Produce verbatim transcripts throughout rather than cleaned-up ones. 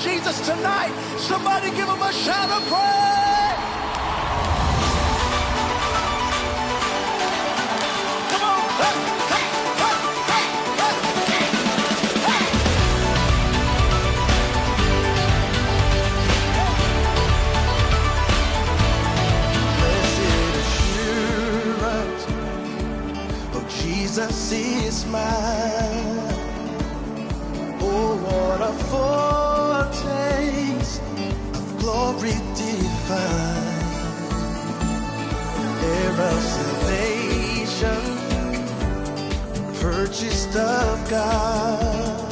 Jesus tonight. Somebody give him a shout of praise. Come on. Hey, hey, hey, hey, hey, hey. Blessed assurance, oh, Jesus is mine. Oh, what a foretaste of glory divine. Heir of salvation, purchased of God,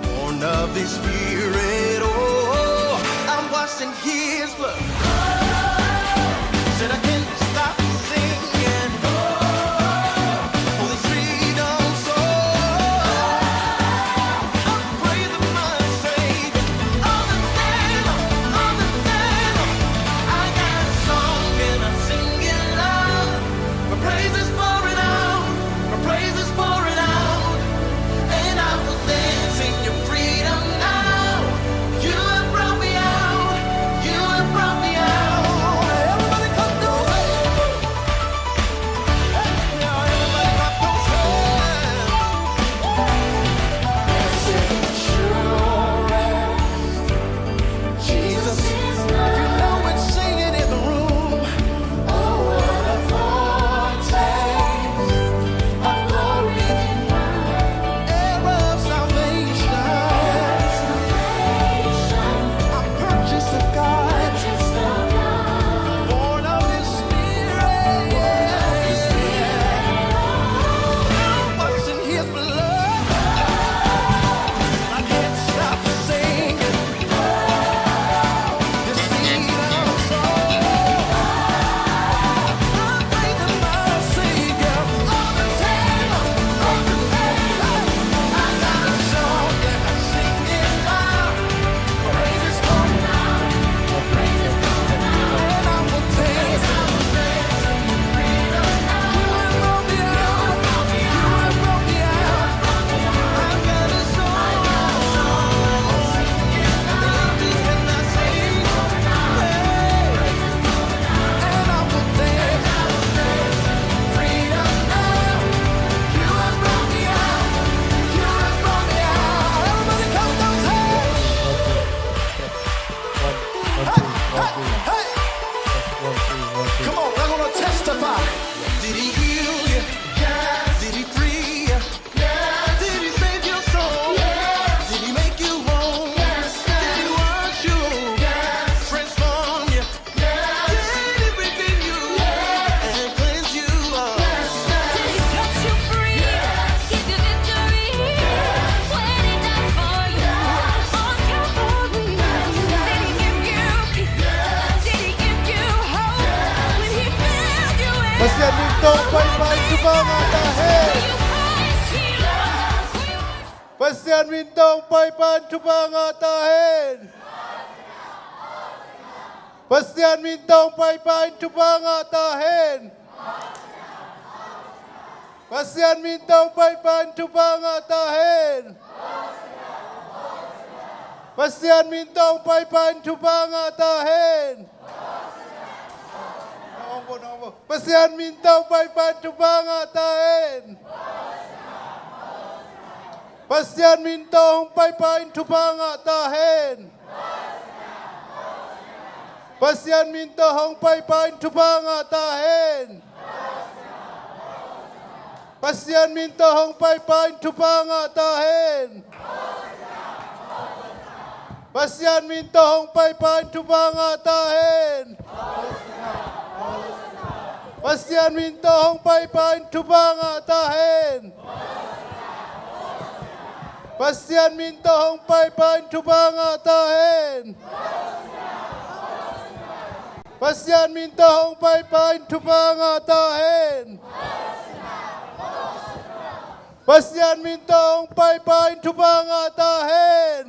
born of His Spirit. Oh, I'm washed in His blood. Said I can't stop singing. Oh, this freedom song. I'm praising my Savior all the day long, all the day long. I got a song and I'm singing loud. My praise is pouring out, my praise is pouring out, and I will dance in your freedom now. You have brought me out, you have brought me out. Everybody clap those hands. Hey, yeah, everybody clap those hands. Jesus, you know it's singing in the room. Oh, what a foretaste of glory divine. Heir of salvation. Heir of salvation. I'm purchased of God. Purchased of God. Born of His Spirit. Born of His Spirit. I'm washed in His blood. I can't stop singing. One, two, one, two. Hey, hey, hey. One, two, one, two. Come on, we're gonna testify. Did He heal you? Yes. Did He free you? Yes. Did He save your soul? Yes. Did He make you whole? Yes. Did He wash you? Yes. Transform you? Yes. Did He redeem you? Yes. And cleanse you up? Yes. Did He set you free? Yes. Give you victory? Yes. When He died for you on Calvary? Yes. Did He give you peace? Yes. Did He give you hope? Yes. When He filled you with Pasian min tawh hong paipai thupha ngah ta hen. Pasian min tawh hong paipai thupha ngah ta hen. Pasian min tawh hong paipai thupha ngah ta hen. Pasian min tawh hong paipai thupha ngah ta hen. Pasian min tawh hong paipai thupha ngah ta hen. Pasian min tawh hong paipai thupha ngah ta hen. Pasian min tawh hong paipai thupha ngah ta hen. Pasian min tawh hong paipai thupha ngah ta hen. Pasian min tawh hong paipai thupha ngah ta hen. Pasian min tawh hong paipai thupha ngah ta hen. Pasian min tawh hong paipai thupha ngah ta hen. Pasian min tawh hong paipai thupha ngah ta hen. Pasian min tawh hong paipai thupha ngah ta hen. Pasian min tawh hong paipai thupha ngah ta hen.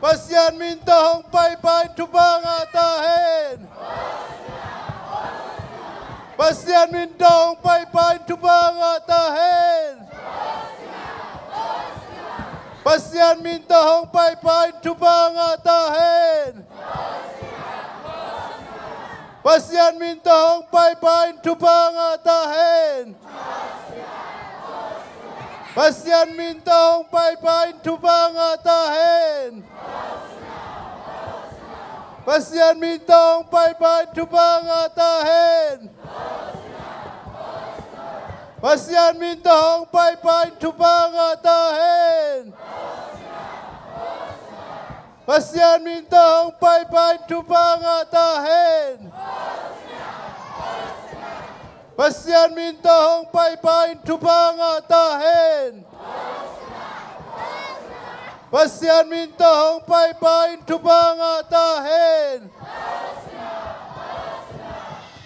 Pasian min tawh hong paipai thupha ngah ta hen. Pasian min tawh hong paipai thupha ngah ta hen. Pasian min tawh hong paipa in thupha ngah ta hen. Pasian min tawh hong paipa in thupha ngah ta hen. Pasian min tawh hong paipa in thupha ngah ta hen. Pasian min tawh hong paipa in thupha ngah ta hen. Pasian min tawh hong paipa in thupha ngah ta hen. Pasian min tawh hong paipa in thupha ngah ta hen. Pasian min tawh hong paipa in thupha ngah ta hen. Pasian min tawh hong paipa in thupha ngah ta hen.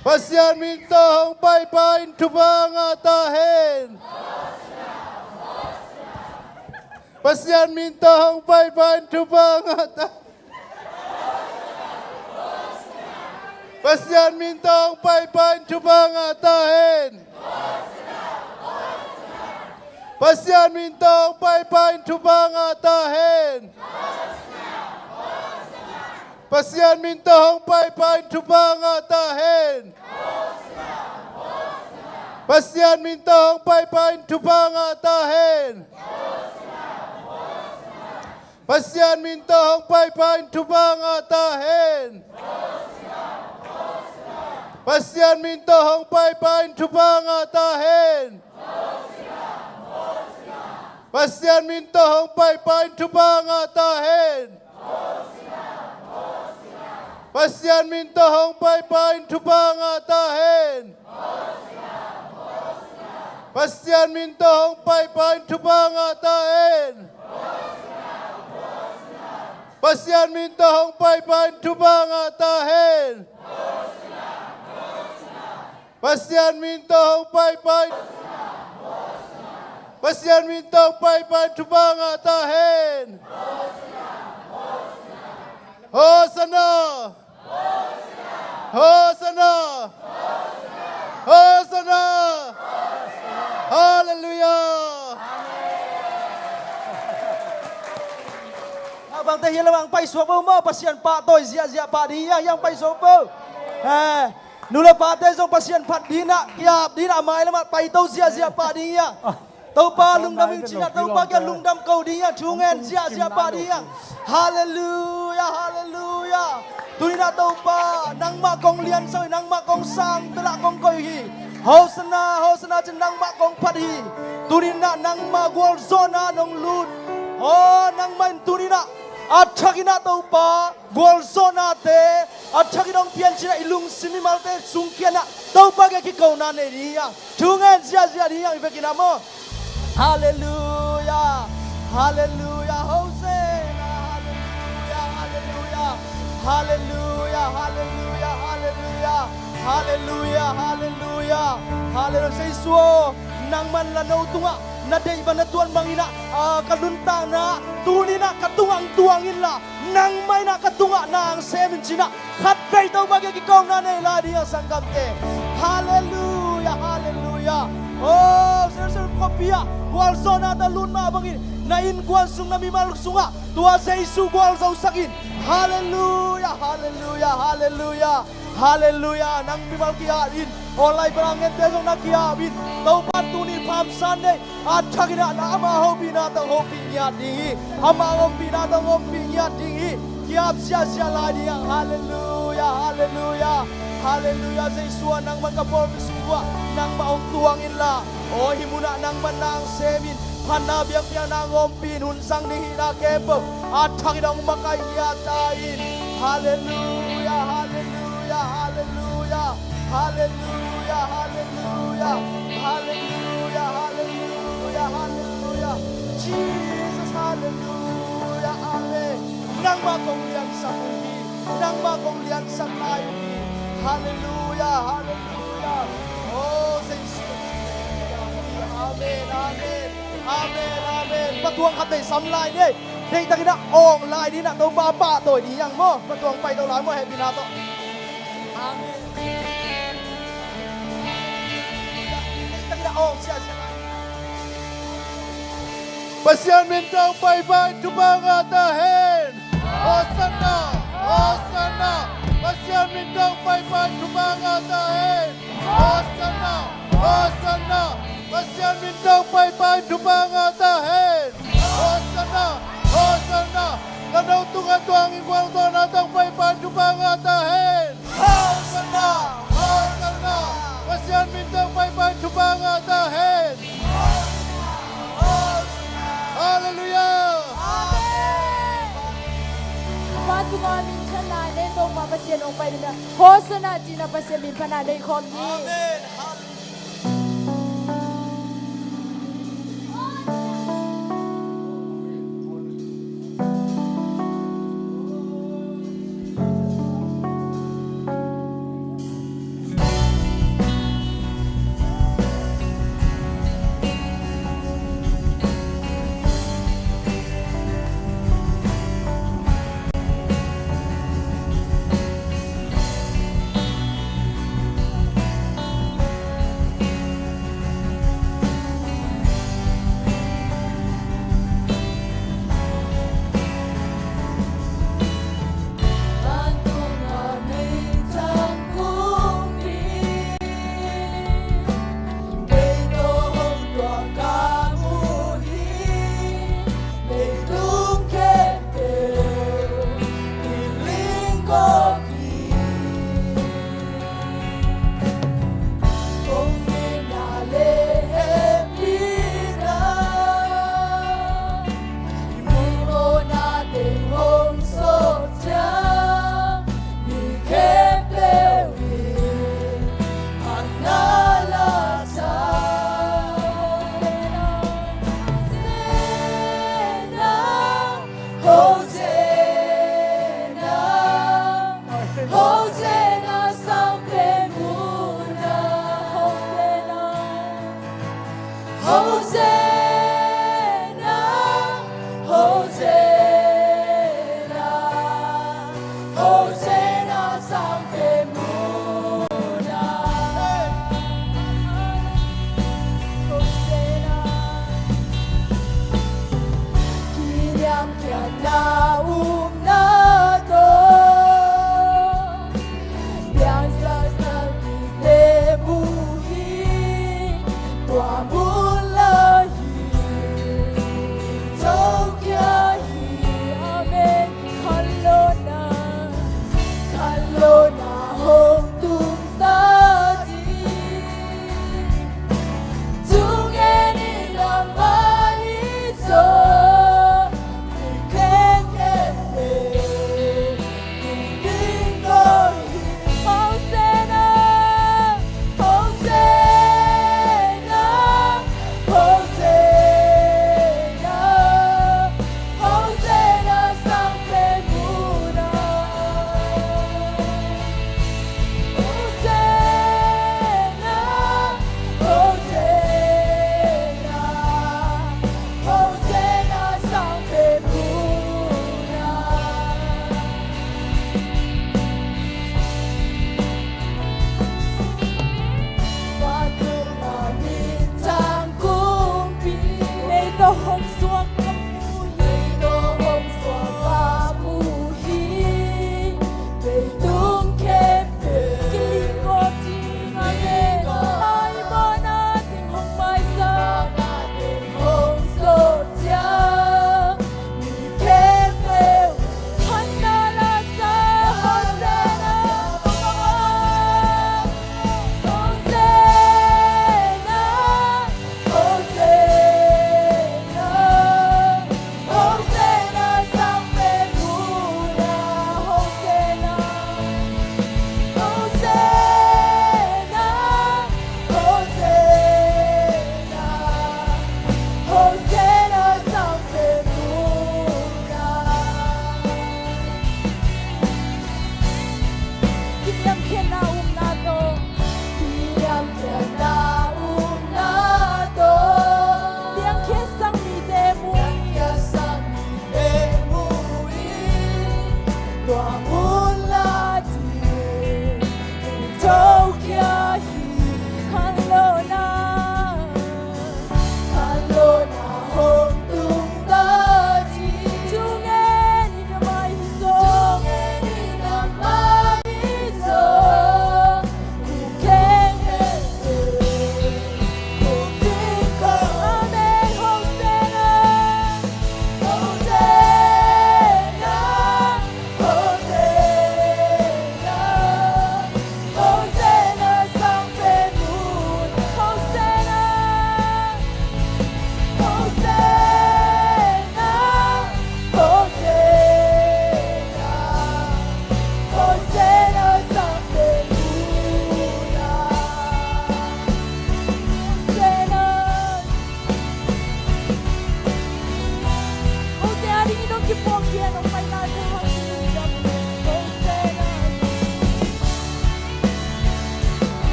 Pasian min tawh hong paipa in thupha ngah ta hen. Pasian min tawh hong paipa in thupha ngah ta. Pasian min tawh hong paipa in thupha ngah ta hen. Pasian min tawh hong paipa in thupha ngah ta hen. Pasian min tawh hong paipa in thupha ngah ta hen. Pasian min tawh hong paipa in thupha ngah ta hen. Pasian min tawh hong paipa in thupha ngah ta hen. Pasian min tawh hong paipa in thupha ngah ta hen. Pasian min tawh hong paipa in thupha ngah ta hen. Pasian min tawh hong paipa in thupha ngah ta hen. Pasian min tawh hong paipa in thupha ngah ta hen. Pasian min tawh hong paipa in thupha ngah ta hen. Pasian min tawh hong paipa in, Pasian min tawh hong paipa in thupha ngah ta hen. Hosanna! Hosanna! Hosanna! Halleluiah! A bangte hi lamang paisuak bo maw, Pasian pahtawi ziahziah pah ding hi hang, hang paisuak bo. Eh, nu le pate zong Pasian phat ding ah, ki-ap ding ah, a mai lamah paito ziahziah pah ding hi hang. Topa lungdam ing ci-in ah, Topa kiang lungdam ko ding hi hang, thu ngen ziahziah pah ding hi hang. Halleluiah, halleluiah. Tuni-in ah Topa, nangmah kong liansak hi, nangmah kong sang, bel ah kong koih hi. Hosanna, Hosanna ci-in nangmah kong phat hi. Tuni-in ah nangmah gualzawhna nong lut. Aw, nangmah in tuni-in ah a thakin ah Topa gualzawhnate a thakin hong pian ci-in ah i lungsim mimalte sung kiang ah Topa kiang kikona nei ding hi hang. Thu ngen ziahziah ding hi hang i vekin ah maw. Halleluiah. Halleluiah. Hosanna. Halleluiah. Halleluiah. Halleluiah. Halleluiah. Halleluiah. Halleluiah. Halleluiah. Halleluiah. Jesu aw, nangman la no tungah na deih bang na tuat bangin ah, ah, ka nuntakna tuni-in ah ka tungah hong tuang inla, nangmah in ah ka tungah na hong sem in ci-in ah khatvei Topa kiang kikona nei lai ding hang, sanggamte. Halleluiah, halleluiah. Oh, Jerusalem khuapi ah gualzawhna tawh lut mah bangin na innkuan sung, na mimal sungah tua Jesu gualzosak in. Halleluiah, halleluiah, halleluiah. Halleluiah. Nang mimal ki-ap in, online pan a ngente zong na ki-ap in, Topa in tuni Palm Sunday a thakin ah na ama hopihna tawh hopih ngiat ding hi. Ama ompihna tawh ompih ngiat ding hi. Ki-ap ziahziah lai ding hang. Halleluiah, halleluiah, halleluiah. Jesu aw, nangman ka pawlpi sung uah nangmah hong tuang inla, aw, hih munah nangman na hong sem in, phatna biakpiakna hong ompih in, hun zang ding hihna khempeuh a thakin hong makaih ngiat ta in. Halleluiah, halleluiah, halleluiah. Halleluiah, halleluiah, halleluiah, halleluiah, halleluiah. Jesus, halleluiah, amen. Nangmah kong liansak uh hi, nangmah kong liansak lai uh hi. Halleluiah, halleluiah. Oh, Jesu. Amen, amen, amen, amen. Patuang khat nei sam lai ni. Deihtakin ah awng lai ding ah, Topa pahtawi ding hi hang maw. Patuang paito lai maw, hehpihna tawh. Amen. Deihtakin ah awng siasia lai. Pasian min tawh paipai thupha ngah ta hen. Hosanna, Hosanna. Pasian min tawh paipai thupha ngah ta hen. Hosanna, Hosanna. Pasian min tawh paipai thupha ngah ta hen. Hosanna, Hosanna. Ka no tungah tuang in gualzawhna tawh paipai thupha ngah ta hen. Hosanna, Hosanna. Pasian min tawh paipai thupha ngah ta hen. Halleluiah. Amen. Mah tungah minthanna nei tawh Pasian hong pai ding a. Hosanna cihna Pasian min phatna nei khawm ni. Amen.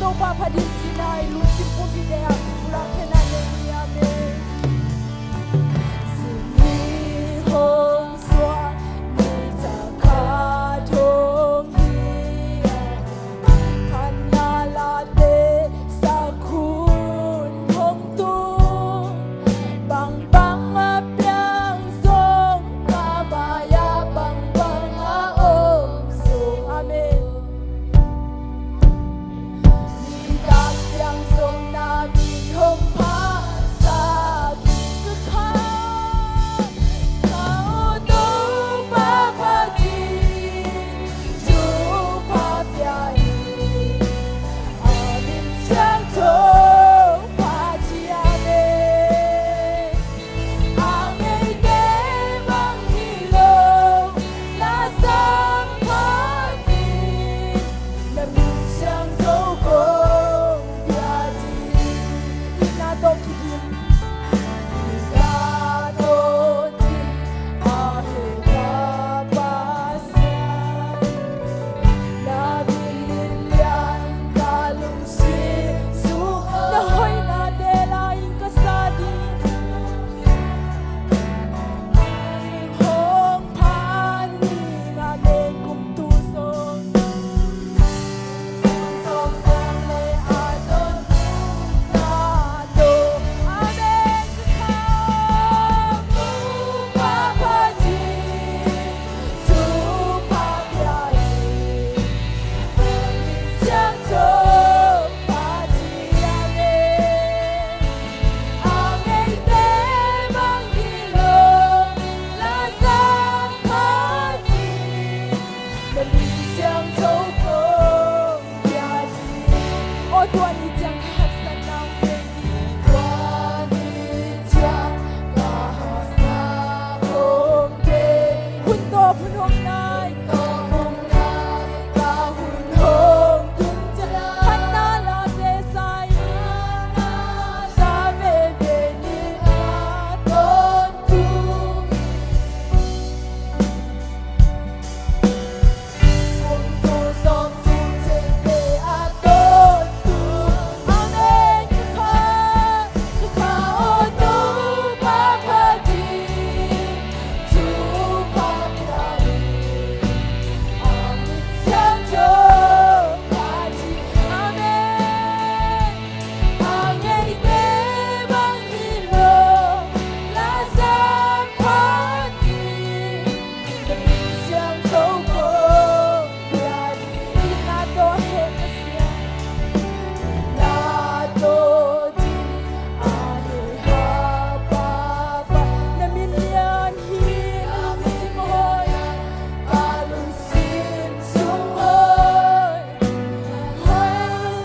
Topa phat ding cihna i lungsim pumpi te ah pulak khe na nei ni. Amen. Zing ni hong suak ni thakhat hong hi a, phatna late sakhun hong tung, bangbang a piang zong, ka mai-ah bangbang a om zong. Amen. Nitak ciang zong na min hong phatsak ding ka kha. Ka aw Topa phat in, thupha pia in, a min siangtho phat in. Amen. A ngeite bang hi lo, Lazar phat in, na min siangtho kong pia ding. Itna tawh kidim. Itna tawh kidim. A hehpihna Pasian, na min lian ka lungsim sung, na hoihnate la-in ka sa ding. Hong phat ni, na neng kum tu sung. Na min siangtho kong pia ding. Aw tua ni ciang ka haksatna hong pia ding. Tua ni ciang ka haksatna hong pia ding. Hun tawp hun hong nai, tawp hong nai, ka hun hong tun ciang, phatna late sa in, sa veve ni a tawntung. Amen. A ngeite bang hi lo, Lazar phat in, na min siangtho kong pia ding. Itna tawh heh Pasian, na tawh ding a heh hapa pa, na min lian hi, na lungsim hoi, ka lungsim sung hoi. Amen.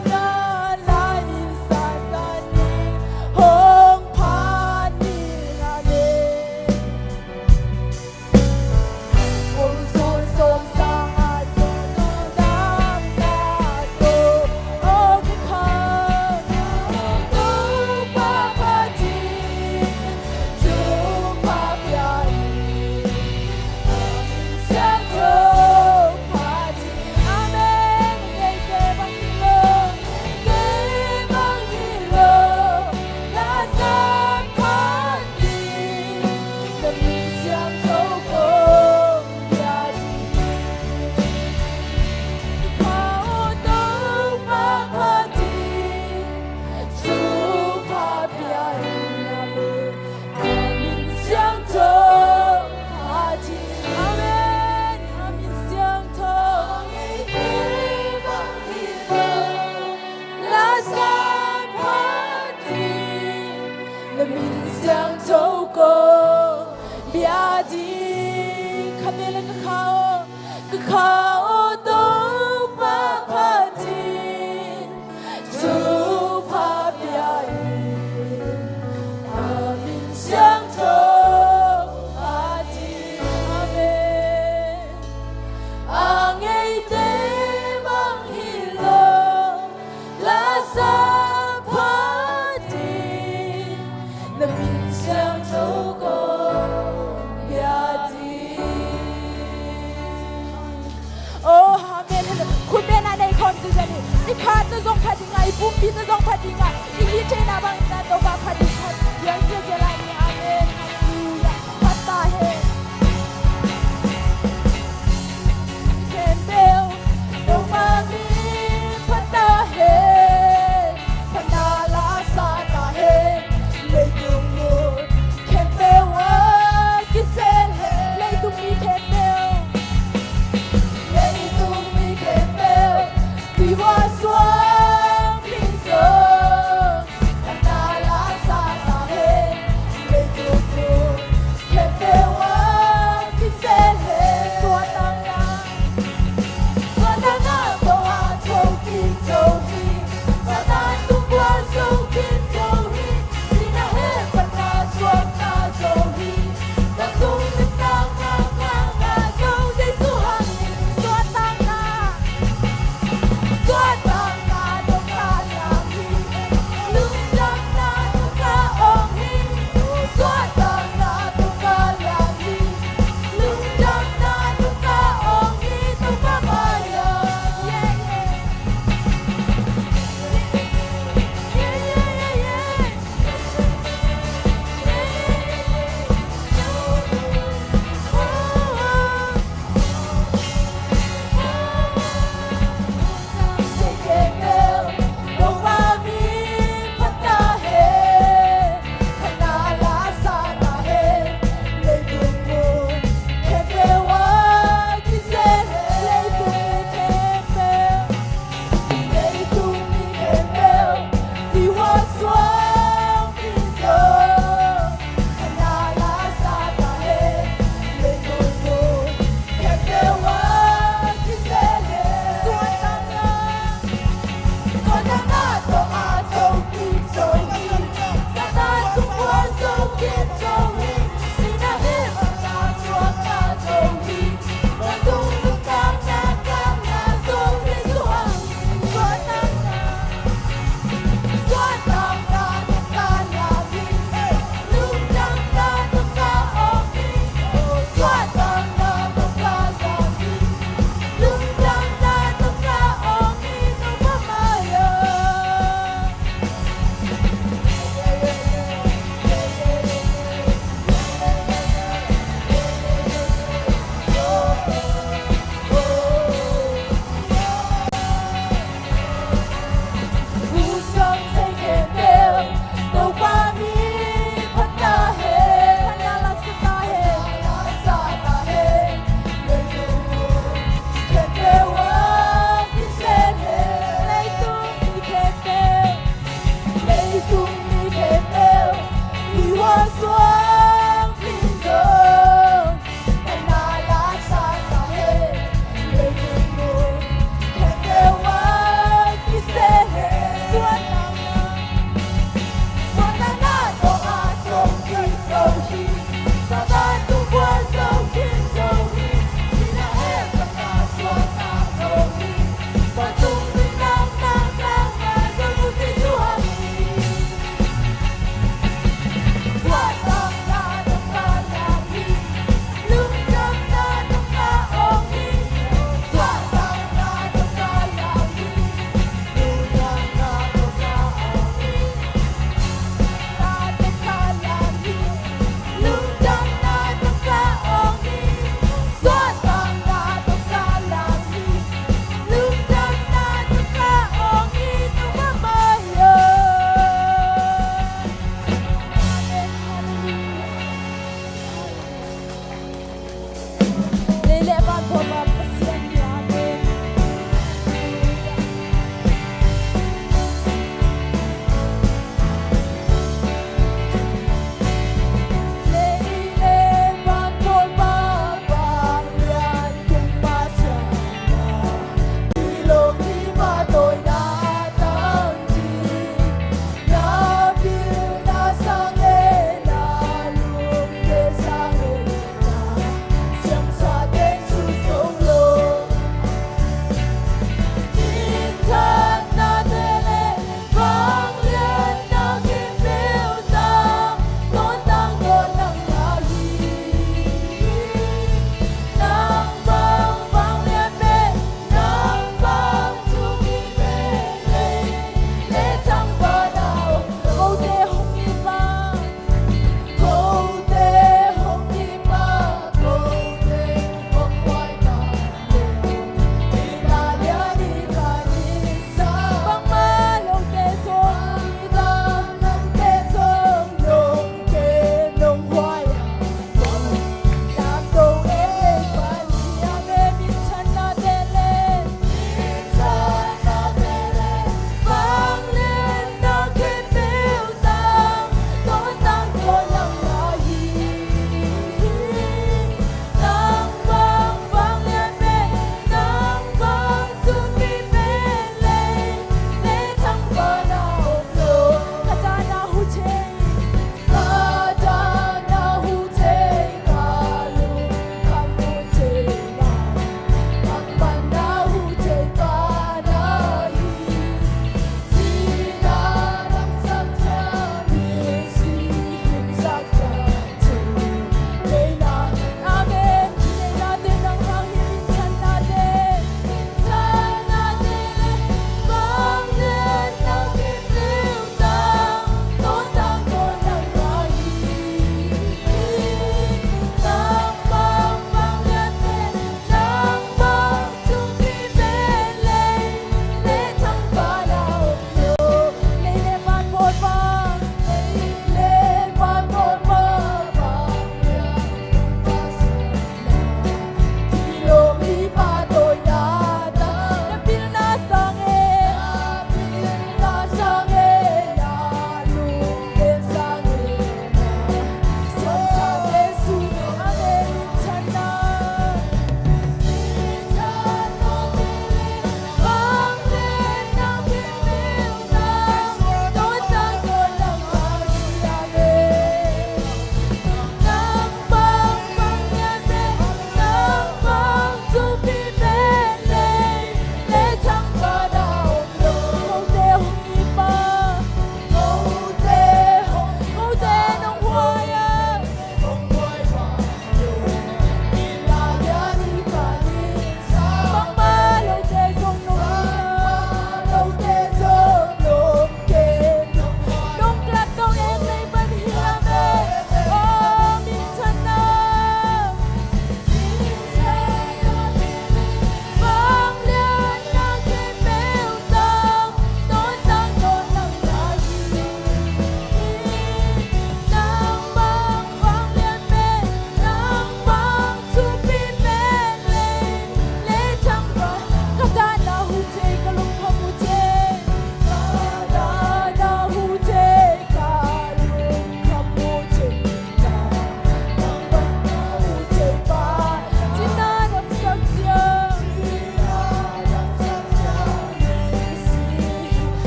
Amen. Siangtho. Lazar phat in, na min siangtho kong pia ding. Kha ve le ka kha aw, ka kha aw Topa phat in, thupha pia in, a min siangtho phat in. Amen. A ngeite bang hi lo, Lazar phat in, na min siangtho kong pia ding. Oh, amen. Khut beng a nei khawm Ziazia ni, i khatna zong pha ding a, i pumpitna zong pha ding a, i hih theihna bangin Topa pha ding khat piang ziazia lai ni. Amen. Halleluiah. Phat ta hen. Khempeuh Topa min phat ta hen. Phatna la sa ta hen. Leitung mun khempeuh ah kisel hen. Leitung mi khempeuh, leitung mi khempeuh, tuihuah suang min zong phatna la sa ta hen.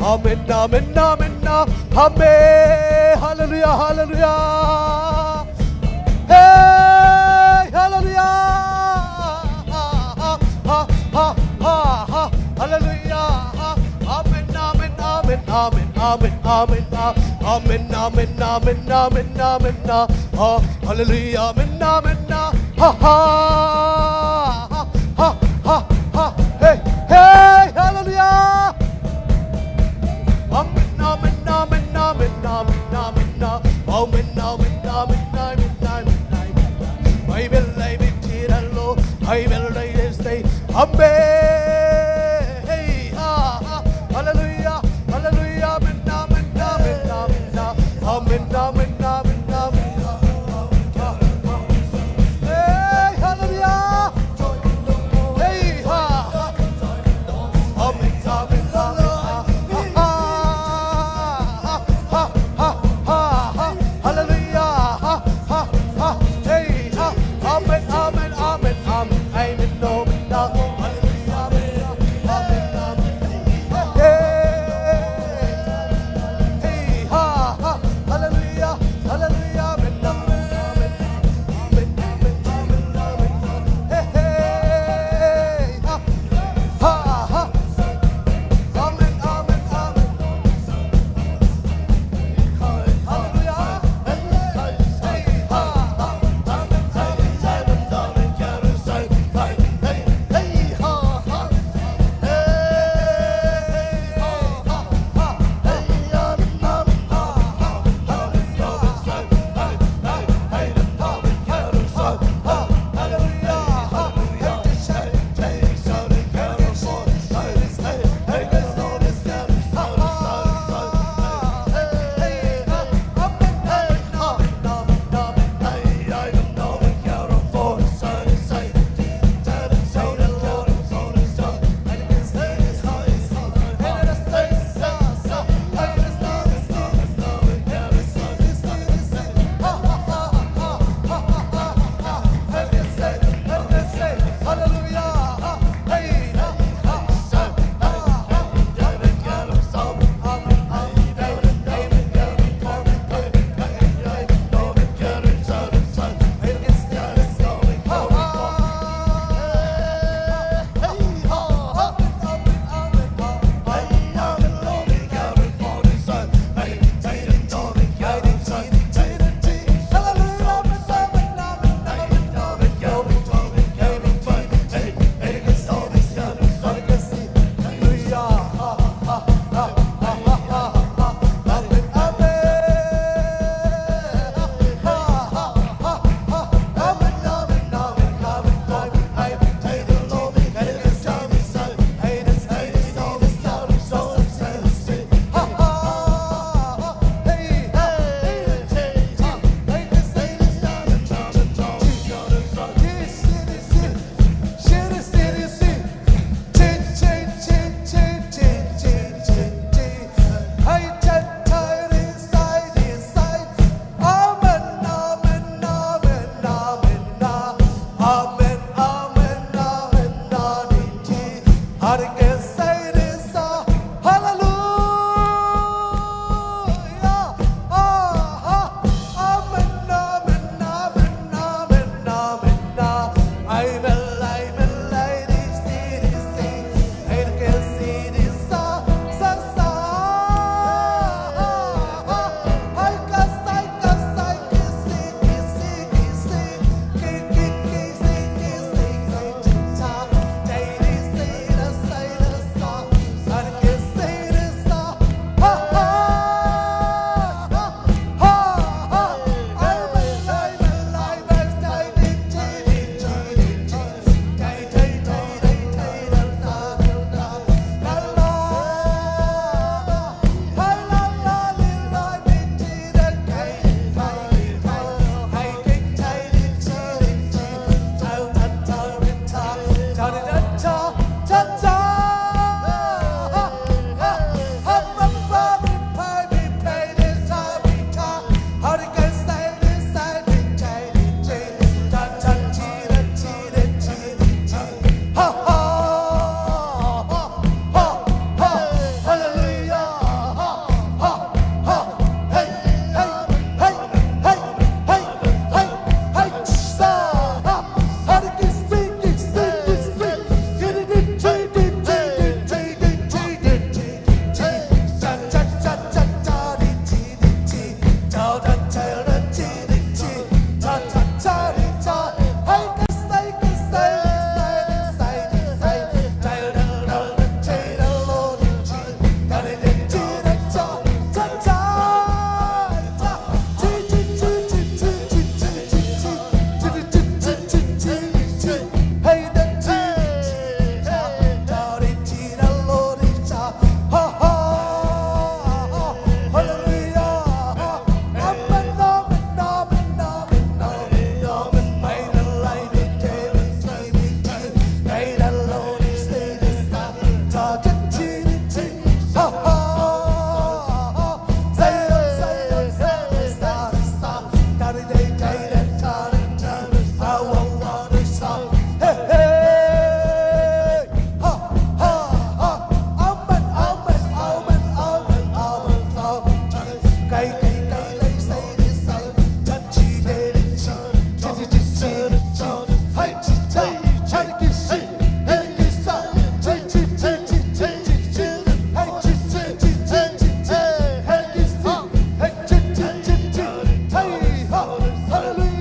Amen, amen, amen, amen. Hallelujah, hallelujah. Hey, hallelujah. Ha, ha, ha, ha, ha. Hallelujah. Amen, amen, amen, amen, amen, amen, amen, amen, amen, amen, amen, amen, ah. Oh, hallelujah, amen, amen, ah. Ha, ha, ha, ha, ha, ha. Hey, hey, hallelujah. Amen, amen, amen, amen, amen, amen, ah. Amen, amen, amen, amen, amen, amen, amen. Amen, amen, amen, amen, amen. Amen, amen, amen, amen, amen. Hallelujah, hallelujah, amen, amen, amen, amen, amen. Amen, amen, amen, amen, amen. Hey, hallelujah. Hey, ha. Amen, amen, amen, amen. Ha, ha, ha, ha, ha, ha. Hallelujah. Ha, ha, ha. Hey, ha. Amen, amen, amen, amen. Amen, amen, amen. Hallelujah. Hallelujah.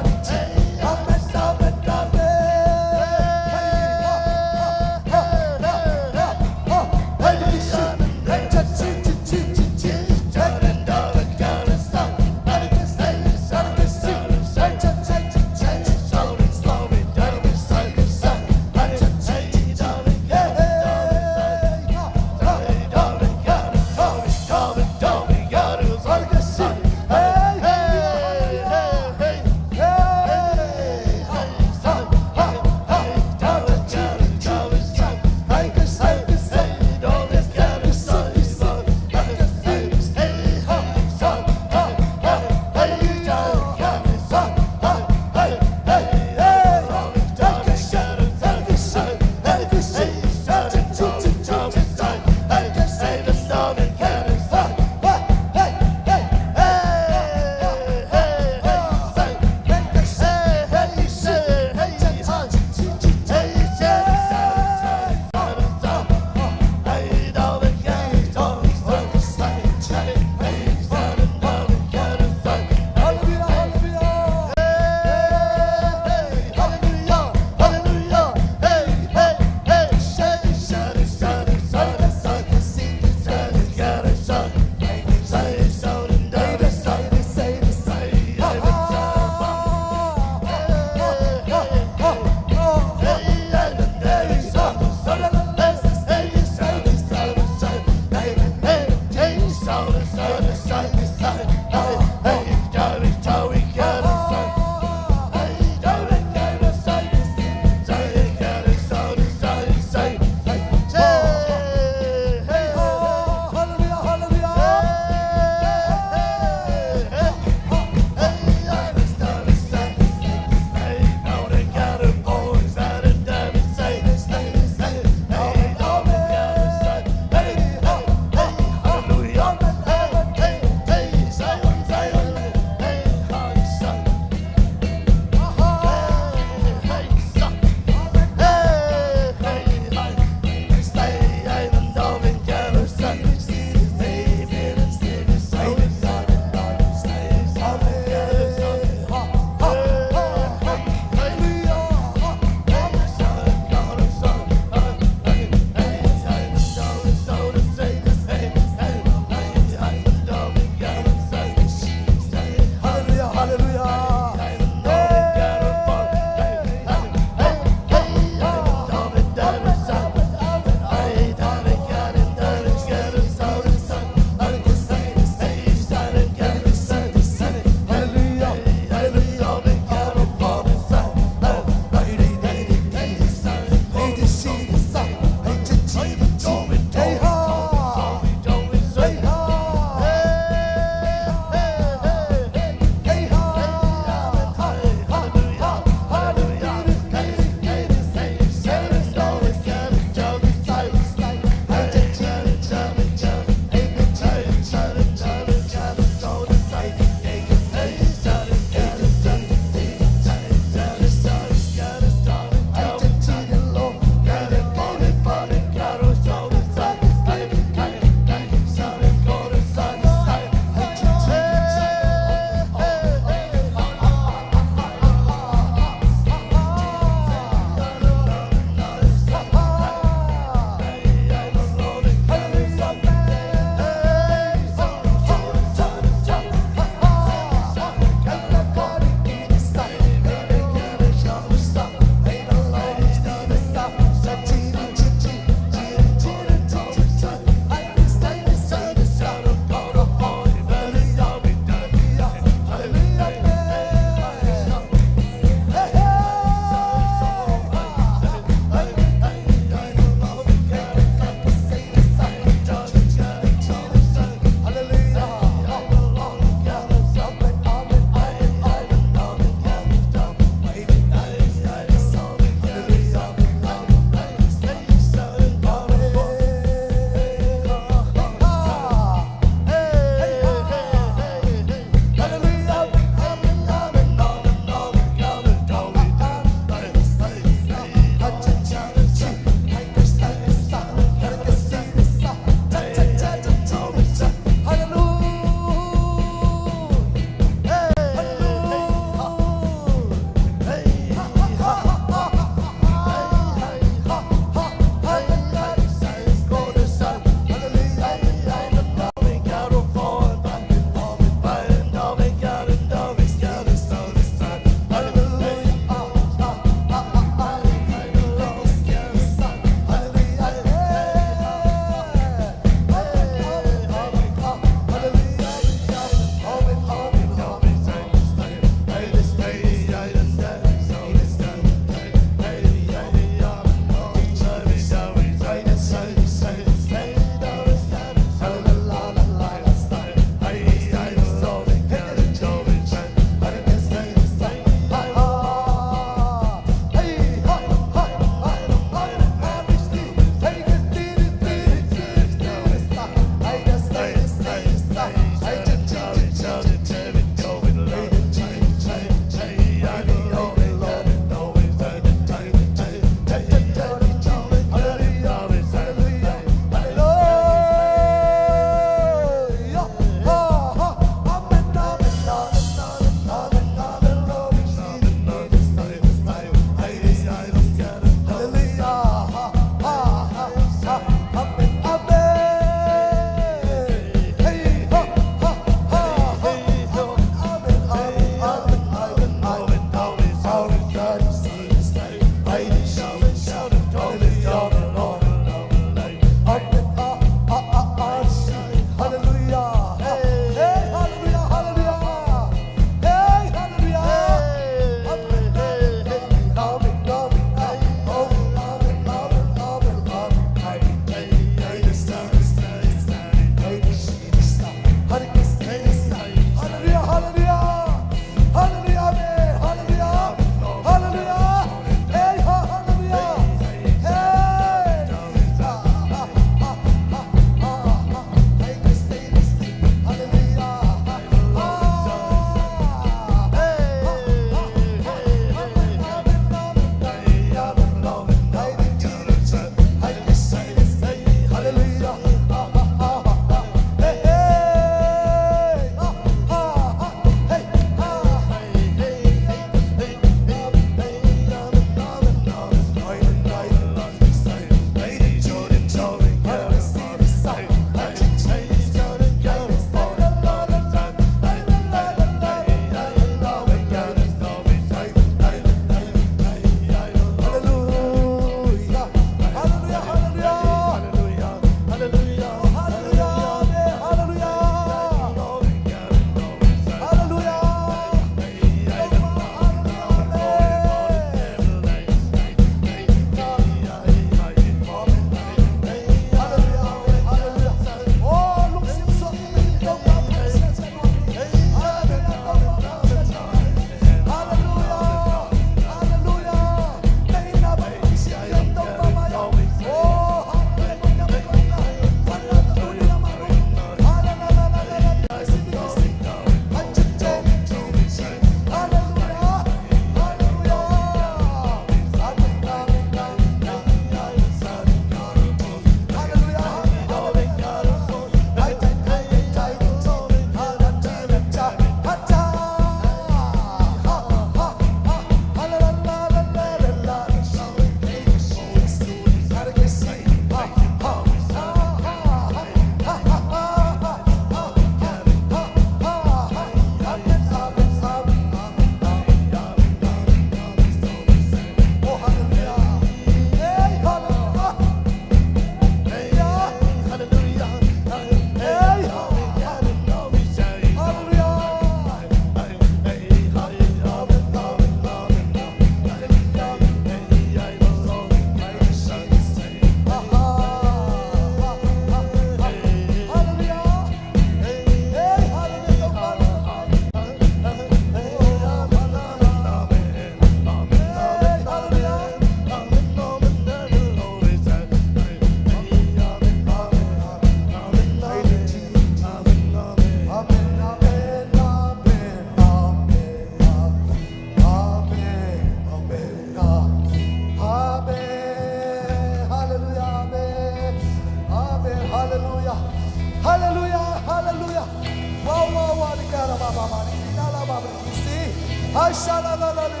Hai sha la la la li.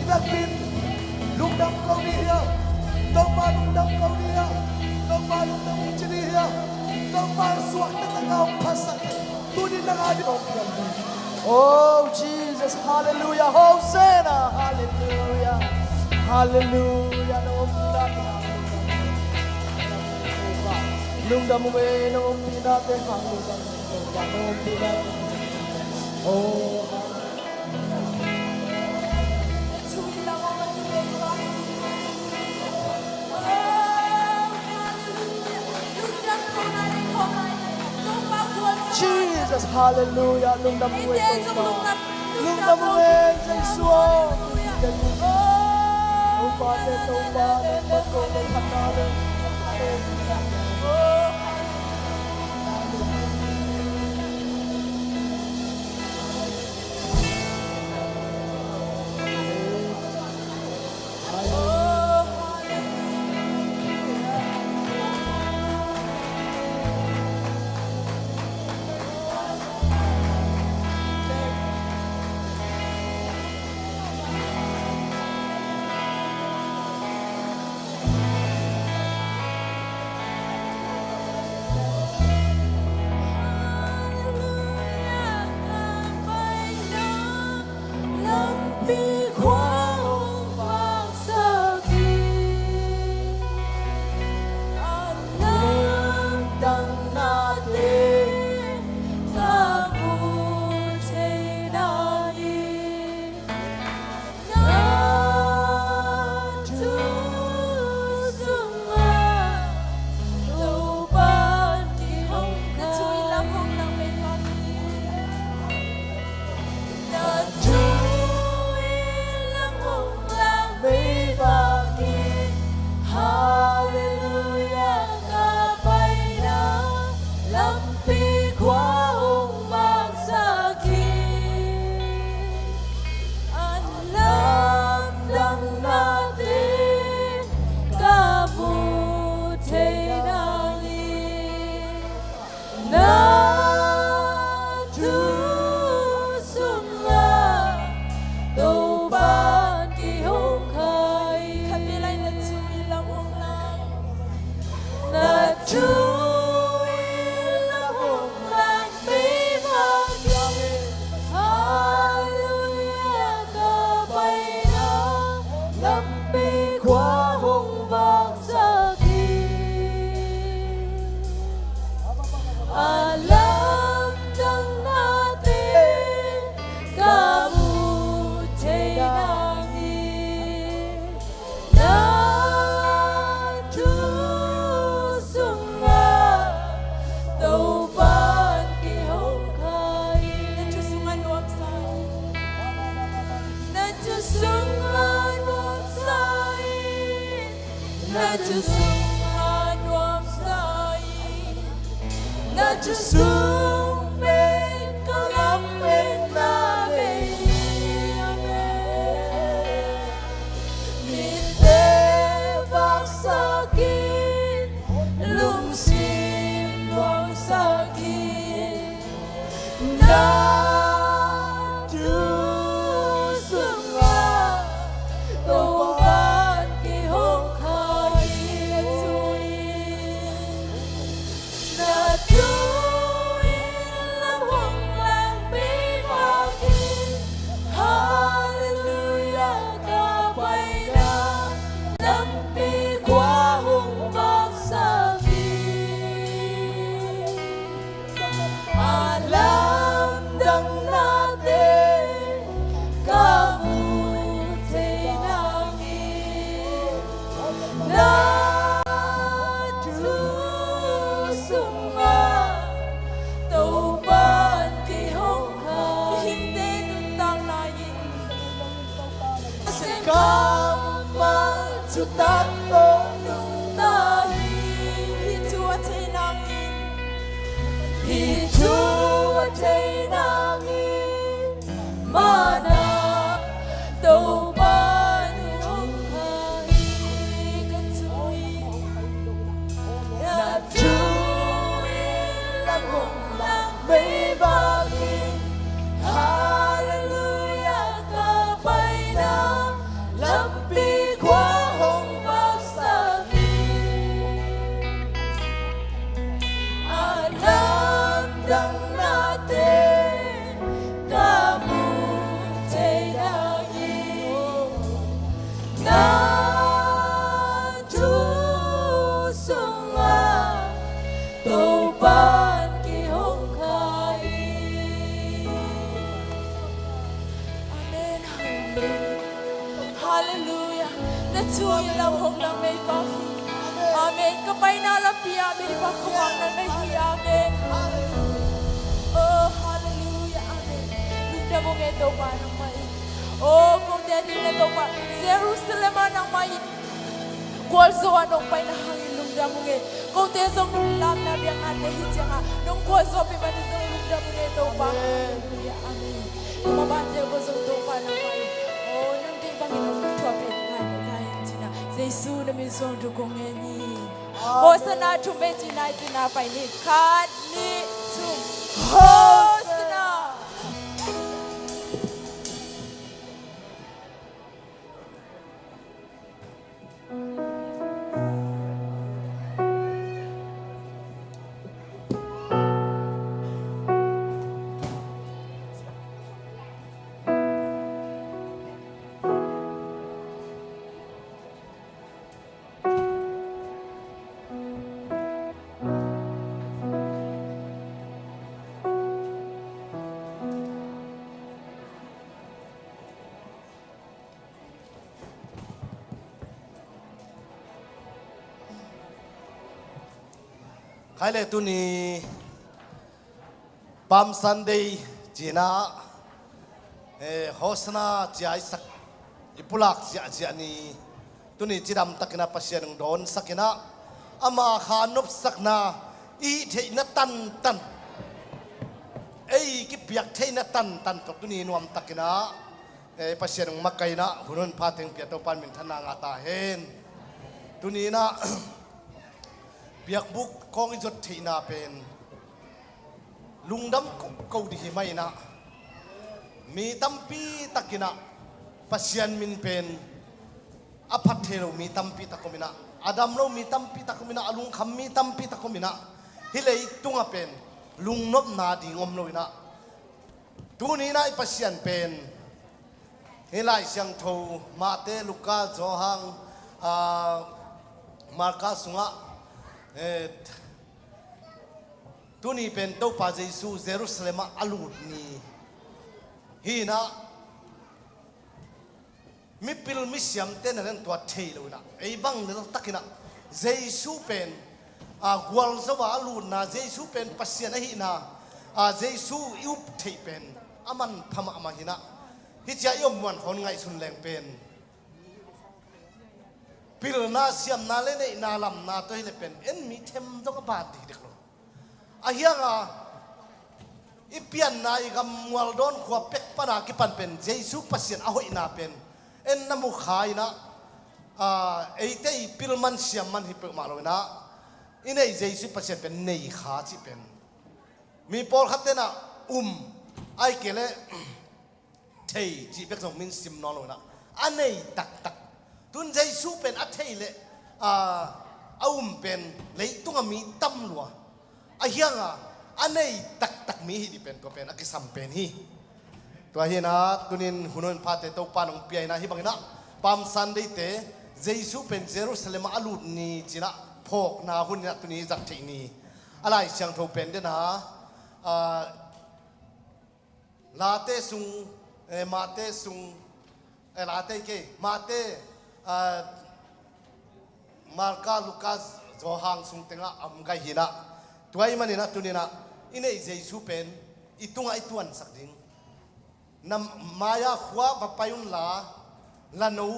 I biakinn lungdam ko ni hia? Topa lungdam ko ni hia? Topa lungdam ko ni hia? Topa suakta taka hong phasak hi. Tuni na ngah ding hong piang hi. Oh Jesus, hallelujah, Hosanna, hallelujah, hallelujah. Lungdam ung e, na ompihna te hang lungdam ung e, na ompihna te. Oh. Jesus, hallelujah. Lungdam ung e Topa. Lungdam ung e Jesu aw. Topa te, Topa te, Topa te, Topa te. Halleluiah. Na thu in lam hong nang nei pa hi. Amen. Ka paina lampi ah mei pa khawng nang nei hi. Amen. Oh, halleluiah. Amen. Lungdam ung e Topa nangmah in. Oh, kote ading na Topa Jerusalem ah nangmah in gualzo a nong paina hangin lungdam ung e. Kote zong nong lamna biaknate hi ciangah nong gualzo pi man zong lungdam ung e Topa. Halleluiah. Amen. Noma bante ko zong Topa nangmah in. Oh, nang deih bangin hong thuah pen ngai ko ngai in cina. Jesu na min suang thu kong ngen hi. Hosanna thum e cina i cina pai ni. Khat, nih, thum. Hosanna. Khai le tuni Palm Sunday cina, eh, Hosanna cia i sak, i pulak ciahciah ni. Tuni cidam takin a Pasian hong dawnsak in a, ama kha nopsakna i theihna tantan, ei kipiak theihna tantan tawh tuni nuam takin a, eh, Pasian hong makaihna hun hun pha teng pia Topa in minthanna ngah ta hen. Tuni in a biakbuk kawng i zot theihna pen lungdam ko ko dih hi mah in a, mi tampi takin a Pasian min pen a phat thei lo mi tampi tak om in a, a dam lo mi tampi tak om in a, a lungkham mi tampi tak om in a, hih leitungah pen lungnopna ding om lo in a, tuni in a i Pasian pen hih Lai Siangtho Mate, Luka, Johan, ah, Marka sungah, eh, tuni pen Topa Jesu Jerusalem ah a lut ni hi in a, mipil misiamte na len tua thei lo in a, ei bang lel takin a Jesu pen, a, gualzo a a lutna, Jesu pen Pasian ahihna, a, Jesu i up theih pen a manpha mahmah hi in a, hih cia i om muan khawng ngaihsun leng pen pilna siamna le neihna lamna tawh hi le pen en mi them zong a ban dikdek lo. A hiang a i pianna i gam mual dawn khua pek pana kipan pen Jesu Pasian a hoihna pen en na mu kha in a, a, eite i pil man siam man hi peuhmah lo in a, i nei Jesu Pasian pen nei kha cih pen mi pawlkhat ten a um, ahih kei leh thei cih bek zong min sim nawn lo in a, a nei taktak. Tun Jesu pen a thei le, a, a um pen leitungah mi tam lua. A hiang a, a nei taktak mi hi dih pen tua pen a kisam pen hi. Tua hi in a, tunin hun hun phate Topa nong pia in a, hih bang in a Palm Sunday te, Jesu pen Jerusalem ah a lut ni cih in a phawkna hun in a tuni zat theih ni. A Lai Siangtho pen den a, a, Late sung, eh, Mate sung, eh, Late kei, Mate, ah, Marka, Luka, Johan sung tengah a om gai hi in a. Tua ahih manin a tuni in a, i neih Jesu pen i tungah i tuansak ding. Na mai-ah khua va pai unla, la no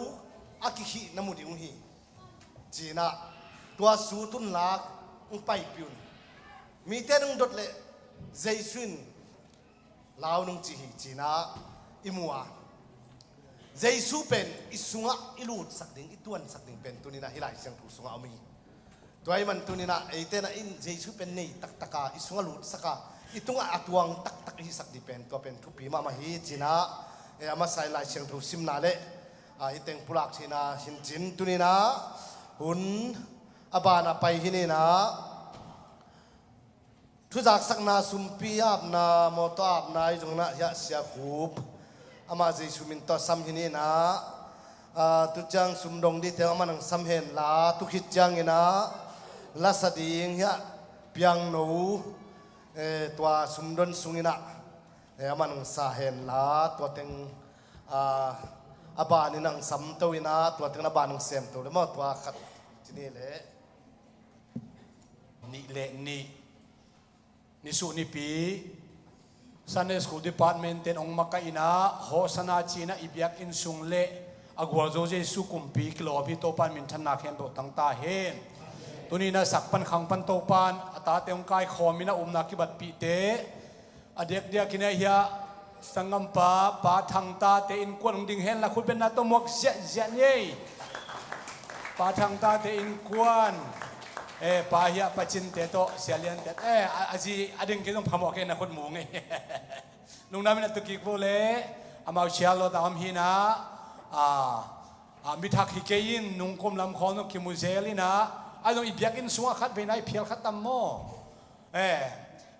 a kikhih na mu ding uh hi, ci in a, tua sut unla hong paipih un. Mite nong dot leh Jesu in lau nong ci hi, ci in a i mu a. Jesu pen i sungah i lutsak ding, i tuansak ding pen tuni in a hih Lai Siangtho sungah om hi. Tua ahih man tuni in a eite in a in Jesu pen nei taktak a, i sungah lutsak a, i tungah a tuang taktak i hihsak ding pen tua pen thupi mahmah hi, ci in a, eh, a masa i Lai Siangtho simna le, ah, hih teng pulak theihna hi in cin tuni in a hun a ban a pai hi ni in a, thuzaksakna, sumpi apna, mawtaw apna i zong in a hiah Sia Khup, amah Jesu min tawh sam hi ni in a, ah, tu ciang sum dong dingte amah nang sam hen la, tu khit ciangin a lasa ding hiah piangno, eh, tua sumdon sungin a, eh, amah nang sa hen la, tua teng, ah, a ban in ang samto in ah, tua teng a ban ang semto le maw, tua khat ci ni le. Nih le nih, nisuh nipi, Sunday School Department ten ong makaih in ah, Hosanna ci in ah i biakinn sung le a gualzo Jesu kumpi kilawm hi. Topa in minthanna khempeuh tang ta hen. Tuni in ah sak pan khang pan Topa in a tate ong kaikhawm in ah upna kibatpihte, a diakdiak in ah hiah sanggampa Pa Thangtate innkuan ong ding hen la, khutbetna tawh muak ziahziah ni ei. Pa Thangtate innkuan, eh, Pa hiah Pa Cinte tawh, Sia Liante, eh, a, a zi a ding kei zong phamawh kei na khut mu ngei. Lungdam in ah tu kik vo le, amau Charlotte ah om hi in ah, a, a, mi thak hi kei in, nungkom lam khawng zong kimu zel in ah, a zong i biakinn sungah khat vei na i phial khat tam maw? Eh,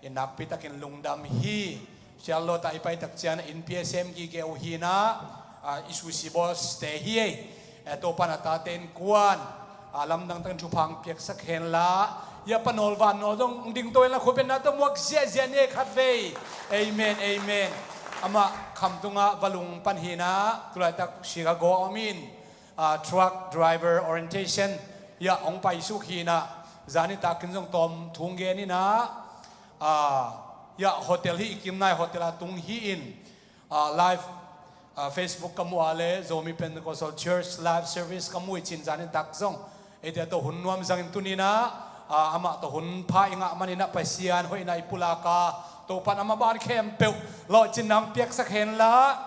i nakpi takin lungdam hi. Charlotte ah i pai tak ciang in P S M gige uh hi in ah, ah, i susi boss te hi ei. Eh, Topa in a tate innkuan, ah, lamdang takin thupha ong piaksak hen la. Hiah Pa Nawl Van Nawl zong ding to hen la, khutbetna tawh muak ziahziah ni ei khat vei. Amen, amen. Amah Khamtung ah va lung pan hi in ah, tulaitak Chicago ah om in, ah, truck driver orientation hiah ong paisuk hi in ah, zan nitak in zong tawm thu ong gen in ah, ah, hiah hotel hi i kimnai hotel ah tung hi in, ah, live, ah, Facebook ka muh ah le, Zomi Pentecostal Church live service ka muh hi ci in zan nitak zong eite tawh hun nuam zangin tuni in ah, ah, amah tawh hun pha i ngah man in ah Pasian hoihna i pulak a, Topa in amah ban khempeuh lawhcinna ong piaksak hen la,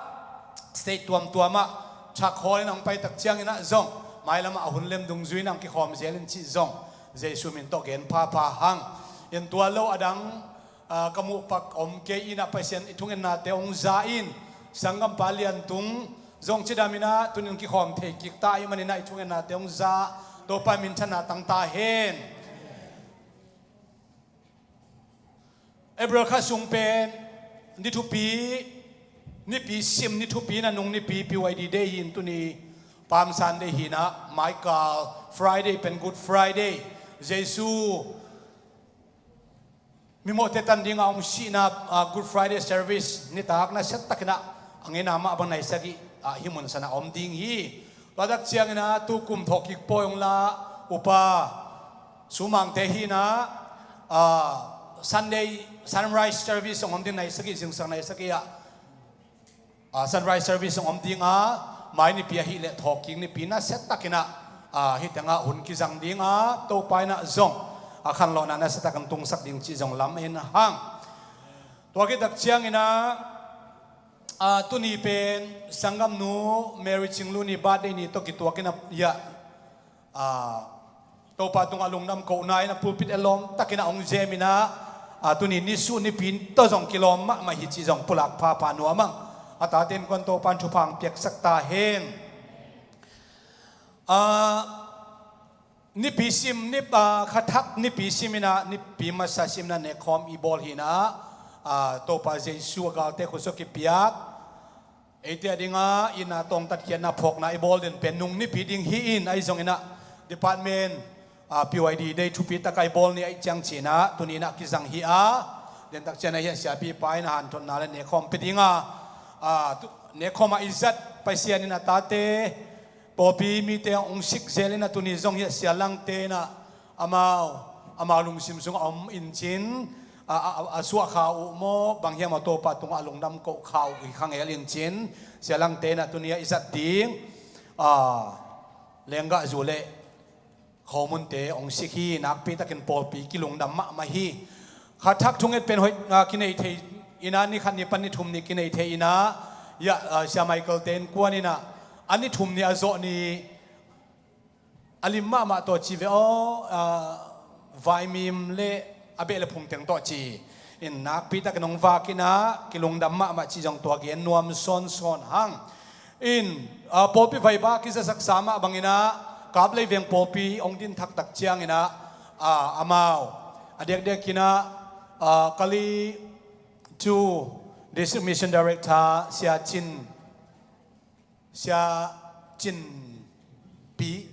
state tuamtuam ah thak hawl in ah ong pai tak ciang in ah zong mailam ah a hun lem dungzui in ah ong kikhawm zel in cih zong Jesu min tawh gen phapha hang. In tua lo a dang, ah, ka muh pak om kei in ah Pasian i thungennate ong za in, sanggampa Lian Tung zong cidam in ah tuni in kikhawm thei kik ta ahih man in ah i thungennate ong za, Topa in minthanna tang ta hen. April kha sung pen ni thupi, nipi sim ni thupi in ah nung nipi P Y D day hi in tuni Palm Sunday hi in ah, maikal Friday pen Good Friday, Jesu mimawhte tan ding a ong sihna, ah, Good Friday service nitak nasia tak in ah a ngeina mah bang nai sagih, ah, hih mun san ah om ding hi. Tua tak ciang in ah tu kum thawhkik pawi ong la upa Sumangte hi in ah, ah, Sunday sunrise service ong om ding, nai sagih, zingsang nai sagih ah, ah, sunrise service ong om ding a, mai nipi ahih leh thawhkik nipi nasia tak in ah, ah, hih teng ah hun kizang ding a, Topa in ah zong a khanlawhna nasia tak in tungsak ding cih zong lam en hang. Tua khit tak ciang in ah, ah, tuni pen sanggamnu Mary Cing Lun i birthday ni tawh kituak in ah, hiah, ah, Topa tungah lungdam kohna in ah pulpit a lawm tak in ah ong zem in ah, ah, tuni nisuh nipi tawh zong kilawm mahmah hi cih zong pulak phapha nuam hang. A tate innkuan Topa in thupha ong piaksak ta hen. Ah, nipi sim, nip, ah, kha thak nipi sim in ah, nipi masa sim in ah nekkhawm i bawl hi in ah, ah, Topa Jesu a galte khut sung kipiak, eite a ding a itna, tawngtatkhiatna, phawkna i bawl den pen nung nipi ding hi in, ahi zong in ah department, ah, P Y D day thupi tak a i bawl ni ahih ciang ci in ah tuni in ah kizang hi a, den tak ciang ah hiah siapipa in ah hanthotna le nekkhawm pia ding a, ah, tu, nekkhawm ah i zat Pasian in a tate, pawlpi mite ong sik zel in ah tuni zong hiah Sia Langte in ah amau, amau lungsim sungah om in cin, a, a, a, a suah kha uh maw, bang hiam maw, Topa tungah a lungdam koh kha uh hi kha ngel in cin, Sia Langte in ah tuni ah i zat ding, a, lenggahzu le khomunte ong sik hi. Nakpi takin pawlpi kilungdam mahmah hi. Kha thak thunget pen hoih, ah, kinei thei in ah, ni khat ni pan ni thum ni kinei thei in ah, hiah, ah, Sia Michael te innkuan in ah a ni thum ni a zawh ni a lim mahmah tawh ci ve aw, ah, vaimim le a beh le phung teng tawh ci in, nakpi takin ong vak in ah kilungdam mahmah cih zong tua gen nuam sawnsawn hang. In, ah, pawlpi vaiba kizasaksa mah bang in ah Kaplei veng pawlpi ong din thak tak ciang in ah, ah, amau a diakdiak in ah, ah, Kali Chu District Mission Director Sia Cin, Sia Cin Pi,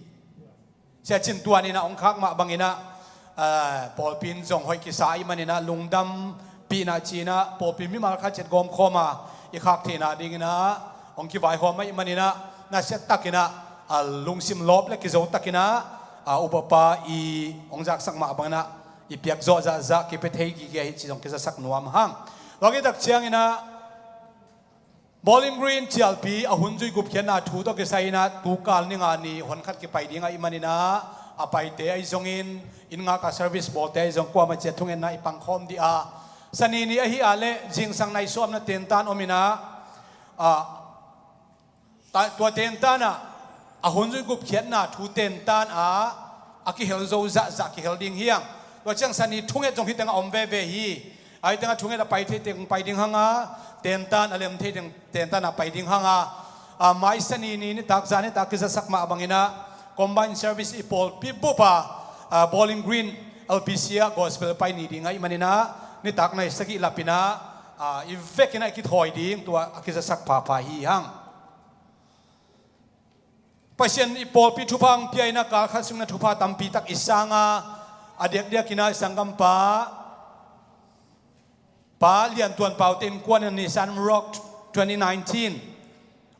Sia Cin Tuan in ah ong khak mah bang in ah, ah, pawlpi in zong hoih kisa ahih man in ah lungdampihna ci in ah pawlpi mimal khat ciat gawmkhawm a i khak theihna ding in ah ong kivaihawm ahih man in ah, Nasiat takin ah, a, lungsim lawp le kizo takin ah, a, upapa i hong zaksak mah bangin ah i piak zawh zahzah kipia thei gige hi cih zong kizasak nuam hang. Tua khit tak ciangin ah Bowling Green cialpi a hun zui gupkhiatna thu tawh kisai in ah tukal ni nga ni hon khat kipai ding ahih manin ah a paite ahi zongin, inn ngak a service bawlte ahi zong kuamah ciat thungetna i pangkhawm dih a, Sani ni ahi a leh zingsang nai sawmna tentan om in ah, a, ta, tua tentan ah a hun zui gupkhiatna thu tentan ah a kihel zo zahzah kihel ding hi hang. Tua ciang Sani thunget zong hih tengah om veve hi. Ahi tengah thunget a pai thei teng pai ding hang a, tentan a lem thei teng tentan a pai ding hang a, a, mai Sani ni nitak zan nitak kizasak mah bangin ah combined service i pawlpi bup a, a, Bowling Green L P C ah gospel pai ni ding ahih manin ah nitak nai sagih lap in ah, a, i vekin ah i kithawi ding tua a kizasak phapha hi hang. Pasian i pawlpi thupha hong pia in ah kal khat sungin ah thupha tampi tak i sang a, a diakdiakin ah i sanggampa Pa Lian Tuan Pau te innkuan in ah Nissan Rogue twenty nineteen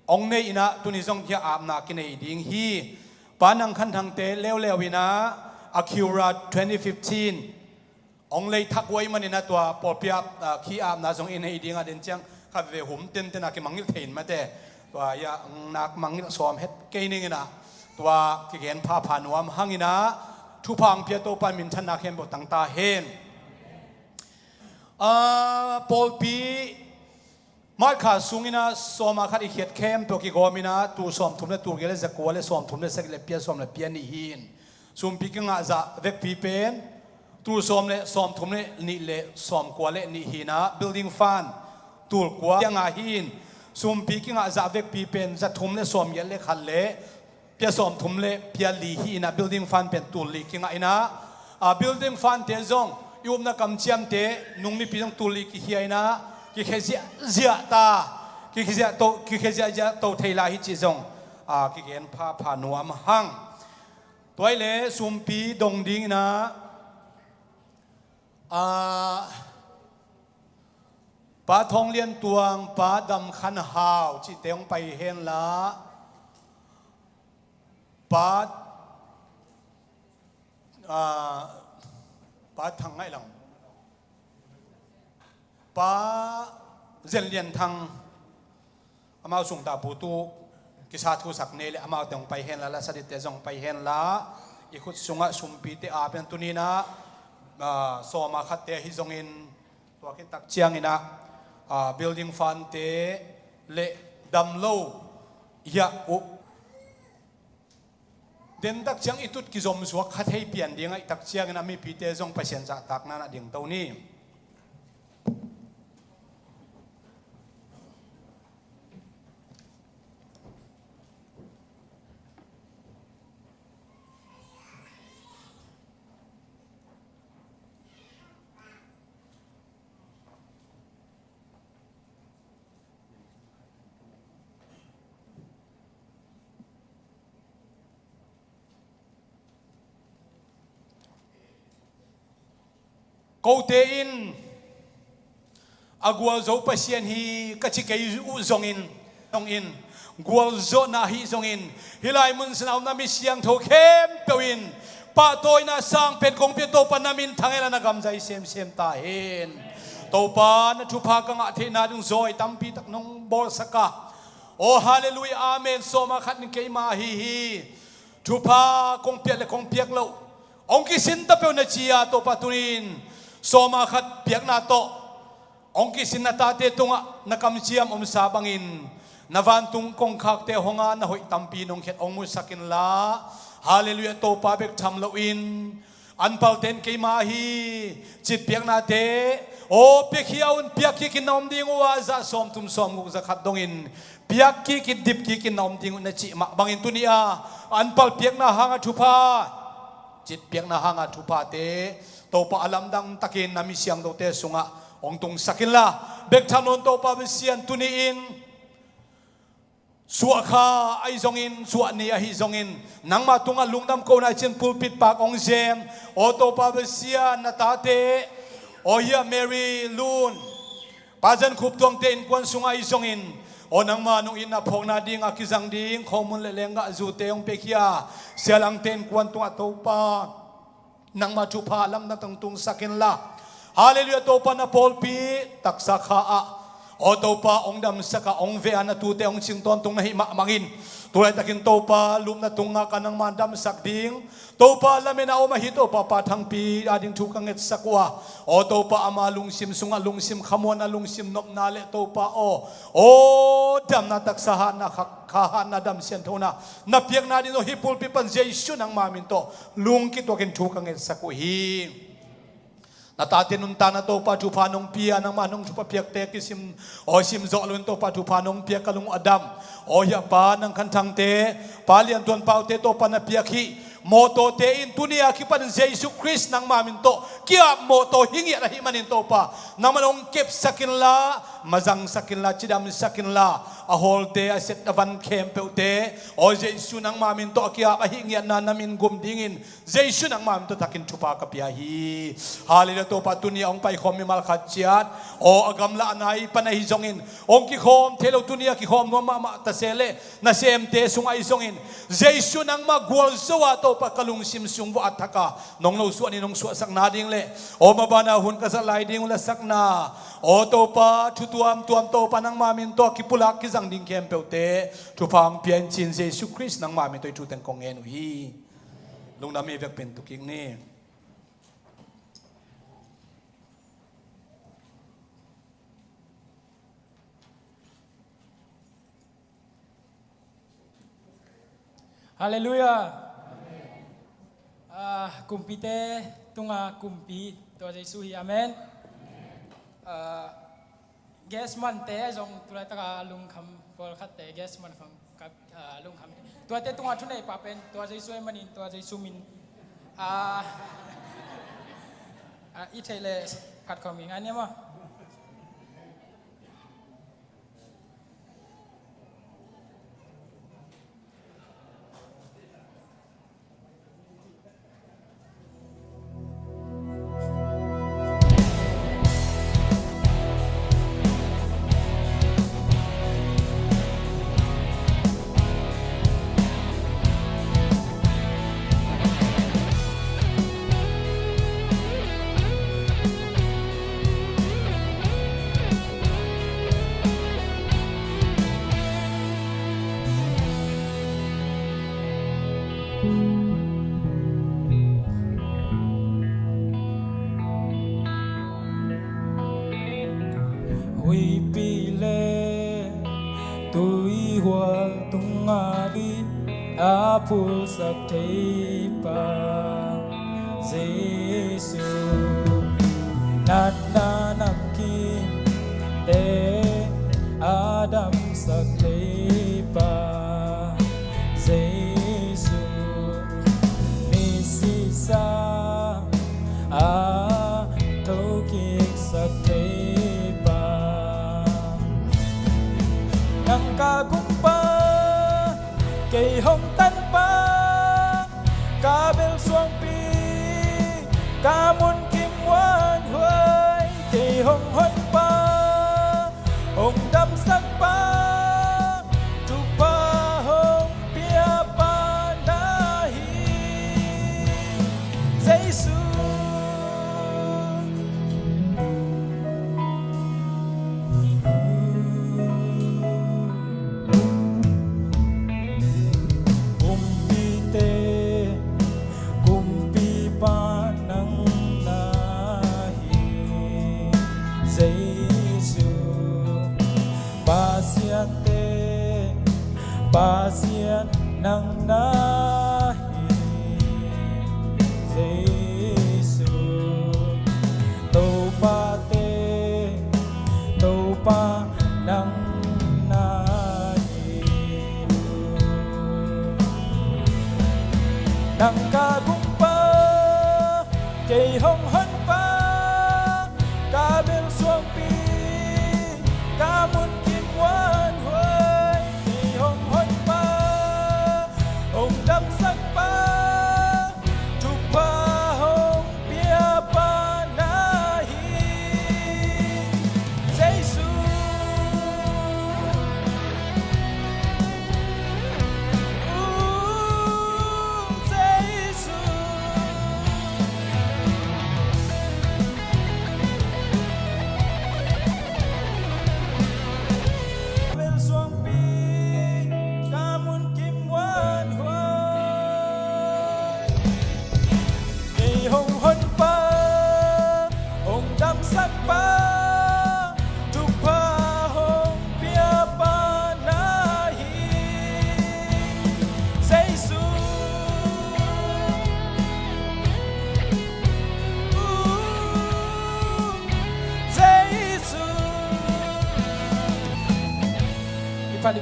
hong nei in ah tuni zong hih ah apna kinei ding hi. Pa Nang Khan Thang te leuleu in ah Acura twenty fifteen hong lei thak uh ahih manin ah tua pawlpi ah, a, khi apna zong i nei ding a, den ciang khat veve hum tenten a kimangngilh thei in mate. Tua hih ah nak mangngilh sawm het kei ning in ah tua kigen phapha nuam hang in ah thupha hong pia Topa minthanna khempeuh tang ta hen. A, pawlpi March kha sungin ah sawma khat i khiat khempeuh kigawm in ah tul sawmthum le tul giat le zakua le sawmthum le sagih le pia sawm le pia nih hi in, sumpi kingah zah vekpi pen tul sawm le sawmthum le nih le sawmkua le nih hi in ah building fund tul kua pia nga hi in, sumpi kingah zah vekpi pen zathum le sawmgiat le khat le pia sawmthum le pia li hi in ah building fund pen tul li kingah in ah, a, building fund te zong i upna kamciamte nung nipi zong tul li kikhia in ah kikhia ziahziah ta, kikhia ziah to, kikhia ziahziah to thei lai hi cih zong, a, kigen phapha nuam hang. Tua hi leh sumpi dong ding in ah, a, Pa Thawng Lian Tuang, Pa Dam Khan Hau cihte hong pai hen la, Pa, a, Pa Thang Ngaih Lang, Pa Zen Lian Thang, amau sung ta pu tu kisa thusak nei le amaute hong pai hen la, la sadit te zong pai hen la, i khut sungah sumpi te a pen tuni in ah, a, sawma khat te ahi zongin tua khit tak ciangin ah, a, building fund te le damlo hiah uh den tak ciang i tut kizom suak kha thei pian ding ahih tak ciangin a mipite zong Pasian zahtakna in ah dingto ni. Kote in a gualzo Pasian hi ka ci kei uh zongin, zongin gualzawhna ahi zongin, hih lai mun sung a om na mi siangtho khempeuh in pahtawina sang pen kong pia Topa na min thang hen la, na gam zai semsem ta hen. Topa na thupha ka ngah theihna ding zawi tampi tak nong bawlsak a, aw halleluiah, amen. Sawma khat in keima ahi hi. Thupha kong piak le kong piak loh hong kisin ta peuh na ci a, Topa tuni in sawma khat piakna tawh hong kisin na tate tungah na kamciam omsa bangin na vantung kongkhakte hong a, na hoih tampi nong khiat hong musak in la, halleluiah, Topa bek tham loin an palte in keima ahi cih piaknate, aw piakhia un, piak kik in na om ding uh a, za sawmthum sawmguk za khat dongin piak kik in, dip kik in na om ding uh na cih mah bangin tuni a an pal piakna hanga thupha, cih piakna hanga thuphate Topa a lamdang takin na mi siangthote sungah hong tungsak in la, bek tham loin Topa Pasian tuni in suah kha ahi zongin, suah ni ahi zongin, nangmah tungah lungdam kohna i cih pulpit pak hong zem, aw Topa Pasian, na tate, aw hih Mary Lun, Pa Zan Khup Tuangte innkuan sungah ahi zongin, Aw nangma nong itna phawkna dingah kizang ding khawmun le lenggah zute hong piakhia sialangte innkuan tungah Topa, nangma thupha lamdang tungsak inla. Halleluiah. Topa, na pawlpi taksa kha ah, aw Topa, hong damsak a, hong veh a, na tuute hong cing tawntung na hih mahmah in, tu laitakin Topa, lupna tungah ka nangma damsak ding Topa, lamen a om ahi Topa, Pa Thangpi ading thu ka ngetsak uh a, aw Topa, ama lungsim sungah lungsim khamuanna, lungsim nopna le Topa aw, aw damna, taksa hatna, kha, kha hatna, dam sianthona na piakna ding aw, hih pulpit pan Jesu nangma min tawh lungkituakin thu ka ngetsak uh hi. Na tate nuntakna Topa thupha nong pia, nangma nong thupha piakte kisim, aw sim zawh loin Topa thupha nong pia, ka lung a dam. Aw hih a Pa Nang Khan Thangte, Pa Lian Tuan Paute Topa na piak hih mawtawte in tuni a kipan Jesu Khrist nangma min tawh ki-ap mawtaw hi ngiat ahih manin Topa, nangman hong kepsak inla, mazangsak inla, cidamsak inla, a hawlte, a set a van khempeuhte aw Jesu nangma min tawh a ki-ap ahih ngiatna na min gum dingin Jesu nangma min tawh takin thupha ka pia hi. Halleluiah. Topa, tuni a hong paikhawm mimal khat ciat aw a gamla a nai pan ahi zongin, hong kikhawm thei lo tuni a kikhawm nuam mahmah ta se leh nasemte sungah ahi zongin, Jesu nangma gualzo a Topa, ka lungsim sung vuah a thak a nong lo suah ni, nong suahsakna ding le aw maban a hun ka zat lai ding uh lasakna, aw Topa, thu tuamtuam Topa nangma min tawh kipulak kizang ding khempeuhte thupha hong pia in ci-in Jesu Khrist nangma min tawh hih thu teng kong ngen uh hi. Lungdam. I vekpi-in tu kik ni. Halleluiah. Ah, kumpite tunga kumpi tua Jesu hi. Amen. Ah, gas mante zong tu laitaka lungkham, pawlkhatte gas man kham ka, ah, lungkham. Tuate tunga thunei pa pen tua Jesu ahih manin tua Jesu min, ah, ah, i theih leh khat khawng i ngai ni maw? Huihpi le tuihual tunga tui a phulsak thei pa Jesu, natna namkimte a damsak thei pa Jesu, misisa a thokiksak thei pa. Nang ka gumpa, kei hong tanpa, ka bel suangpi, ka mun kim muanhuai, kei hong honpa, hong damsakpa, thupha hong piapa na hi, Jesu. Kumpite kumpipa nang na hi, Jesu. Pasiante Pasian nang na hi, Jesu. Topate Topa nang na hi. Nang ka gumpa, kei hong honpa, ka bel suangpi, ka mun kim muanhuai, kei hong honpa, hong damsakpa, thupha hong piapa na hi, Jesu.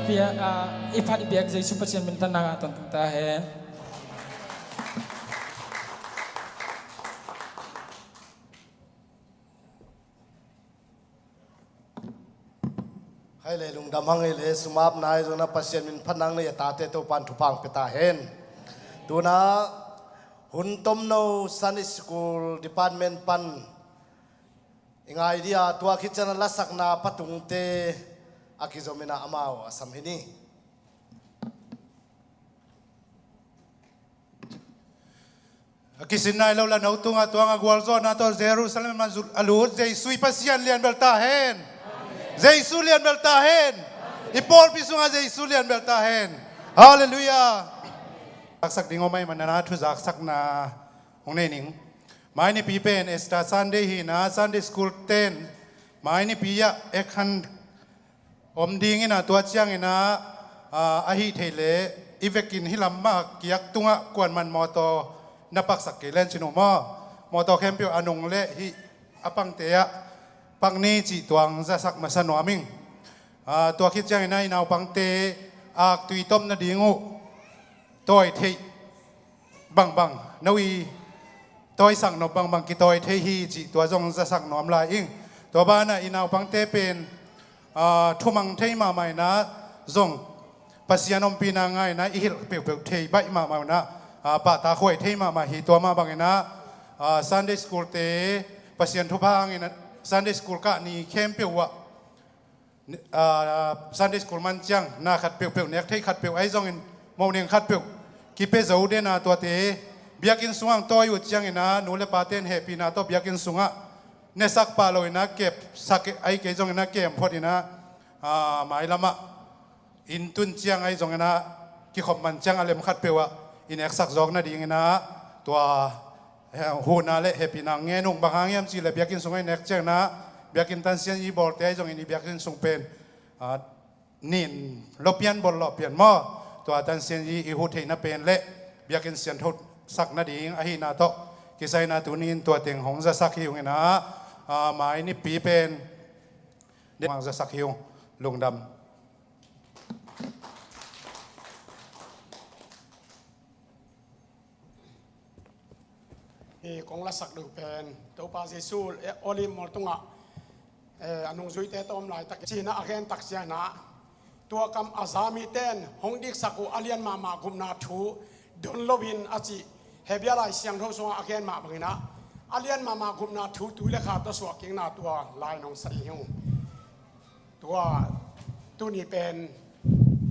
Bia, ah, i phat i biak Jesu Pasian minthanna ngah tawntung ta hen. Hai le lungdam hang ei le sumap nai zong na Pasian min phat nang na ya tate Topan thupha hong pia ta hen. Tuna hun tomno Sunday School Department pan i ngai dia tua khit ciang a lasakna patungte a kizom ina amau a sam hi ni. A kisin nai lo la no tungah tuang a gualzawhna tawh Jerusalem a zut a lut Jesu i Pasian lianbel ta hen. Jesu lianbel ta hen. I pawlpi sungah Jesu lianbel ta hen. Halleluiah. Zaksak ding om ahih manana thu zaksakna hong nei ning. Mai nipi pen Easter Sunday hi na Sunday School ten mai nipi ah ek han om ding ina tua ciang ina, ah, ahi thei le i vekin hi lam mah kiak tungah kuan man mawtaw na paksak kei len cin uh maw? Mawtaw khempeuh a nung le hih a pangte ah pak ni cih tuang zasak masa nuam ing. Ah, tua khit ciang ina i naupangte aktui tawm nading uh tawi theih bangbang, no i tawisak nop bangbang kitawi thei hi cih tua zong zasak nuam lai ing. Tua banah i naupangte pen, ah, thumang thei mahmah ina zong Pasian ompihna ngaina i hilh peuhpeuh thei baih mahmah ina, ah, pahtakhuai thei mahmah hi. Tua mah bangina, ah, Sunday School te Pasian thupha hangina Sunday School kah ni khempeuh ah Ni-, ah, Sunday School man ciang na khat peuhpeuh nek thei khat peuh ahi zongin moning khat peuh kipia zo dena tuate biakinn sungah tawi uh ciangina nu le paten hehpihna tawh biakinn sungah nesak pah loina kepsak ahi kei zongina kem photina, ah, mailamah inn tun ciang ahi zongina kikhop man ciang a lem khat peuh ah i neksak zawk nadingina tua huhna le hehpihna ngen ung. Bang hang hiam cihleh biakinn sungah i nek ciangna biakinn tansian i bawlte ahi zongin i biakinn sung pen, ah, nin lo pian bol lawh pian maw? Tua tansian i, i huh theihna pen le biakinn sianthosak nading ahihna tawh kisaina tunin tua teng hong zasak hi ungina, ah, mai nipi pen hong zasak hi ung. Lungdam. Hi kong lasak deuh pen Topa Jesu, eh, Olive mual tungah, eh, a nungzuite tawh om laitak cihna a gen tak ciangna tua kam a za miten hong diksak uh a lian mahmah gupna thu don loin a cih Hebia Lai Siangtho sungah a gen mah bangina a lian mahmah gupna thu tui le kha tawh suahkikna tua lai nong sa ding hi ung. Tua tuni pen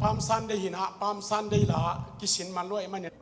Palm Sunday hina, Palm Sunday la kisin man luai manin.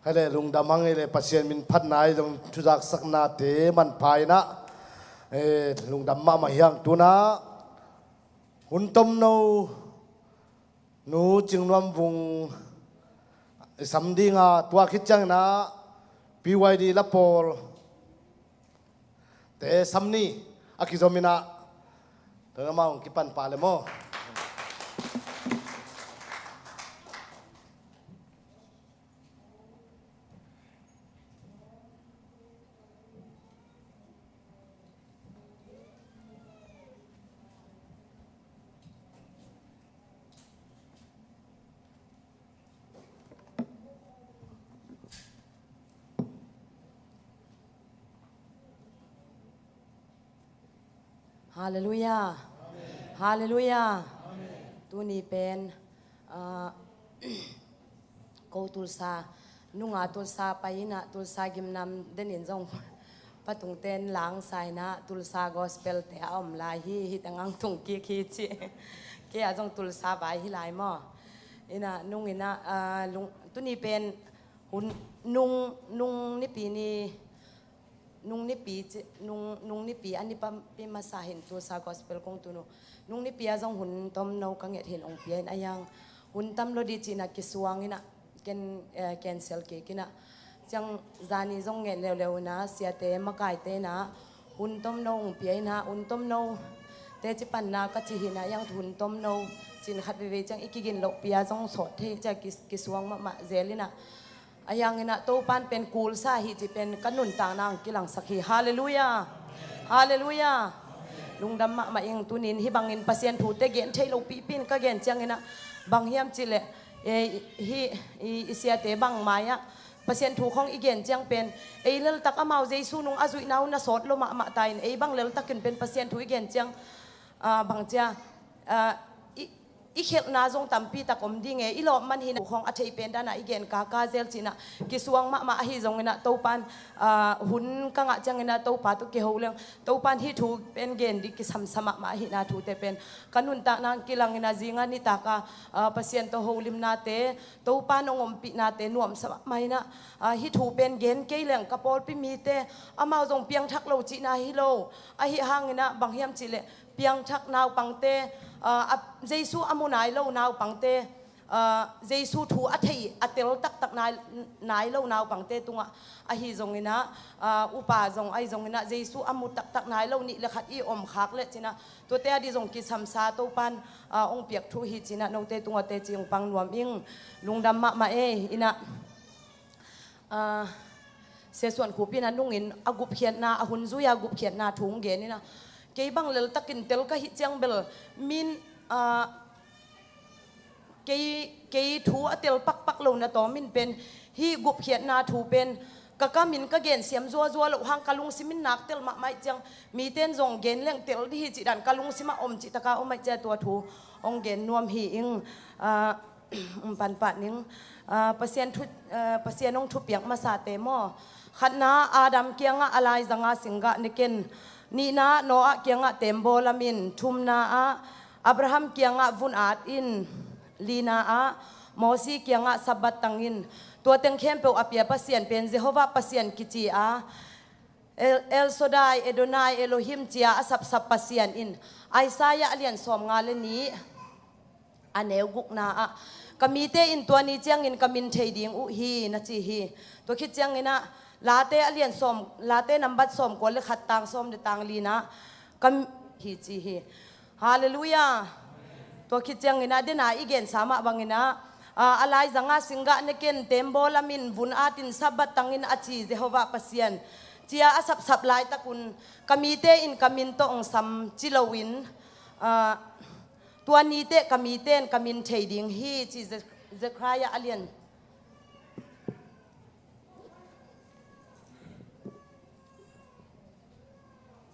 Hei le, lungdam hang ei le, Pasian min phatna ei zong thuzaksaknate manpha inah, eh, lungdam mahmah hiang tunah hun tomno Nu Cingnuam Vung i sam dinga, tua khit cianginah P Y D la pawl te sam ni a kizom inah, tua amah hong kipan pah le maw. Halleluiah. Halleluiah. Tuni pen, ah, ko Tulsa nunga Tulsa pai inah Tulsa gimnam denin zong patungten langsa inah Tulsa gospel te a om lai hi, hih teng ang tung kik hi ci. Kei a zong Tulsa vai hi lai maw. Inah nung inah, ah, lung, tuni pen hun nung, nung nipi ni, nung nipi ci, nung, nung nipi a ni pa, pi masa hin Tulsa gospel kong tun uh. Nung nipi a zong hun tomno ka nget hin ong pia in a yang hun tam lo di cihna kisuang inah ken, eh, cancel kik inah. Ciang zani zong nget leuleu inah siate makaite inah hun tomno ong pia inah hun tomno te ci panna ka ci hinah yang hun tomno cin khat veivei ciang i kigin loh pia zong sawt thei cia ki, kisuang mahmah zel inah. A yang inah Topan pen kulsa hi ci pen ka nuntakna ang kilangsak hi. Halleluiah. Halleluiah. Lungdam mahmah ing tunin hih bangin Pasian thute gen thei lo pihpin ka gen ciang inah bang hiam cih leh, eh, hih i, i siate bang mai-ah Pasian thu khong i gen ciang pen ei leltak amau Jesu nung a zuihna uh na sawt lo mahmah ta in ei bang leltakin pen Pasian thu i gen ciang, ah, bang cia, ah, i, i khelhna zong tampi tak om ding e, i lawp man hi na khong a thei pen dana i gen kaka zel cihna kisuang mahmah ahi zong inah Topan, ah, hun ka ngah ciang inah Topa tawh kiho leng Topan hih thu pen gen di kisamsa mahmah ahihna thute pen ka nuntakna ang kilang inah zinga nitaka, ah, Pasian tawh holimnate Topan ong ompihnate nuamsa mahmah inah, ah, hih thu pen gen kei leng ka pawlpi mite amau zong piangthak lo cihna hi lo. Ahi hang inah bang hiam cih leh piangthak naupangte, ah, a, Jesu a mu nai lo naupangte, ah, Jesu thu a thei a tel taktak nai, nai lo naupangte tungah ahi zong inah, ah, upa zong ahi zong inah Jesu a mu taktak nai lo nih le khat i om khak le cinah tuate a di zong kisamsa Topan, ah, ong piak thu hi cinah note tungah teci ong pang nuam ing. Lungdam mahmah ei inah. Ah, Sia Suan Khup inah nungin a gupkhiatna, a hun zui-a gupkhiatna thu hong gen inah kei bang leltakin tel ka hih ciang bel min, ah, kei, kei thu a tel pakpak lo na tawm in pen hih gupkhiatna thu pen ka kamin ka gensiam zuazua loh hang ka lungsimin nak tel mahmah ih ciang miten zong gen leng tel di hi cih dan ka lungsimah om cihtaka om aih cia tua thu hong gen nuam hi ing. Ah, um, panpah ning, ah, Pasian thu, ah, Pasian hong thupiak masate maw? Khatna Adam kiangah a laizanga singgah nekin, nihna Noah kiangah tembaw lamin, thumna ah Abraham kiangah vun at in, lina ah Mosi kiangah Sabbath tangin, tua teng khempeuh a pia Pasian pen Jehovah Pasian kici a, El, El Shaddai, Adonai, Elohim cia a sapsap Pasian in Isaiah a lian sawmnga le nih a neu gukna ah ka mite in tua ni ciangin ka min thei ding uh hi na ci hi. Tua khit ciangin ah Late a lian sawm, Late nambat sawmkua le khat tang sawm le tang lina ka m-, hi ci hi. Halleluiah. Tua khit ciangin ah dena i gensa mah bangin ah, ah, a laizanga singgah nekin tembaw lamin vun atin Sabbath tangin a ci Jehovah Pasian cia a sapsap laitakun ka mite in ka min tawh ong sam ci loin, ah, tua niteh ka mite in ka min thei ding hi ci Ze-, Zekhariah a lian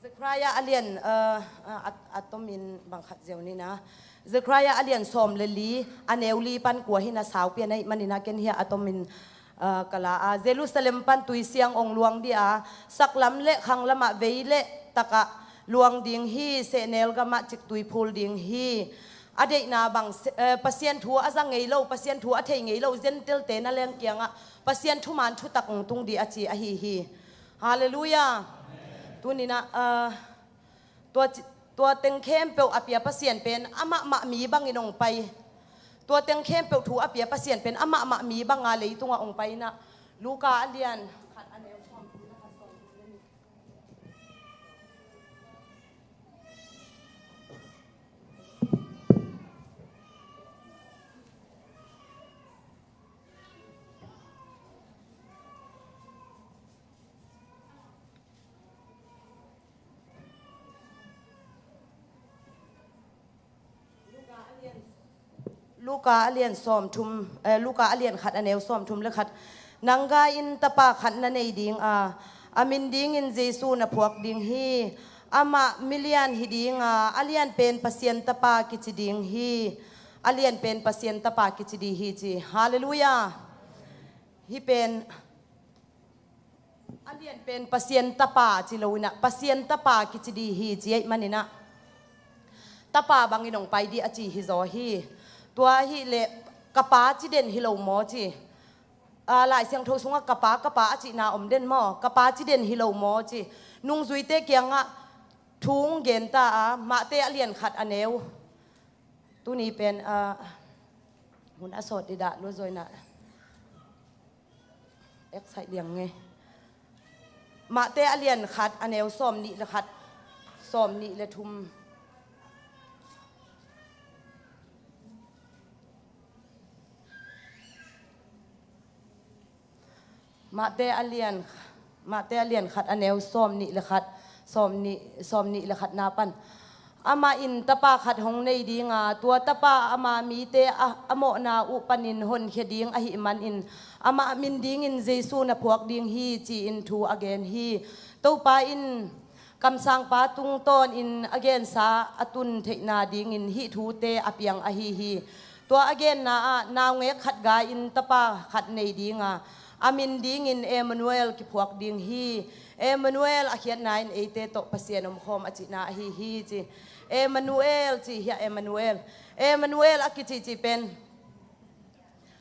Zekhariah a lian, uh, uh, a, a tomin bang khat ziau ni na. Zekhariah a lian sawm le li, a neu li pan kua hi na, saupi a na ih manin ah ken hiah a tomin, uh, ka la a. Jerusalem pan tui siang ong luang dih a, saklam le khanglamah vei le takah luang ding hi, sehnel gamah ciktui phul ding hi. a deihna bang, eh, Pasian thu a za ngei lo, Pasian thu a thei ngei lo Gentile-te na leng kiangah Pasian thuman thutak hong tung dih a ci ahi hi. Halleluiah. Tuninah, ah, tua ci-, tua teng khempeuh a pia Pasian pen amah mah mi bangin hong pai. Tua teng khempeuh thu a pia Pasian pen amah mah mi banga leitungah hong pai inah, Luka a lian khat a neu sawm. Luka a lian sawmthum, eh, Luka a lian khat a neu sawmthum le khat. Nang gai-in tapa khat na nei ding a, a min dingin Jesu na phuak ding hi. Amah milian hi ding a, a lianpen Pasian Tapa kici ding hi. A lianpen Pasian Tapa kici ding hi ci. Halleluiah. Hih pen a lianpen Pasian Tapa ci loinah Pasian Tapa kici ding hi ci ahih maninah, tapa bangin hong pai dih a ci hi zaw hi. Tua hileh ka pa ci den hi lo maw ci. Ah, Lai Siangtho sungah ka pa, ka pa a cihna om den maw? Ka pa ci den hi lo maw ci. Nungzuite kiangah thu hong genta a, Mate a lian khat a neu. Tuni pen, ah, hun a sawt dih dah lua zaw inah. Excite liang nge. Mate a lian khat a neu sawm nih le khat, sawm nih le thum. Mate a lian, Mate a lian khat a neu sawm nih le khat, sawm nih, sawm nih le khatna pan. Amah in tapa khat hong nei ding a, tua tapa ama mite a, a mawhna uh panin honkhia ding ahih manin, amah min dingin Jesu na phuak ding hi, ci-in thu a gen hi. Topa in kamsangpa tungtawnin a gensa a tun theihna dingin hih thute a piang ahi hi. Tua a genna ah naungek khat gai-in tapa khat nei ding a, a min dingin Emmanuel kiphuak ding hi. Emmanuel a khiatna in eite tawh Pasian omkhawm a cihna ahi hi ci. Emmanuel ci hi a, Emmanuel. Emmanuel a kicihcih pen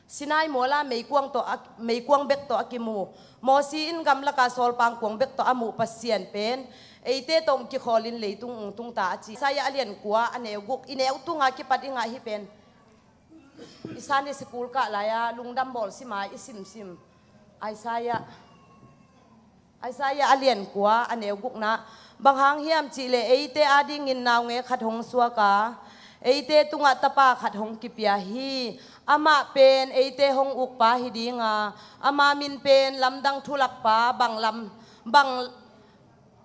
Sinai muala meikuang tawh a, meikuang bek tawh a kimu, Mosi in gamlaka sawlpang kuang bek tawh a muh Pasian pen eite tawh hong kikhawlin leitung hong tungta a ci. Isaiah a lian kua a neu guk, i neu tunga kipat i ngah hi pen. I Sunday school kah lai-a lungdam bawl sima i simsim. Isaiah, Isaiah a lian kua a neu gukna. Bang hang hiam cihleh eite adingin naungek khat hong suak a, eite tungah tapa khat hong kipia hi. Amah pen eite hong ukpa hi ding a, ama min pen lamdang thulakpa, bang lam, bang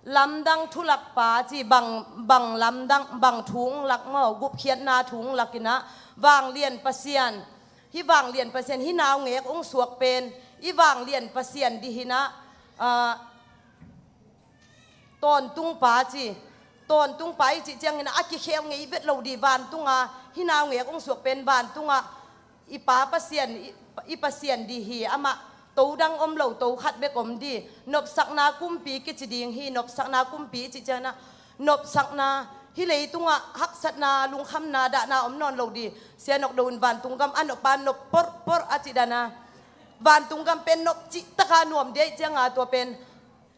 lamdang thulakpa ci, bang, bang lamdang, bang thu hong lak maw, gupkhiatna thu hong lak inah, vanglian Pasian, hih vanglian Pasian, hih naungek hong suak pen i vanglian Pasian dih hi inah, ah, tawntungpa ci, tawntungpa i cih ciangin a kikhel ngei vet lo dih, vantunga hih naungek hong suak pen vantunga i Pa Pasian, i, i Pasian dih hi. Amah to dang om lo, to khat bek om dih. Nopsakna kumpi kici ding hi, nopsakna kumpi i cih ciangin ah, nopsakna, hih leitungah haksatna, lungkhamna, dahna om nawn lo dih. Sia Nok Do in vantung gam a noppa nop porpor a cih dan a, vantung gam pen nop cihtaka nuam dih ahih cianga tua pen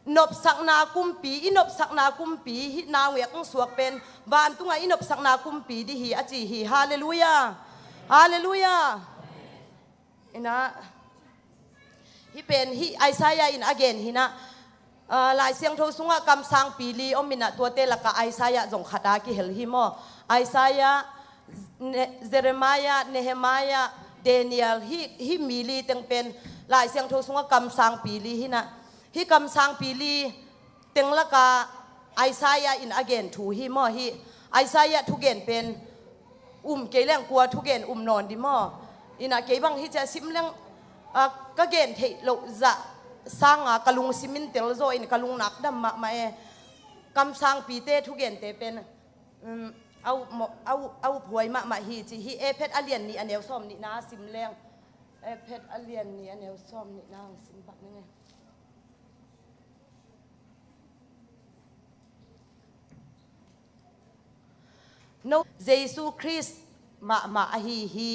nopsakna kumpi, i nopsakna kumpi, hih naungek hong suak pen vantungah i nopsakna kumpi dih hi a ci hi. Halleluiah. Halleluiah. Inah, hih pen hih Isaiah in a gen hi inah, ah, Lai Siangtho sungah kamsangpi li om inah, tuate lakah Isaiah zong khat a kihel hi maw? Isaiah, Ne-, Jeremiah, Nehemiah, Daniel, hih, hih mi li teng pen Lai Siangtho sungah kamsangpi li hi inah, hih kamsangpi li teng lakah Isaiah in a gen thu hi maw? Hih Isaiah thugen pen um kei leng kua thugen um nawn dih maw? Inah kei bang hih ciah sim leng, ah, ka gen theih loh zah sanga ka lungsim in telzaw in ka lungnak dam mahmah e. Kamsangpite thugente pen, um, a up maw, a up, a uphuai mahmah hi ci. Hih Efet a lian nih a neu sawm nihna sim leng. Efet a lian nih a neu sawm nihna hong sim pak ning e. No, Jesu Khrist mahmah ahi hi.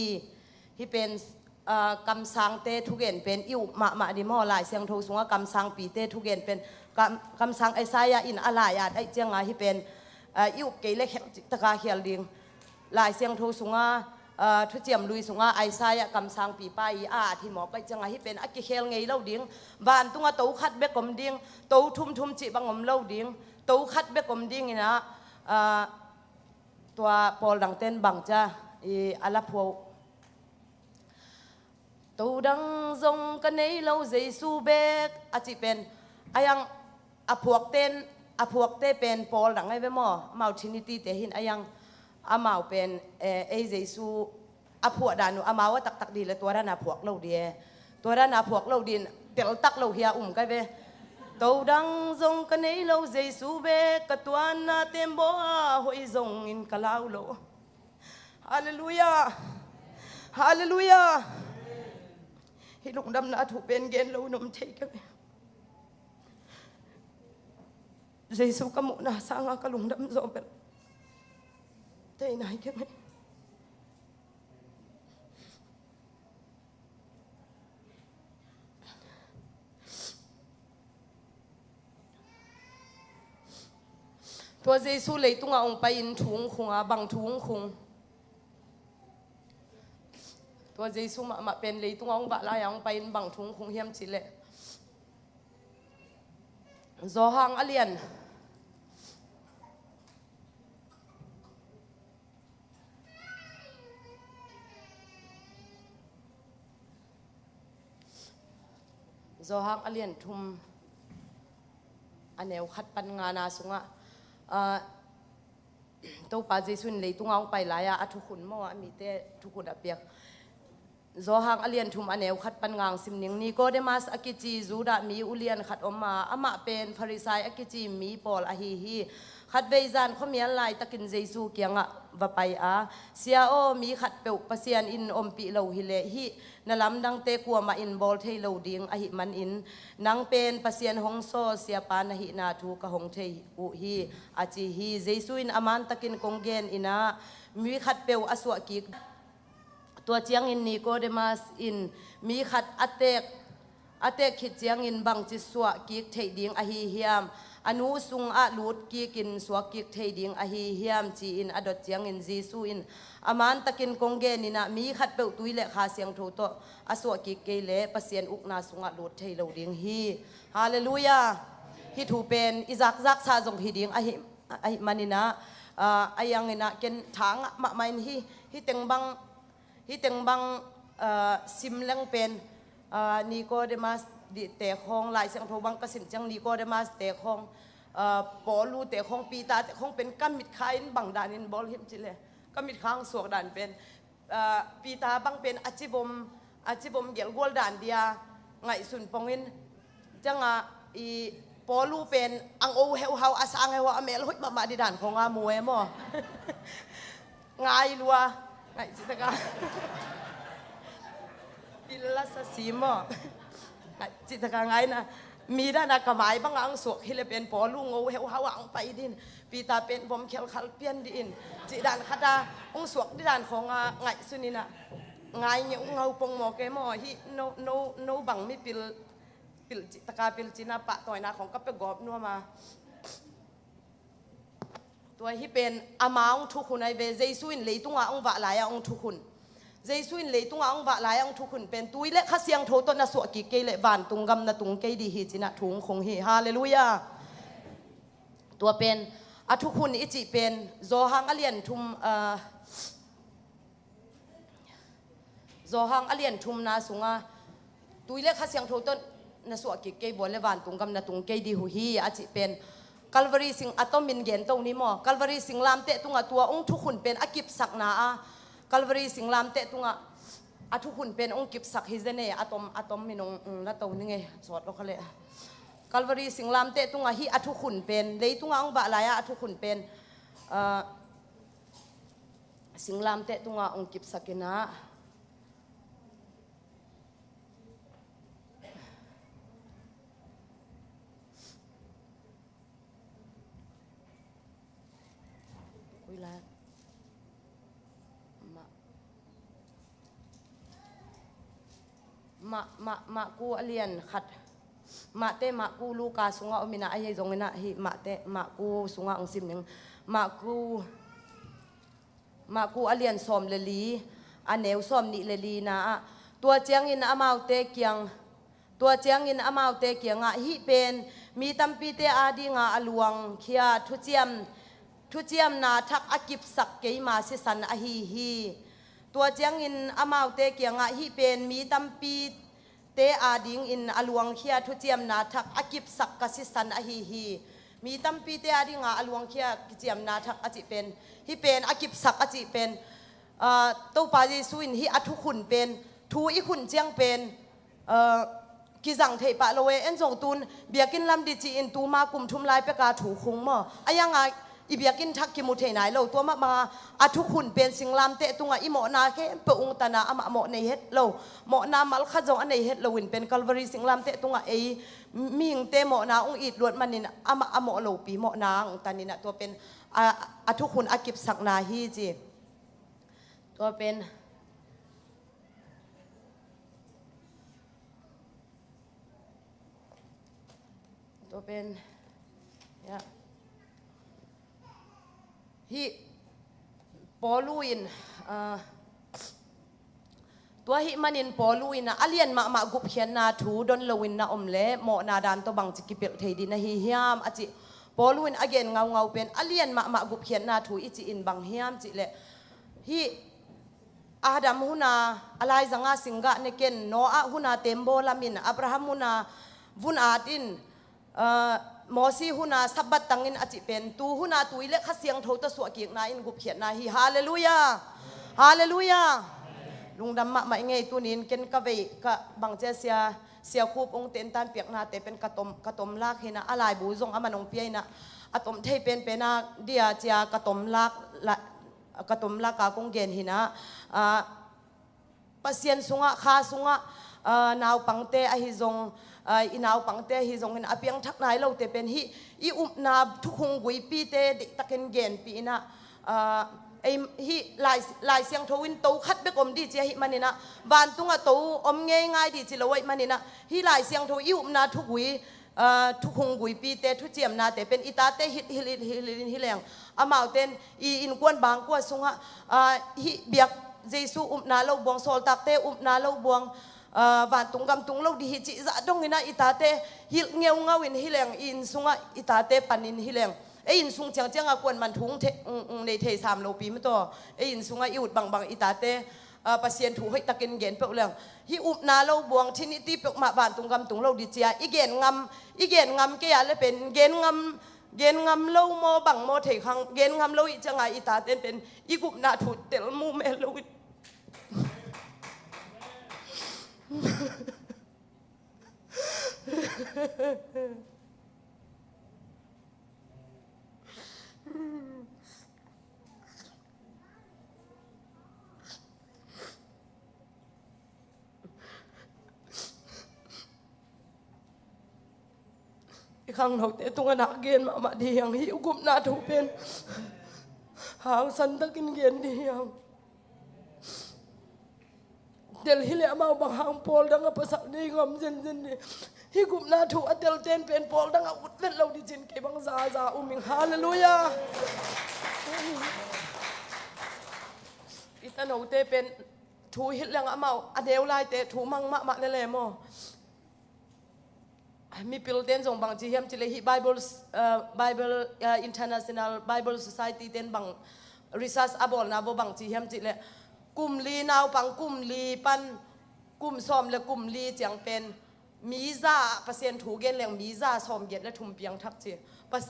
Hih pen, ah, kamsangte thugen pen i up mahmah ding maw, Lai Siangtho sungah kamsangpite thugen pen, kam, kamsang Isaiah in a lai-at ahih ciangah hih pen, ah, i up kei le khelh cih taka khial ding. Lai Siangtho sungah, ah, Thuciam Lui sungah Isaiah kamsangpipa i a at hi mawk ahih ciangah hih pen a kikhel ngei lo ding. Vantungah to khat bek om ding, to thumthum cih bang om lo ding, to khat bek om ding inah, ah, tua pawl dangten bang cia i a la phuah uh. To dang zong ka nei lo, Jesu bek a cih pen, a yang a phuakten, a phuakte pen pawl dang ai ve maw, amau Trinity te hin a yang amau pen, eh, ei Jesu a phuah dan uh, amau a taktak dih le tua dan a phuak lo dih e. Tua dan a phuak lo dih in teltak lo hia um kai ve. To dang zong ka nei lo, Jesu bek ka tuanna tembaw a hoih zongin ka lau lo. Halleluiah. Halleluiah. Hih lungdamna thu pen gen lo in om thei keng. Jesu ka muhna sanga ka lungdam zaw bel thei nai keng. Tua Jesu leitungah hong pai-in thu hong khung a, bang thu hong khung? Tua Jesu mahmah pen leitungah hong vah lai-a hong pai-in bang thu hong khung hiam cih leh, Johan a lian Johan a lian thum a neu khat pan ngana sungah, ah, Topa Jesu in leitungah hong pai lai-a a thukhun maw, a mite thukhun a piak. Johan a lian thum a neu khat pan ngang sim ning. Nikodemas a kici Judah mi ulian khat om a, amah pen Farisai a kici mi pawl ahi hi. Khatvei zan khuamial laitakin Jesu kiangah va pai a, Sia aw, mi khatpeuh Pasian in ompih lo hileh hih na lamdangte kuamah in bawl thei lo ding ahih manin, nang pen Pasian hong sawl siapa na hihna thu ka hong thei uh hi, a ci hi. Jesu in a mantakin kong gen inah, mi khatpeuh a suah kik. Tua ciangin Nikodemas in mi khat a teek, a teek khit ciangin bangci suah kik theih ding ahi hiam? A nu sungah lut kikin suak kik thei ding ahi hiam? Ci-in a dot ciangin Jesu in, a mantakin kong gen inah, mi khatpeuh tui le Kha Siangtho tawh a suah kik kei leh Pasian ukna sungah lut thei lo ding hi. Halleluiah. Hih thu pen i zakzaksa zong hi ding ahi, ahi maninah, ah, a yanginah ken thangah mahmah in hi, hih teng bang Hih teng bang, ah, sim leng pen, ah, Nikodemas dih teek hong, Lai Siangtho bang ka sim ciang Nikodemas teek hong, ah, Paulu teek hong, Peter teek hong pen ka mitkha in bang danin bawl him cih leh, ka mitkha hong suak dan pen, ah, Peter bang pen a civom, a civom gelgual dan dia ngaihsun pongin, ciangah i Paulu pen ang o heuhau, a sang heuhau, a mel hoih mahmah dih dan khong a mu e maw? Ngai lua. Ngai citaka. Pil la sa si maw? Ngai citaka ngai na. Mi dana ka mai banga ang suak hi le pen Paulu ngo heuhau ang pai din. Peter pen vom khelkhal pian dih in. Cih dan khata ang suak dih dan khong a ngaihsun ina. Ngai ngeu ngau pong maw ke maw? Hi no, no, no bang mi pil Pilci, taka pilcina pahtawina khong ka pia gawp nuam a. Tua hi pen ama hong thukhun ai ve, Jesu in leitunga hong vah lai-a hong thukhun. Jesu in leitunga hong vah lai-a hong thukhun pen tui le Kha Siangtho tawh na suah kik kei leh vantung gam na tung kei dih hi cina thu hong khung hi. Halleluiah. Tua pen a thukhun i cih pen Johan a lian thum, ah, Johan a lian thumna sunga tui le Kha Siangtho tawh na suah kik kei vua le vantung gam na tung kei dih uh hi a cih pen Calvary sing a tomin gen to ni maw? Calvary singlamteh tunga tua hong thukhun pen a kipsakna a, Calvary singlamteh tunga a thukhun pen hong kipsak hi zen e, a tom, a tomin hong, hong la to ning e, sawt lo kha le. Calvary singlamteh tunga hi a thukhun pen, leitunga hong vah lai-a a thukhun pen, ah, singlamteh tunga hong kipsak ina. Koi la. Ma. Mah, mah, Marku a lian khat. Mahte, Marku, Luka sungah om inah, ahi zongin ah hih Mahte, Marku sungah hong sim ning. Marku, Marku a lian sawm le li, a neu sawm nih le li na ah. Tua ciangin amaute kiang, tua ciangin amaute kiangah, "Hih pen mi tampite adinga a luangkhia thuciam, thuciamna thak a kipsak keima sisan ahi hi." Tua ciangin amaute kiangah, "Hih pen mi tampite adingin a luangkhia thuciamna thak a kipsak ka sisan ahi hi." Mi tampite adinga a luangkhia kiciamna thak a cih pen, hih pen a kipsak a cih pen, ah, Topa Jesu in hih a thukhun pen, thu i khun ciang pen, ah, kizang theih pah lo e. En zong tun biakinn lam dih ci-in tuma kum thum lai peka thu khung maw? A yanga i biakinn thak kimu thei nai lo. Tua mahmah a thukhun pen singlamteh tungah i mawhna khempeuh ung tana amah mawh nei het lo. Mawhna malkhat zong a nei het loin pen Calvary singlamteh tungah ei mihingte mawhna ung it luat manin amah a mawh lopi mawhna ung taninah tua pen a, a thukhun a kipsakna hi ci. Tua pen Tua pen, ya. Hih Paulu in, ah, tua hih manin Paulu in a lian mahmah gupkhiatna thu don loin na om le mawhna dan tawh bangci kipelh thei dih na hi hiam a cih. Paulu in a gen ngaungau pen a lian mahmah gupkhiatna thu i cih in bang hiam cih leh, hih Adam huna a laizanga singgah ne ken, Noah huna tembaw lamin, Abraham huna vun at in, ah, Mosi huna Sabbath tangin a cih pen, tu huna tui le Kha Siangtho tawh suahkikna in gupkhiatna hi. Halleluiah. Halleluiah. Lungdam mahmah i ngei tunin ken ka vei ka bangcia sia, sia khup ung tentan piaknate pen ka tom, ka tom lak hinah a laibu zong a man ong pia inah a tom thei penpena dia cia ka tom lak la, ka tom laka kong gen hinah, ah, Pasian sungah, Kha sungah, ah, naupangte ahi zong, ah, i naupangte ahi zongin a piangthak nai lote pen hih i upna thukhung guipite deihtakin genpih inah, ah, ei, hih lai, Lai Siangtho in to khat bek om dih ci ahih maninah vantungah to om ngeingai dih ci lo ahih maninah hih Lai Siangtho i upna thugui, ah, thukhung guipite, thuciamnate pen i tate hilh, hilh, hilh, hilh, hilh, hilh leng. Amaute in i innkuan bangkua sungah, ah, hih biak Jesu upna lo buang, sawltakte upna lo buang, ah, vantung gam tung lo dih hi cih zah donginah i tate hilh ngeungau in hilh leng i inn sungah i tate panin hilh leng. Ei inn sung ciangciangah kuan man thu ung the, ung, ung nei thei sam lopi mataw. Ei inn sungah i ut bangbang i tate, ah, Pasian thu hoihtakin gen peuh leng. Hih upna lo buang, Trinity peuhmah vantung gam tung lo dih cia i gen ngam, i gen ngam kei a le pen, gen ngam, gen ngam lo maw bang maw thei khang, gen ngam lo ih cianga i taten pen i gupna thu tel mu mel lo in. I khangnote tungah nak gen mahmah dih hiang, hih gupna thu pen hangsan takin gen dih hiang. Tel hileh amau bang hang pawl dang a pasal nei ngam zenzen dih. Hih gupna thu a telten pen pawl dang a ut vet lo dih cin kei bang zaza um ing. Halleluiah. I tanote pen thu hilh leng amau a neu laite thu mang mahmah lele maw? Mipilten zong bangci hiam cileh hih Bible, uh, Bible, uh, International Bible Society ten bang research a bawlna baw bangci hiam cileh kum li naupang kum li pan kum sawm le kum li ciang pen mi za ah Pasian thu gen leng mi za sawmgiat le thum piangthak ci. Pas-,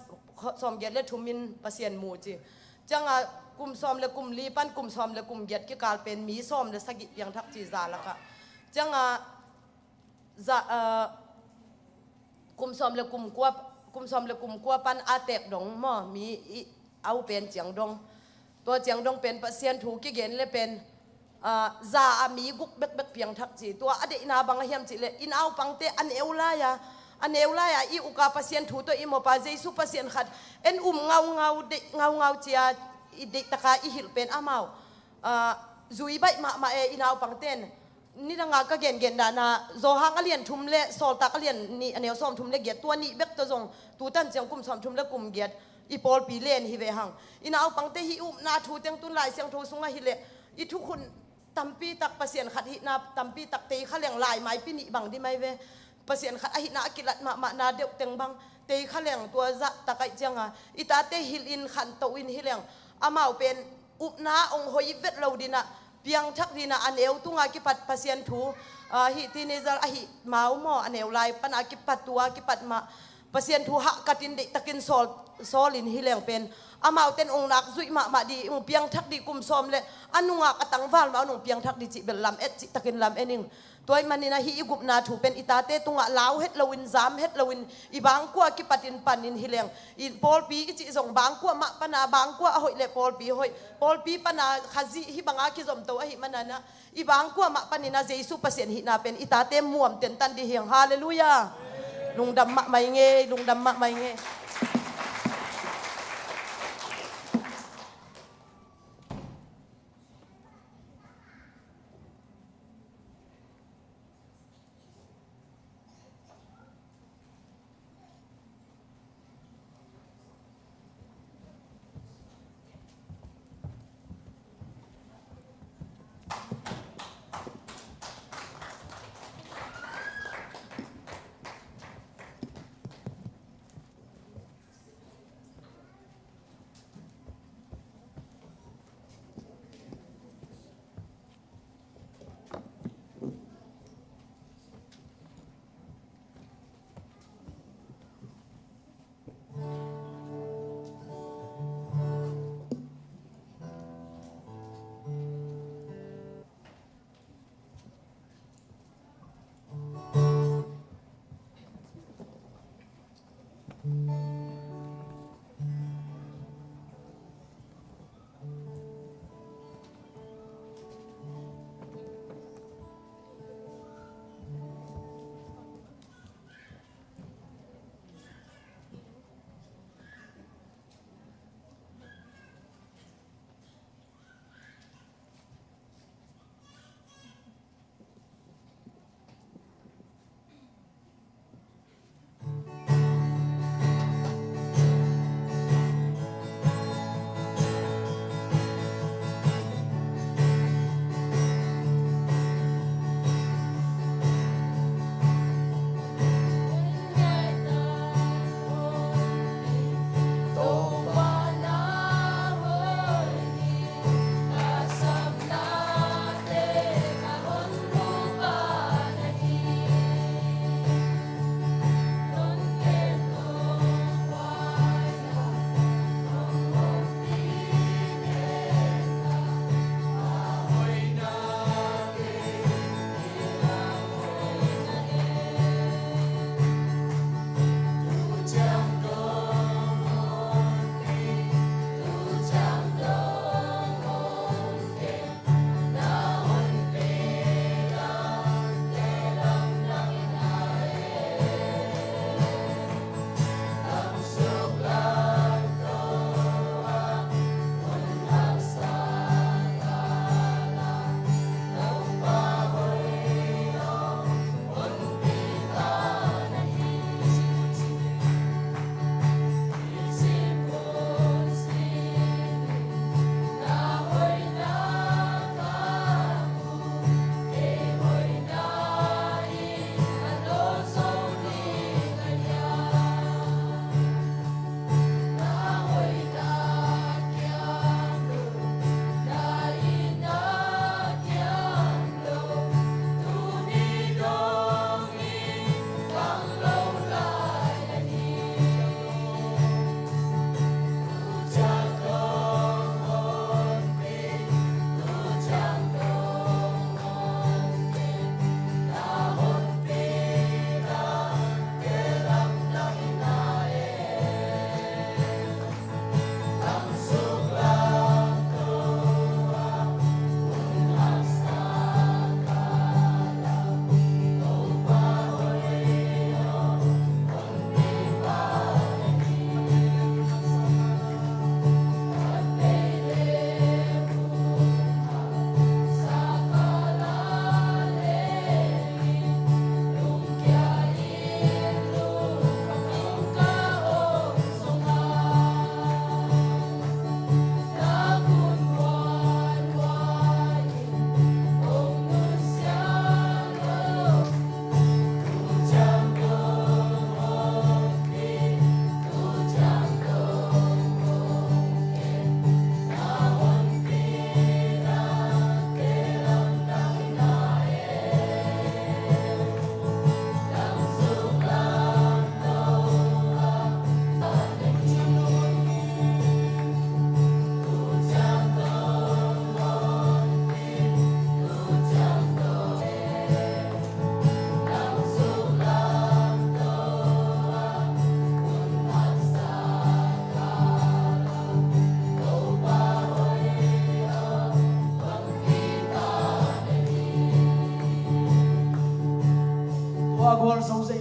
sawmgiat le thum in Pasian mu ci. Cianga kum sawm le kum li pan kum sawm le kum giat kikal pen mi sawm le sagih piangthak ci za lakah. Cianga za, ah, kum sawm le kum kua, kum sawm le kum kua pan a tek dong maw, mi i au pen ciang dong. Tua ciang dong pen Pasian thu kigen le pen, ah, za a mi guk bekbek piangthak ci. Tua a deihna bang a hiam cileh i naupangte a neu lai-a, a neu lai-a i uka Pasian thu tawh i mawpa Jesu Pasian khat en um ngaungau, deih ngaungau cia i deihtaka i hilh pen amau, ah, zui baih mahmah e i naupangten. Nidanga ka gengen dana Johan a lian thum le Sawltak a lian nih a neu sawm thum le giat, tua nih bek tawh zong tutan ciang kum sawm thum le kum giat i pawlpi len hi ve hang. I naupangte hih upna thu teng tun Lai Siangtho sungah hileh i thukhun tampi tak Pasian khat hihna tampi tak tei kha leng lai maipi nih bang di mai ve. Pasian khat ahihna a kilat mahmahna deuh teng bang tei kha leng tua zah tak aih cianga i tate hilh in khantoh in hileng amau pen upna ong hoi vet lo dinah piangthak dinah a neu tunga kipat Pasian thu, ah, hih teenager ahih mau maw a neu lai pana kipat tua kipat mah Pasian thu hahkatin deihtakin sawl, sawlin hileng pen amauten ong nak zuih mahmah di ong piangthak di kum sawm le a nungak a tangval mah ong piangthak di cih bel lam et cihtakin lam en ing. Tua ih maninah hih i gupna thu pen i tate tungah lau het loin zam het loin i bangkua kipatin panin hileng i pawlpi i cih zong bangkua mah pana bangkua a hoih le pawlpi hoih pawlpi pana Khazih hih banga kizomto ahih mananah i bangkua mah paninah Jesu Pasian hihna pen i tate muam tentan di hiang. Halleluiah. Lungdam mahmah i ngei, lungdam mahmah i ngei.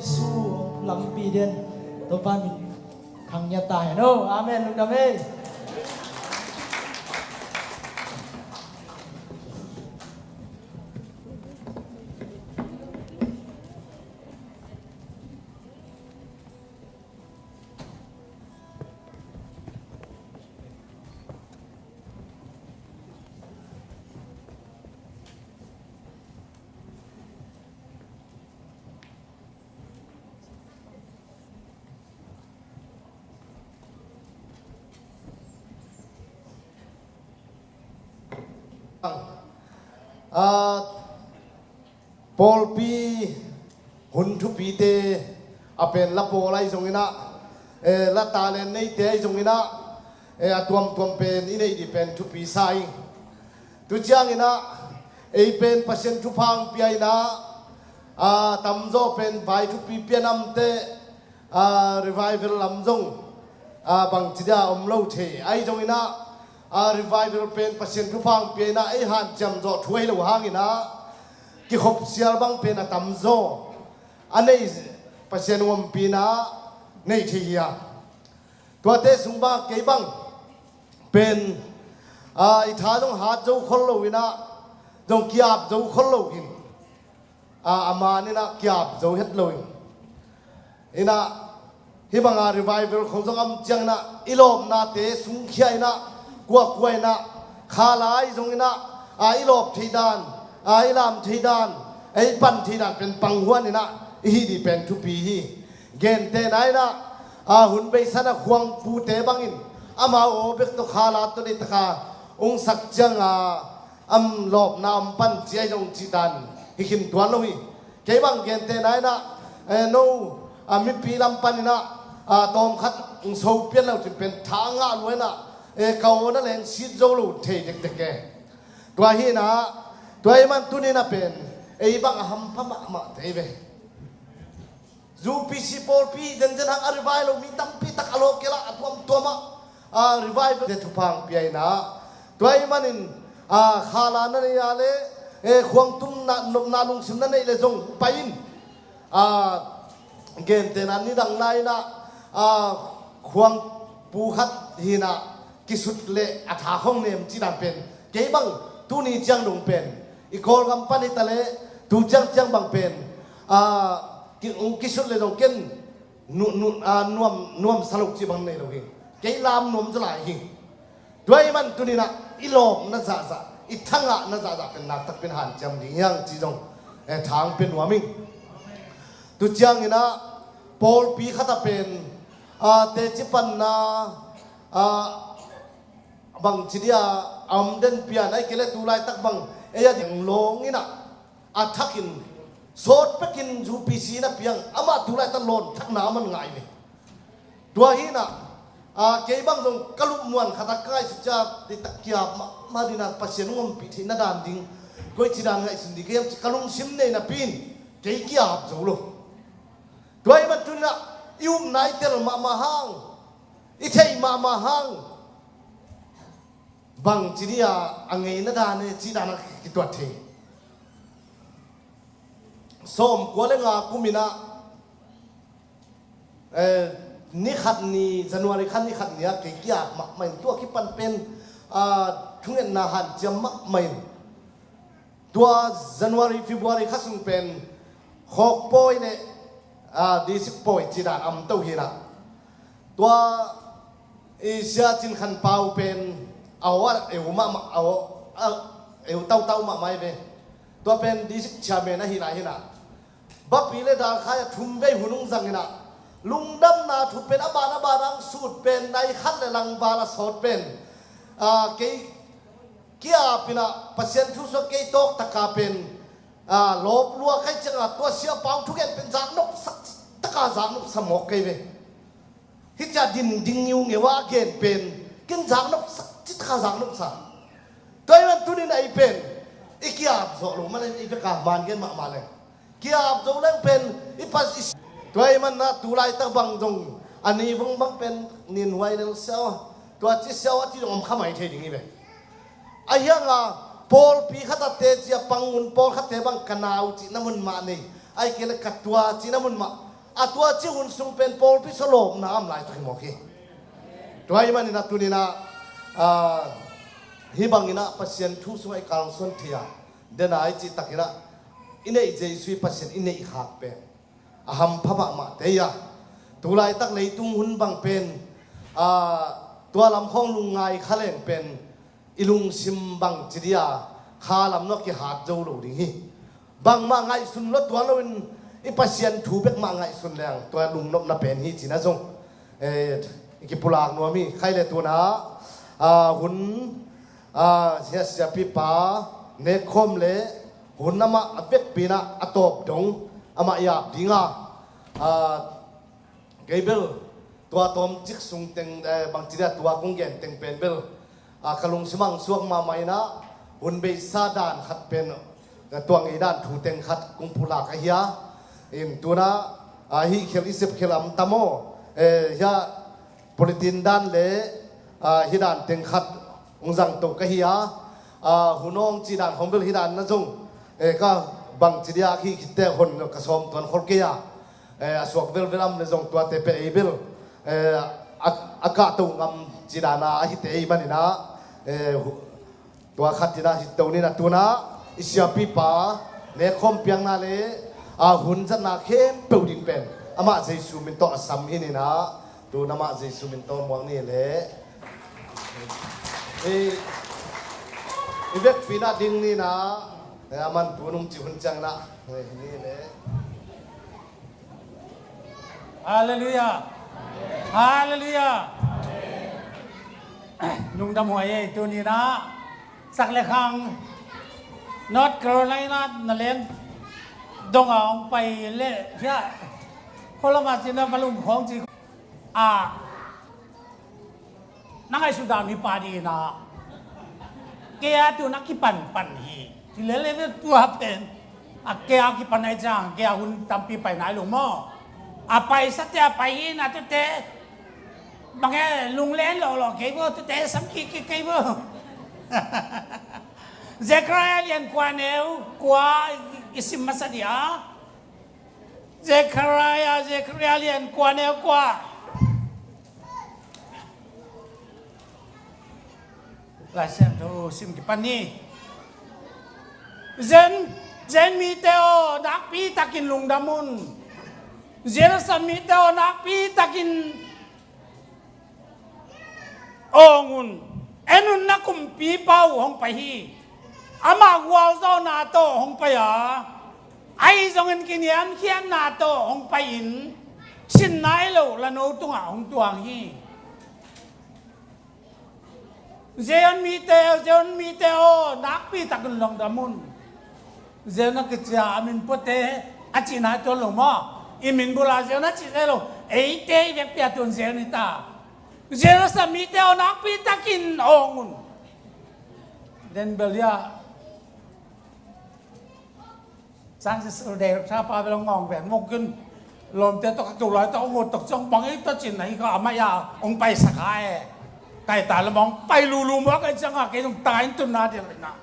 Jesu lampi den Topa min khang ngiat ta hen. Oh, amen. Lungdam ei. Ah, pawlpi hun thupite a pen la pawl ahi zongin ah, eh, la talent neite ahi zongin ah, eh, a tuamtuam pen i neih dih pen thupi sa ing. Tu ciangin ah ei pen Pasian thupha hong pia in ah, ah, tamzaw pen vai thupi pia namteh, ah, revival lam zong, ah, bangci dia om lo thei. Ahi zongin ah, ah, revival pen Pasian thupha hong pia in ah ei hanciam zawh thu ahi lo hangin ah kikhop sial bang pen a tamzaw a nei Pasian hong ompihna nei thei hi a. Tuate sung bang kei bang pen, ah, i tha zong hat zo khol lo in ah, zong kiap zo khol lo in, ah, a man in ah kiap zo het lo in. In ah, hih banga revival khong zong om ciangin ah i lawpnate sungkhia in ah, kuakua in ah, kha lai zongin ah, ah, i lawp thei dan, ah, i lam thei dan, ah, i pan thei dan pen panghuan in ah i hih dih pen thupi hi. Gentehna in ah, ah, hun beisa in ah khuangpute bangin amau aw bek tawh kha la tawh deih taka ung sak cianga, am lawpna om pan ci ahi zong cih dan hi khin tuan lo hi. Kei bang gentehna in ah, eh, no, ah, mipi lam pan in ah, ah, tawmkhat ung so pian lo cin pen tha ngah lua in ah, eh, ka awna leng sit zo lo thei dekdek e. Tua hi in ah, tua ahih man tuni in ah pen ei bang a hampha mahmah thei ve. U P C pawlpi zenzen hang a revai lo mi tampi tak a local ah a tuamtuam ah, ah, revai ve thupha hong pia in ah. Tua ahih manin, ah, kha la na nei a le, eh, khuang tumna nopna lungsim na neih le zong pai in. Ah, gentehna nidang lai in ah, ah, khuangpu khat hi in ah kisut le a tha khong nem cih dan pen kei bang tuni ciang dong pen i Kawlgam pan hi ta le tu ciang ciang bang pen, ah, ki, kisut le zong ken nu, nu, ah, nuam, nuamsa lo cih bang nei lo hi. Kei lam nuam zaw lai hi. Tua ahih man tuni in ah i lawpna zahzah, i thangahna zahzah pen naktak pen hanciam ding hi hang cih zong, eh, tha hong pia nuam ing. Tu ciangin ah pawlpi khat ah pen, ah, teci panna, ah, bangci dia a om den pian ahih kei le tu laitak bang ei a ding lawng in ah a thakin sawt pekin U P C na piang amah tu laitak lawn thakna a man ngai ve. Tua hi in ah, ah, kei bang zong ka lupmuan khat ah ka ngaihsut ciang ditak kiap mahmah ding in ah Pasian hong ompih theihna dan ding koici dan ngaihsun ding ka hiam ci ka lungsim nei napi in kei kiap zo lo. Tua ahih man tuni in ah i upna i tel mahmah hang, i theih mahmah hang, bangci dia a ngeina dan e cih dan a kituat thei. Sawmkua le nga kum in ah, eh, ni khat ni, January kha ni khat ni ah kei kiap mahmah in tua kipan pen, ah, thungetna hanciam mahmah in. Tua January, February kha sung pen Khawkpawi le, ah, District pawi cih dan a om to hi in ah. Tua i Sia Cin Khan Pau pen a aw a eu mahmah, a aw a eu tautau mahmah hi ve. Tua pen District Chairman ahi lai hi in ah. Bapi le dalkhai a thumvei hun hong zang in ah lungdamna thu pen a ban a ban a hong sut pen nai khat le langval a sawt pen, ah, kei kiap in ah Pasian thu suak kei tawk taka pen, ah, lawp lua khai cianga tua siapa hong thugen pen zaknopsa taka zaknopsa mawk kei ve. Hih ciah din ding ngiungeu a gen pen ken zaknopsa citaka zaknopsa. Tua ahih man tuni in ah ei pen i kiap zawh lo man ei veka man gen mahmah leng kiap zo leng pen i pas i. Tua ahih man ah tu laitak bang zong a ni vung bang pen nin huai lel siau, tua ci siau a ci zong om kha mai thei ding hi ve. Ahi hanga pawlpi khat ah teci a pang un pawlkhatte bang ka nau cihna mun mah nei, ahih kei le ka tua cihna mun mah A tua ci hun sung pen pawlpi sawlawpna a om laitak hi mawk hi. Tua ahih manin ah tuni-in ah, ah, hih bangin ah Pasian thu sungah i kalsuan thei a, den a i cih takin ah i neih Jesu i Pasian i neih khak pen a hampha mahmah te hi a. Tu laitak leitung hun bang pen, ah, tua lam khawng lungngai kha leng pen i lungsim bangci dia kha lam nuah kihat zo lo ding hi. Bangmah ngaihsun lo tuan loin i Pasian thu bek mah ngaihsun leng tua lungnopna pen hi cihna zong, eh, i kipulak nuam hi. Khai le tuna, ah, hun, ah, sia, siapipa Nek Khawm le hun amah a vekpi-in ah a tawp dong amah i ap ding a, ah, kei bel tua tawmcik sung teng, eh, bangci dia tua kong gen teng pen bel, ah, ka lungsim ah suak mahmah in ah hun beisa dan khat pen, eh, tua ngei dan thu teng khat kong pulak ahi a. In tuna, ah, hih khel i sep khel a om tam aw, eh, hia politin dan le, ah, hih dan teng khat hong zang to ka hi a. Ah, hun awng cih dan khawng bel hih dan na zong, eh, ka bangci dia hih khit teh hon ka sawm tuan khol kei a. Eh, a suak velvel a om le zong tuate pen ei bel, eh, a, a kahto ngam cih dan a hi te ahih manin ah, eh, hu-, tua khat in ah hi to ni. Na tuna i siapipa Nek Khawm piakna le, ah, hun zatna khempeuh ding pen amah Jesu min tawh a sam hi ni. Na tuna amah Jesu min tawh muak ni le, i, i vekpi-in ah ding ni. Na, eh, aman tu nung cih hun ciangin ah, eh, ni le. Halleluiah. Halleluiah. Lungdam huai ei. Tuni-in ah sak le khang North Carolina na leng dong a hong pai le, hia, kholama cina valum khawng ci a, na ngaihsut dan hi pah ding in ah, kei a tu na kipanpan hi. Hi lele ve tua pen, a kei a kipan ahih ciang kei a hun tampi pai nai lo maw. A paisate a pai hi na tute, bang e, lunglen lawhlaw kei vo, tute sam kik kik kei vo. Zekhariah lian kua, neu kua i sim masa dia. Zekhariah, Zekhariah lian kua, neu kua. Lai Siangtho sim kipan ni. Zen, Zen mite aw, nakpi takin lungdam un. Jerusalem mite aw, nakpi takin awng un. En un, na kumpipa uh hong pai hi. Amah gualzawhna tawh hong pai a, ahi zongin kiniamkhiatna tawh hong pai-in, sin nai lo lano tungah hong tuang hi. Zion mite, Zion mite aw, nakpi takin lungdam un. Zion a kici a, a min puate a cihna hi tuan lo maw. I min bul a Zion a cih thei lo. Eite i vekpi a tun Zion hi ta. Jerusalem mite aw, nakpi takin awng un. Den bel ia. Sang si sul de, sa pa bel ngawng ven mawk kin. Lawmte tawh ka keu lai tawh hong ut tawh ciang bang ei tawh cin na hi ka, amah ia hong paisak a e. Kai ta lam hong pai lulu maw, kai ciang a kei zong ta in tun na diang le na.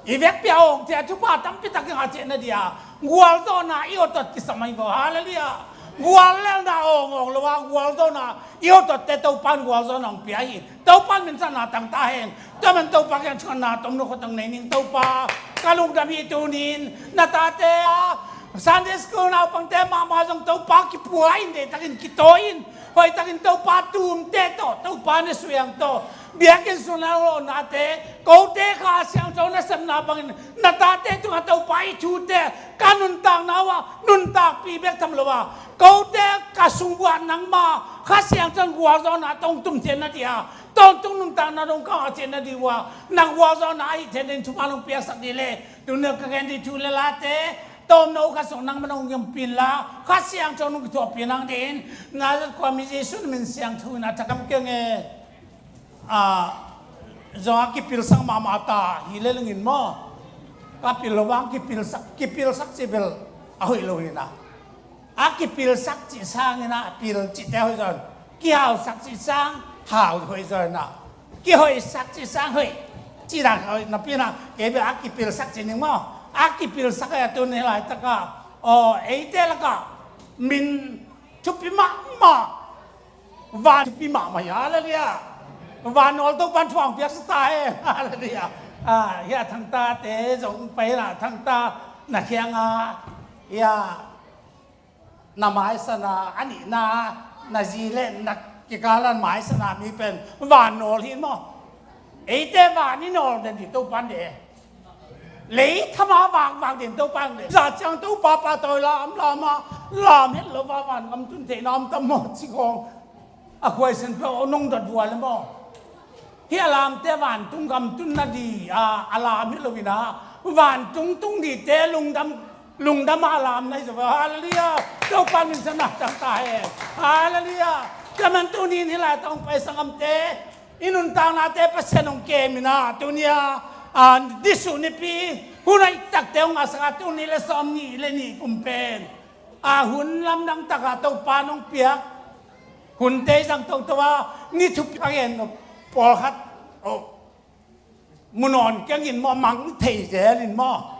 I vekpi a awng te a thupha tampi tak i ngah ciahna dia gualzawhna i awt awt kisam ahi vaw. Halleluiah. Guallelhna awng awng lo a gualzawhna i awt awt te Topa'n gualzawhna hong pia hi. Topa'n minthanna tang ta hen. Tua man Topa kiang thungetna tomno khat hong nei ning. Topa, ka lungdam hi tunin na tate a Sunday school naupangte mahmah zong Topa kipua in, deihtakin kitawi in. Hoihtakin Topa tumte tawh, Topa na suiang tawh, biakinn sung na lawhnate, kote Kha Siangtho nasepna bangin na tate tungah Topa i thute ka nuntakna uh ah nuntakpih bek tham lo a, kote ka sung uh ah nangma Kha Siangtho in gualzawhna tawh hong tumcian na dia, tawntung nuntakna dong ka ngahcian na di uh ah, na gualzawhna ahi theih ding thupha hong piaksak dih le, tuni ka gen dih thu le late tomno khat sung nangmah hong ompih inla, Kha Siangtho hong kithuahpih nang dingin, Nazareth khuami Jesuh na min siangtho in a thakam keng e. A, zong a kipilsak mahmah ta hi le lengin maw. Ka pil lo vang kipilsak, kipilsak cih bel a hoih lo hi na. A kipilsak cih sangin a pil cihte hoih zaw in. Kihausak cih sang hau hoih zaw in a. Kihoihsak cih sang hoih. Cih dan hoih napi in a. Kei bel a kipilsak cih ning maw. A kipilsak a tun hi laitak a, aw, eite lakah min Thupi mahmah. Van thupi mahmah hi. Halleluiah. Van nawl Topan thu hong piaksa ta hen. Halleluiah. Ah, hia Thangta te zong pai la, Thangta na kiangah, hia, na maisana, a nihna, na zi le na kikalan maisana mi pen van nawl hi maw? Eite van i nawl den ding Topan de. Lei thama vakvak ding Topan de. Za ciang Topa pahtawi lam lam a, lam het lo va van gam tun theihna om tam maw ci khawng. A khuaisin peuh nong dot vua le maw? Hih a lamte vantung gam tunna di a, a lam hi lo in a, vantung tung dite lungdam, lungdam a lam na hi zaw. Halleluiah. Topa min thang ta hen. Halleluiah. Tua man tuni in hih lai tawh hong paisa gamte i nuntaknate Pasian hong kem in a, tuni a, a, Nisu nipi hun a i takte hong ngahsak a, tul nih le sawmnih le nih kum pen, a, hun lamdang taka Topa nong piak hunte i zang toto a, ni thupi a gen pawlkhat, oh, munawn keng in maw, mang thei zel in maw?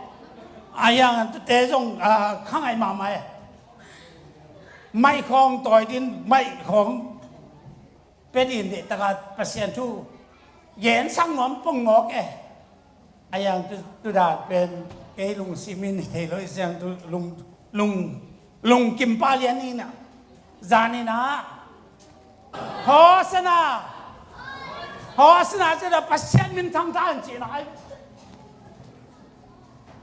A hiang tute zong, ah, kha ngai mahmah e. Maih khawng tawi din, maih khawng pia din deih taka Pasian thu gen sang nuam pong ngawk e. A hiang tu, tu dan pen kei lungsim in thei lo i siang tu lung, lung, lungkim pah lian ina. Zan ina. Hosanna. Hosanna ci ta, Pasian min thang ta hen ci na ai.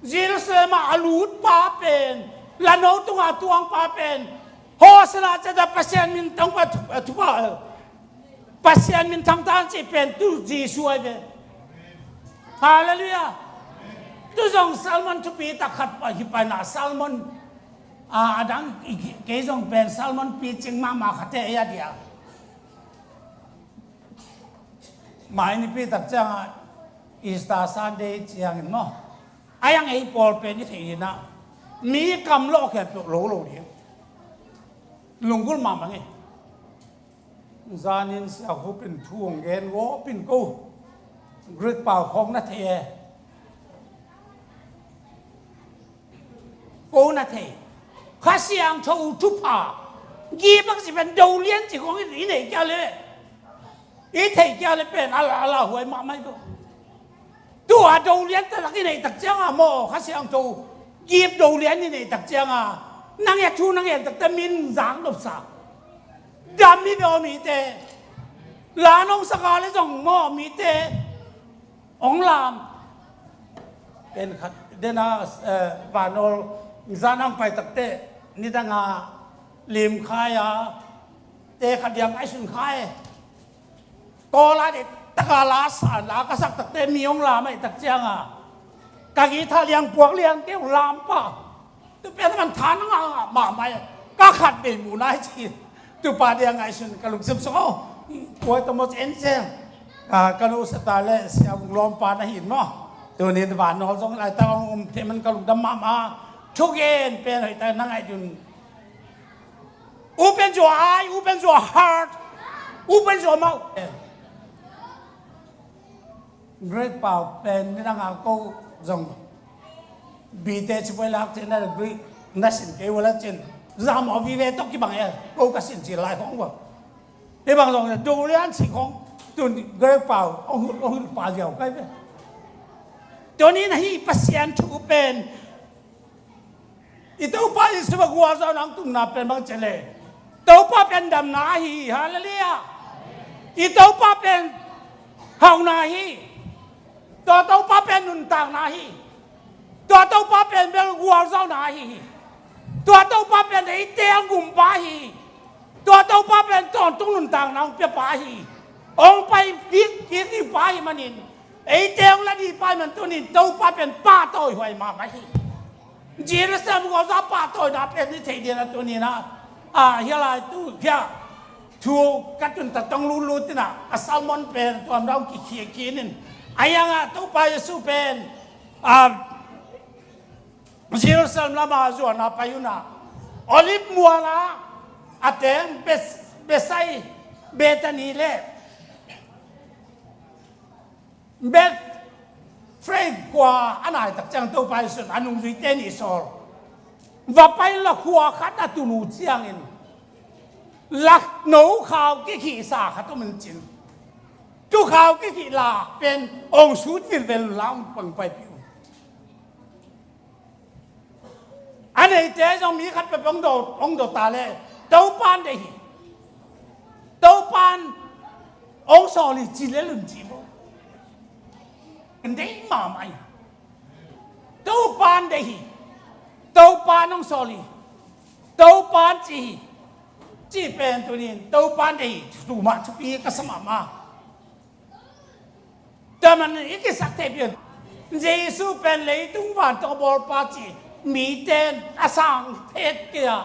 Jerusalem ah a lut pa pen, lano tunga tuang pa pen, Hosanna ci ta, Pasian min thang pa, thu, thu pa. Pasian min thang ta hen ci pen tu Jesu ai ve. Halleluiah. Tu zong sermon thupi tak khat pa hi pai na, sermon, a, a dang i, kei zong pen sermon picing mahmah khat e a dia. Mai nipi tak ciangah Easter Sunday ciangin maw, a hiang ei pawl pen i theih hi na, mi kam lawh khiat lo lo ding. Lunggulh mahmah ngei. Zanin Sia Khup in thu hong gen gawp in ko Greek pau khawng na thei e. Ko na thei. Kha Siangtho thupha gift bang ci pen do lian ci khawng i neih kia le, i theih kia le pen a la, a lauhuai mahmah hi ko. Tua do lian taktak i neih tak cianga maw, Kha Siangtho gift do lian i neih tak cianga, nang e thu nang e taktak min zang lo sa. Dam hi ve aw mite. La nong saka le zong maw mite hong lam. Pen khat dena, eh, vanawl zan ang pai takte nidanga lim khai a, te khat diang ai sun khai. Kawla de taka la sa la ka sak takte mi hong lam ai tak cianga, ka guitar liang puak liang keu lam pa. Tu pen man than nga nga mahmah e. Ka khat vei mu nai ci. Tu pa dia ngaihsun ka lungsim sung aw. Kuai tawh maw ci en ciang, ah, ka nusia ta le Sia Vung Lawm pa na hi in maw. Tunin vanawl zong lai ta hong um thei man ka lungdam mahmah. Thugen pen hoih ta na ngaih dun. Open your eye, open your heart, open your mouth. Greek pau pen nidanga ko zong bite ci poi lak cin na Greek na sin kei wala cin zam aw vive tok kibang e, ko ka sin ci lai khong wa. Hibang zong do lian ci khong tun Greek pau ong hul, ong hul pa ziau kai ve. Tuni na hi Pasian thu pen I Topa Jesu a gualzawhna hong tungna pen bang ci le, Topa pen damna ahi hi. Halleluiah. I Topa pen hauhna hi. Tua Topa pen nuntakna hi. Tua Topa pen bel gualzawhna ahi hi. Tua Topa pen eite hong gumpa ahi hi. Tua Topa pen tawntung nuntakna hong piapa ahi hi. Hong pai kik, kik ding pa ahi manin, eite hong la ding pa ahi man tunin Topa pen pahtawihuai mahmah hi. Jerusalem gualzo pahtawina pen i theih ding a tuni-in a, a, hia lai tu hia thu ka tun ta tong lutlut in a, a sermon pen tuam dong kikhia kinin a, hiang a Topa Jesu pen a, Jerusalem lam a zuan a pai un a, Olive mual a a teng Bes-, Bethsaida, Bethany le Bethphage khua a nai tak ciang Topa Jesu in a nungzuite nih sawl va pai la khua khat a tun uh ciangin Lak no khau kikhihsa khat om in cin. Tu khau kikhih la pen ong sut vilvel la ong pang paipi uh. A neite zong mi khat peuh ong do, ong do ta le Topan deih hi. Topan ong sawl hi ci le lun ci bo. Kan deih mahmah hi. Topan deih hi. Topan ong sawl hi. Topan ci hi. Ci pen tunin Topan deih hi. Tuma thupi ka sa mahmah. Tua manin i kisak thei pian Jesu pen leitung vantung a bawlpa ci mite in a sang phet kei a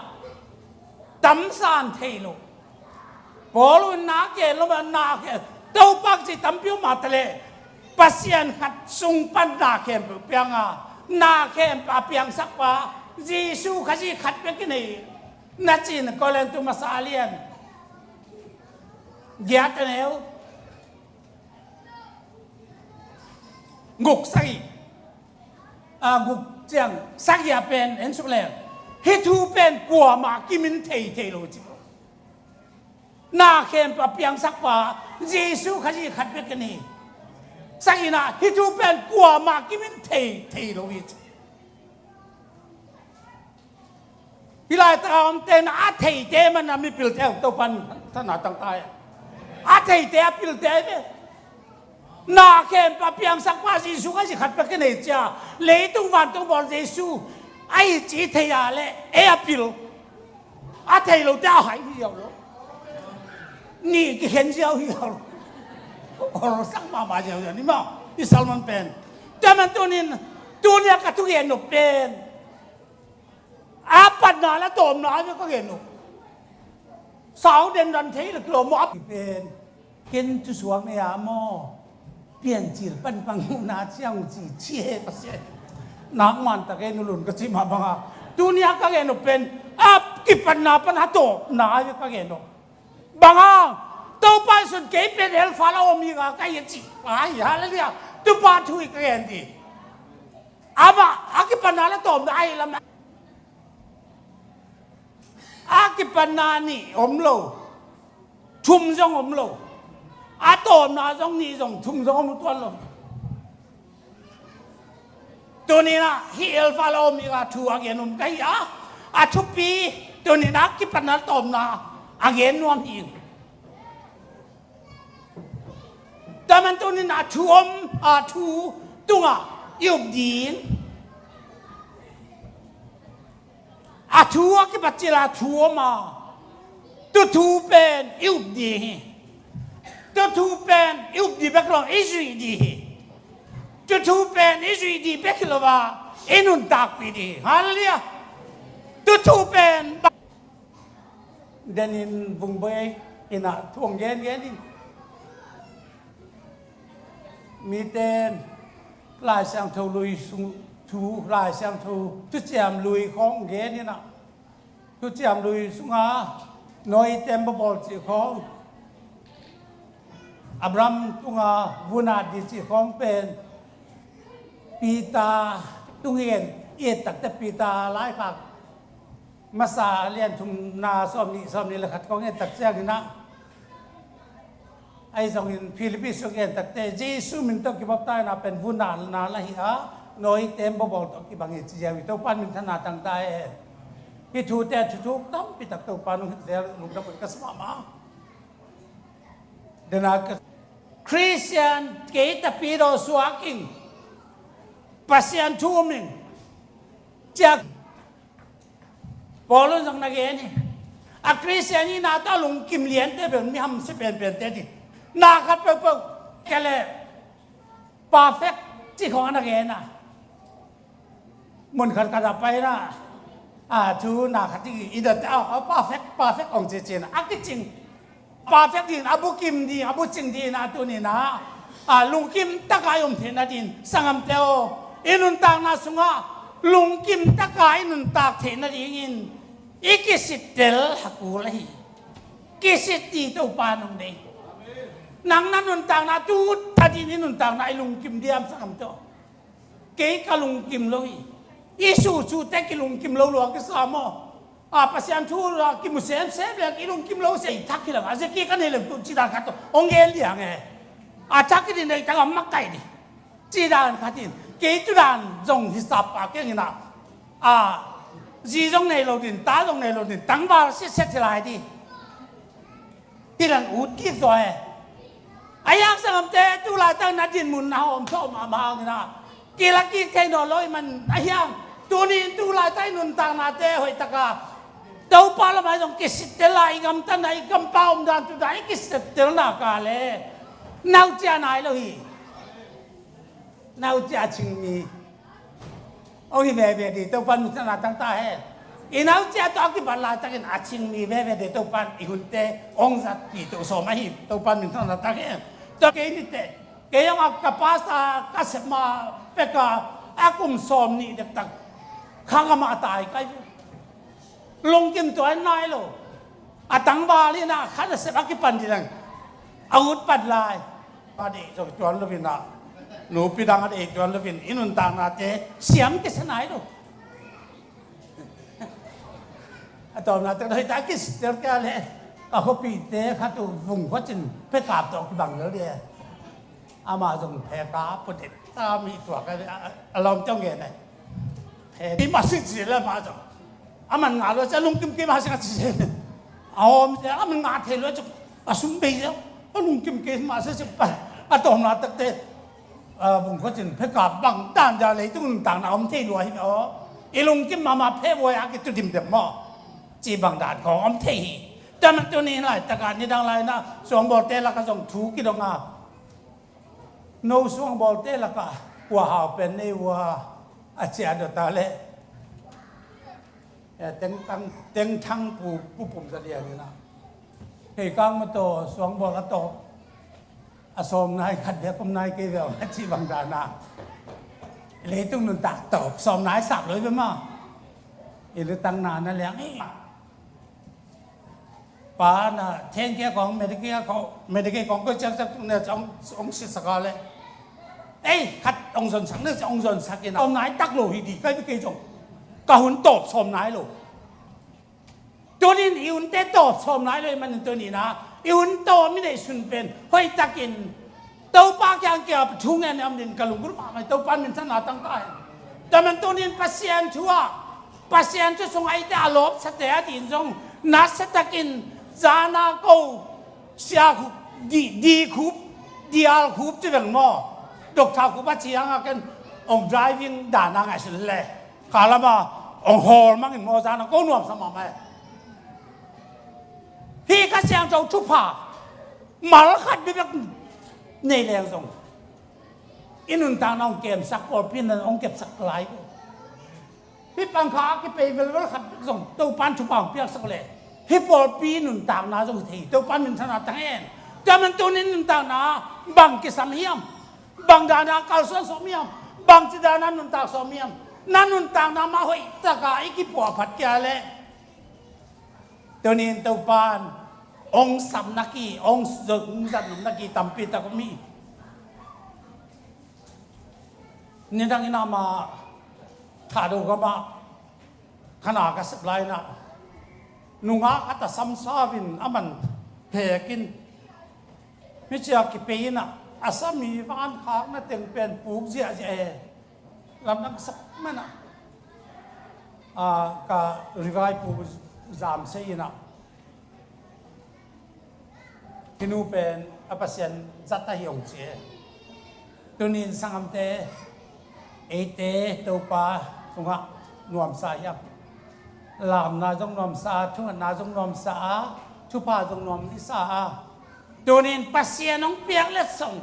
tamsan thei lo. Paul in na khen lo ma na khen Topa ci tampi om a ta le Pasian khat sung pan na khen peuh piang a na khen pa piangsak pa Jesu Khazih khat bek i nei na cin Korintu masa a lian giat a neu guk sagih, a, guk ciang sagih a pen en suk leng hih thu pen kuamah kimin thei thei lo ci. Na khempeuh a piangsak pa Jesu Khazih khat bek a ni. Sagihna hih thu pen kuamah kimin thei thei lo hi ci. Hih laitak a omte na a theite man a mipilte uh Topan thana tangta e. A theite a pilte ve. Na khempeuh a piangsak pa Jesu Khazih khat pek i nei cia leitung vantung bawl Jesu a i ci thei a le ei a pil a thei lote a hai hi ziau lo. Ni kikhen ziau hi ziau lo. Olsak mahmah ziau ziau ni maw i salman pen. Tua man tunin tunia ka thugen nop pen a patna la tawmna a ve ka gen uh. Sau den dan thei la kilawm uh a pi pen ken thusuak nei a maw piancil panpang uhna ciang uh ci ci he Pasian. Nak man tak ei nulun ka ci mah banga tunia ka gen uh pen a kipatna pan a tawmna a ve ka gen uh. Banga Topa i sun kei pen helfa la om hi ka ka hi a ci pa hi. Halleluiah. Tupa thu hi ka gen dih. Amah a kipatna la tawmna a hi lam a kipatna nih om lo. Thum zong om lo. A tawmna zong nih zong thum zong om tuan lo. Tuninah hih helfa la om hi a thu a gen om ka hi a a thupi tuninah a kipatna la tawmna a gen nuam hi. Tua man tunin a thu om a thu tungah i up ding. A thu a kipat cila thu om a tu thu pen i up ding hi. Tu thu pen i up ding bek lo i zuih ding hi. Tu thu pen i zuih ding bek hi lo a i nuntakpih ding hi. Halleluiah. Tu thu pen denin vungbei inah thu hong gengen in. Miten Lai Siangtho lui sung thu Lai Siangtho thuciam lui khawng gen inah thuciam lui sunga Noah tembaw bawl cih khawng Abraham tunga vunat dih cih khawng pen Peter tungin i et takte Peter laikhak masa lian thumna sawm nih sawm nih le khat kong en tak ciangin ah ahi zongin Philippi sung en takte Jesu min tawh kibaptaina pen vunatna la hi a Noah tembaw bawl tawh kibang hi ci ziau hi. Topan min thana tangta e. Hih thute a thuthuk tampi tak Topan hong hitel lungdam ka sa mahmah. Dena ka Christian kei tapi daw suak in Pasian thu um in ciak Paul in zong na gen hi. A Christian i na ta lungkim liante bel mi hamsia penpente ding na khat peuhpeuh kele perfect ci khong a na gen a. Mun khat khat a paina a thu na khat i i date a perfect perfect ong ci cina a kicing. Perfect ding a bukim ding a bucing ding a tunin a lungkim taka i om theihna ding sangamte aw i nuntakna sungah lungkim taka i nuntak theihna dingin i kisittel hakul ahi. Kisit ding Topa nong nei. Nang na nuntakna tu tadin i nuntakna i lungkim diam sangamte aw. Kei ka lungkim lo hi. I suhsuhte kilungkim lo lua kisa maw? A Pasian thu a kimu semsem leng i lungkim lo se, i thak hi lo a, zia ki ka nei lo tu ci dan khat tawh hong gen liang e. A thak hi ding, nei tak a makaih ding ci dan khat in, kei tu dan zong hisap a kiang in a, a zi zong nei lo ding, ta zong nei lo ding, tangval siasia hi lai ding. Hi dan ut kik zaw e. A hiang sanggamte, tu laitak na dinmun na hawm thawh mahmah hangin a, kila kik thei nawn lo i man a hiang. Tuni in tu laitak i nuntaknate hoih taka Topa lamah zong kisittel a, i gamtatna, i kampau omdan tu dan i kisittel nak leh na uh cia nai lo hi. Na uh cia a cingmi hong hi veve ding, Topa in minthanna tang ta hen. I na uh cia tawh a kibat laitakin a cingmi veve ding, Topa in i hunte hong zatpih to sawm ahi, Topa in minthanna tang hen. Tua kei nite, kei hong a ka pasta ka sep ma peka a kum sawm nih dektak khang amah tai kai. Lungkim tuan nai lo. A tangval in a khat a sep a kipan ding leng a ut pan lai. A deih zong tuan lo in a, nupi dang a deih tuan lo in i nuntaknate siam kisa nai lo. A tawpna tek doi ta kistel kia le, ka khuapite khat uh Vung Khuacin phekap tawh kibang lel ding. Amah zong phekap pudip ta mi tuak a, a lawmte hong gen ai. Phe, i mah sik ci le mah zong. A man ngah lua cia lungkim kei mah sik a ci. A hawm cia a man ngah thei lua cia a sum bei cia a lungkim kei mah sik ci pa. A tawpna takte, a, Vung Khuacin phekap bang dan cia leitung nuntakna om thei lua hi aw. I lungkim mahmah phe buai a kitu dimdem maw? Ci bang dan khawng om thei hi. Tua man tuni laitaka nidang lai na suangbawlte laka zong thu kidong a, no suangbawlte laka kua hau pen nei ua a cia dota le. E, tengtang, tengtang pu, pu pum za lian ina. Kei kang ma tawh suangbawl a tawh a sawm nai khat bek om nai kei ve a ci bang dana. Leitung nuntak tawh sawm nai sap loi ve ma. I lutang na na liang i. Pa na thengkia kong Medicare kong, Medicare kong ko ciak ciak tung ne ong, ong si saka le. Ei, khat ong zon sak ne ong zon sak ina. Sawm nai tak lo hi di kai kei zong. Ka hun tawp sawm nai lo. Tunin i unte tawp sawm nai lo i manin tunin a i un tawp mi neih sun pen hoih takin Topa kiang kia thu ngen om din ka lunggulh mahmah, Topa minthanna tang ka hi. Tua man tunin Pasian thu ah, Pasian thu sung a ite a lawpsate a din zong nasia takin zana ko sia khup, di, di khup, dial khup ci veng maw. Dokta khup a ciang a ken ong driving dan a ngaihsun le. Ka lama ong hawl mangin maw zana ko nuamsa mahmah e. Hih Kha Siangtho thupha mal khat bibek nei leng zong i nuntakna ong kemsak pawlpi nan ong kepsak lai ko. Hih pangkha a kipei velvel khat bek zong Topan thupha ong piaksak le hih pawlpi nuntakna zong thei Topan minthanna tang en. Tua man tunin nuntakna bang kisam hiam? Bang dana kalsuan sawm hiam? Bangci dana nuntak sawm hiam? Na nuntakna mah hoih taka i kipuah phat kia le tunin Topan ong sapna ki, ong zat, ong zat nopna ki tampi tak om hi. Nidang ina mah Thado gama khana ka sep lai ina nungak a ta samsavin a man phekin mi cia kipei ina a sami van khakna teng pen puk ziahziah e. Lamdang sak mana, a, ka rivai pu zam sei ina hinu pen a Pasian zat ahi ong ci e. Tunin sanggamte, eite Topa sungah nuamsa hiam? Lamna zong nuamsa, thungatna zong nuamsa a, thupha zong nuam i sa a. Tunin Pasian hong piak letsong,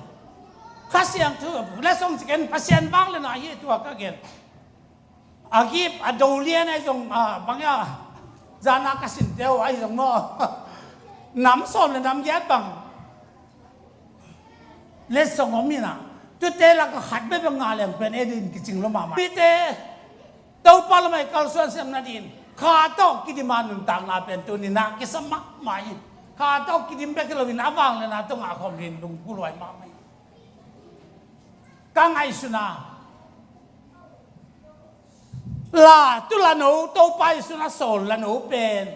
Kha Siangtho letsong ciken Pasian vangliatna hi tua ka gen. A gip a do lian ahi zong a bang a zana ka sinte uh ahi zong maw. Nam sawm le nam giat bang letsong om ina. Tute laka khat bek bang ngah leng pen ei din kicing lo mahmah. Pite Topa lamah i kalsuan sem nadin kha tawh kidim a nuntakna pen tuni na kisam mahmah hi. Kha tawh kidim bek hi loin a vangliatna tungah khawm din lungkuluai mahmah hi. Ka ngaihsuna La, tu la no, Topa Jesu in a sawl la no pen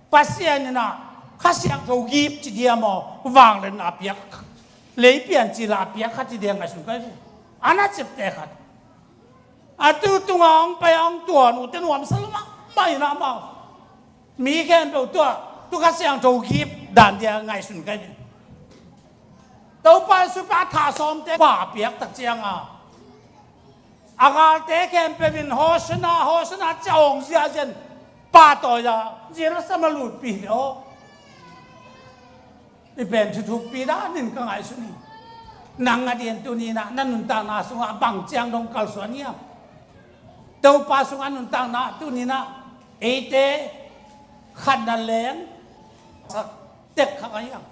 Pasian in a Kha Siangtho gift ci diam aw, vangliatna a piak, leipian ci la a piak khat ci diam ngaihsun ka hi ve. A na ciapteh khat. A tu tunga hong pai a hong tuan uh te nuamsa lua mahmah in a, amau mi khempeuh tua tu Kha Siangtho gift dan dia ngaihsun ka hi ve. Topa Jesu pen a thah sawmte pa a piak tak cianga a galte khempeuh in Hosanna, Hosanna ci a hong ziahziah in pahtawi a Jerusalem a lutpih hi ve aw. Hih pen thuthukpi danin ka ngaihsun hi. Nang a di'n tuni-in ah na nuntakna sungah bang ciang dong kalsuan hiam? Topa sungah nuntakna tuni-in ah eite khatna leng sak tek kha ka hiam?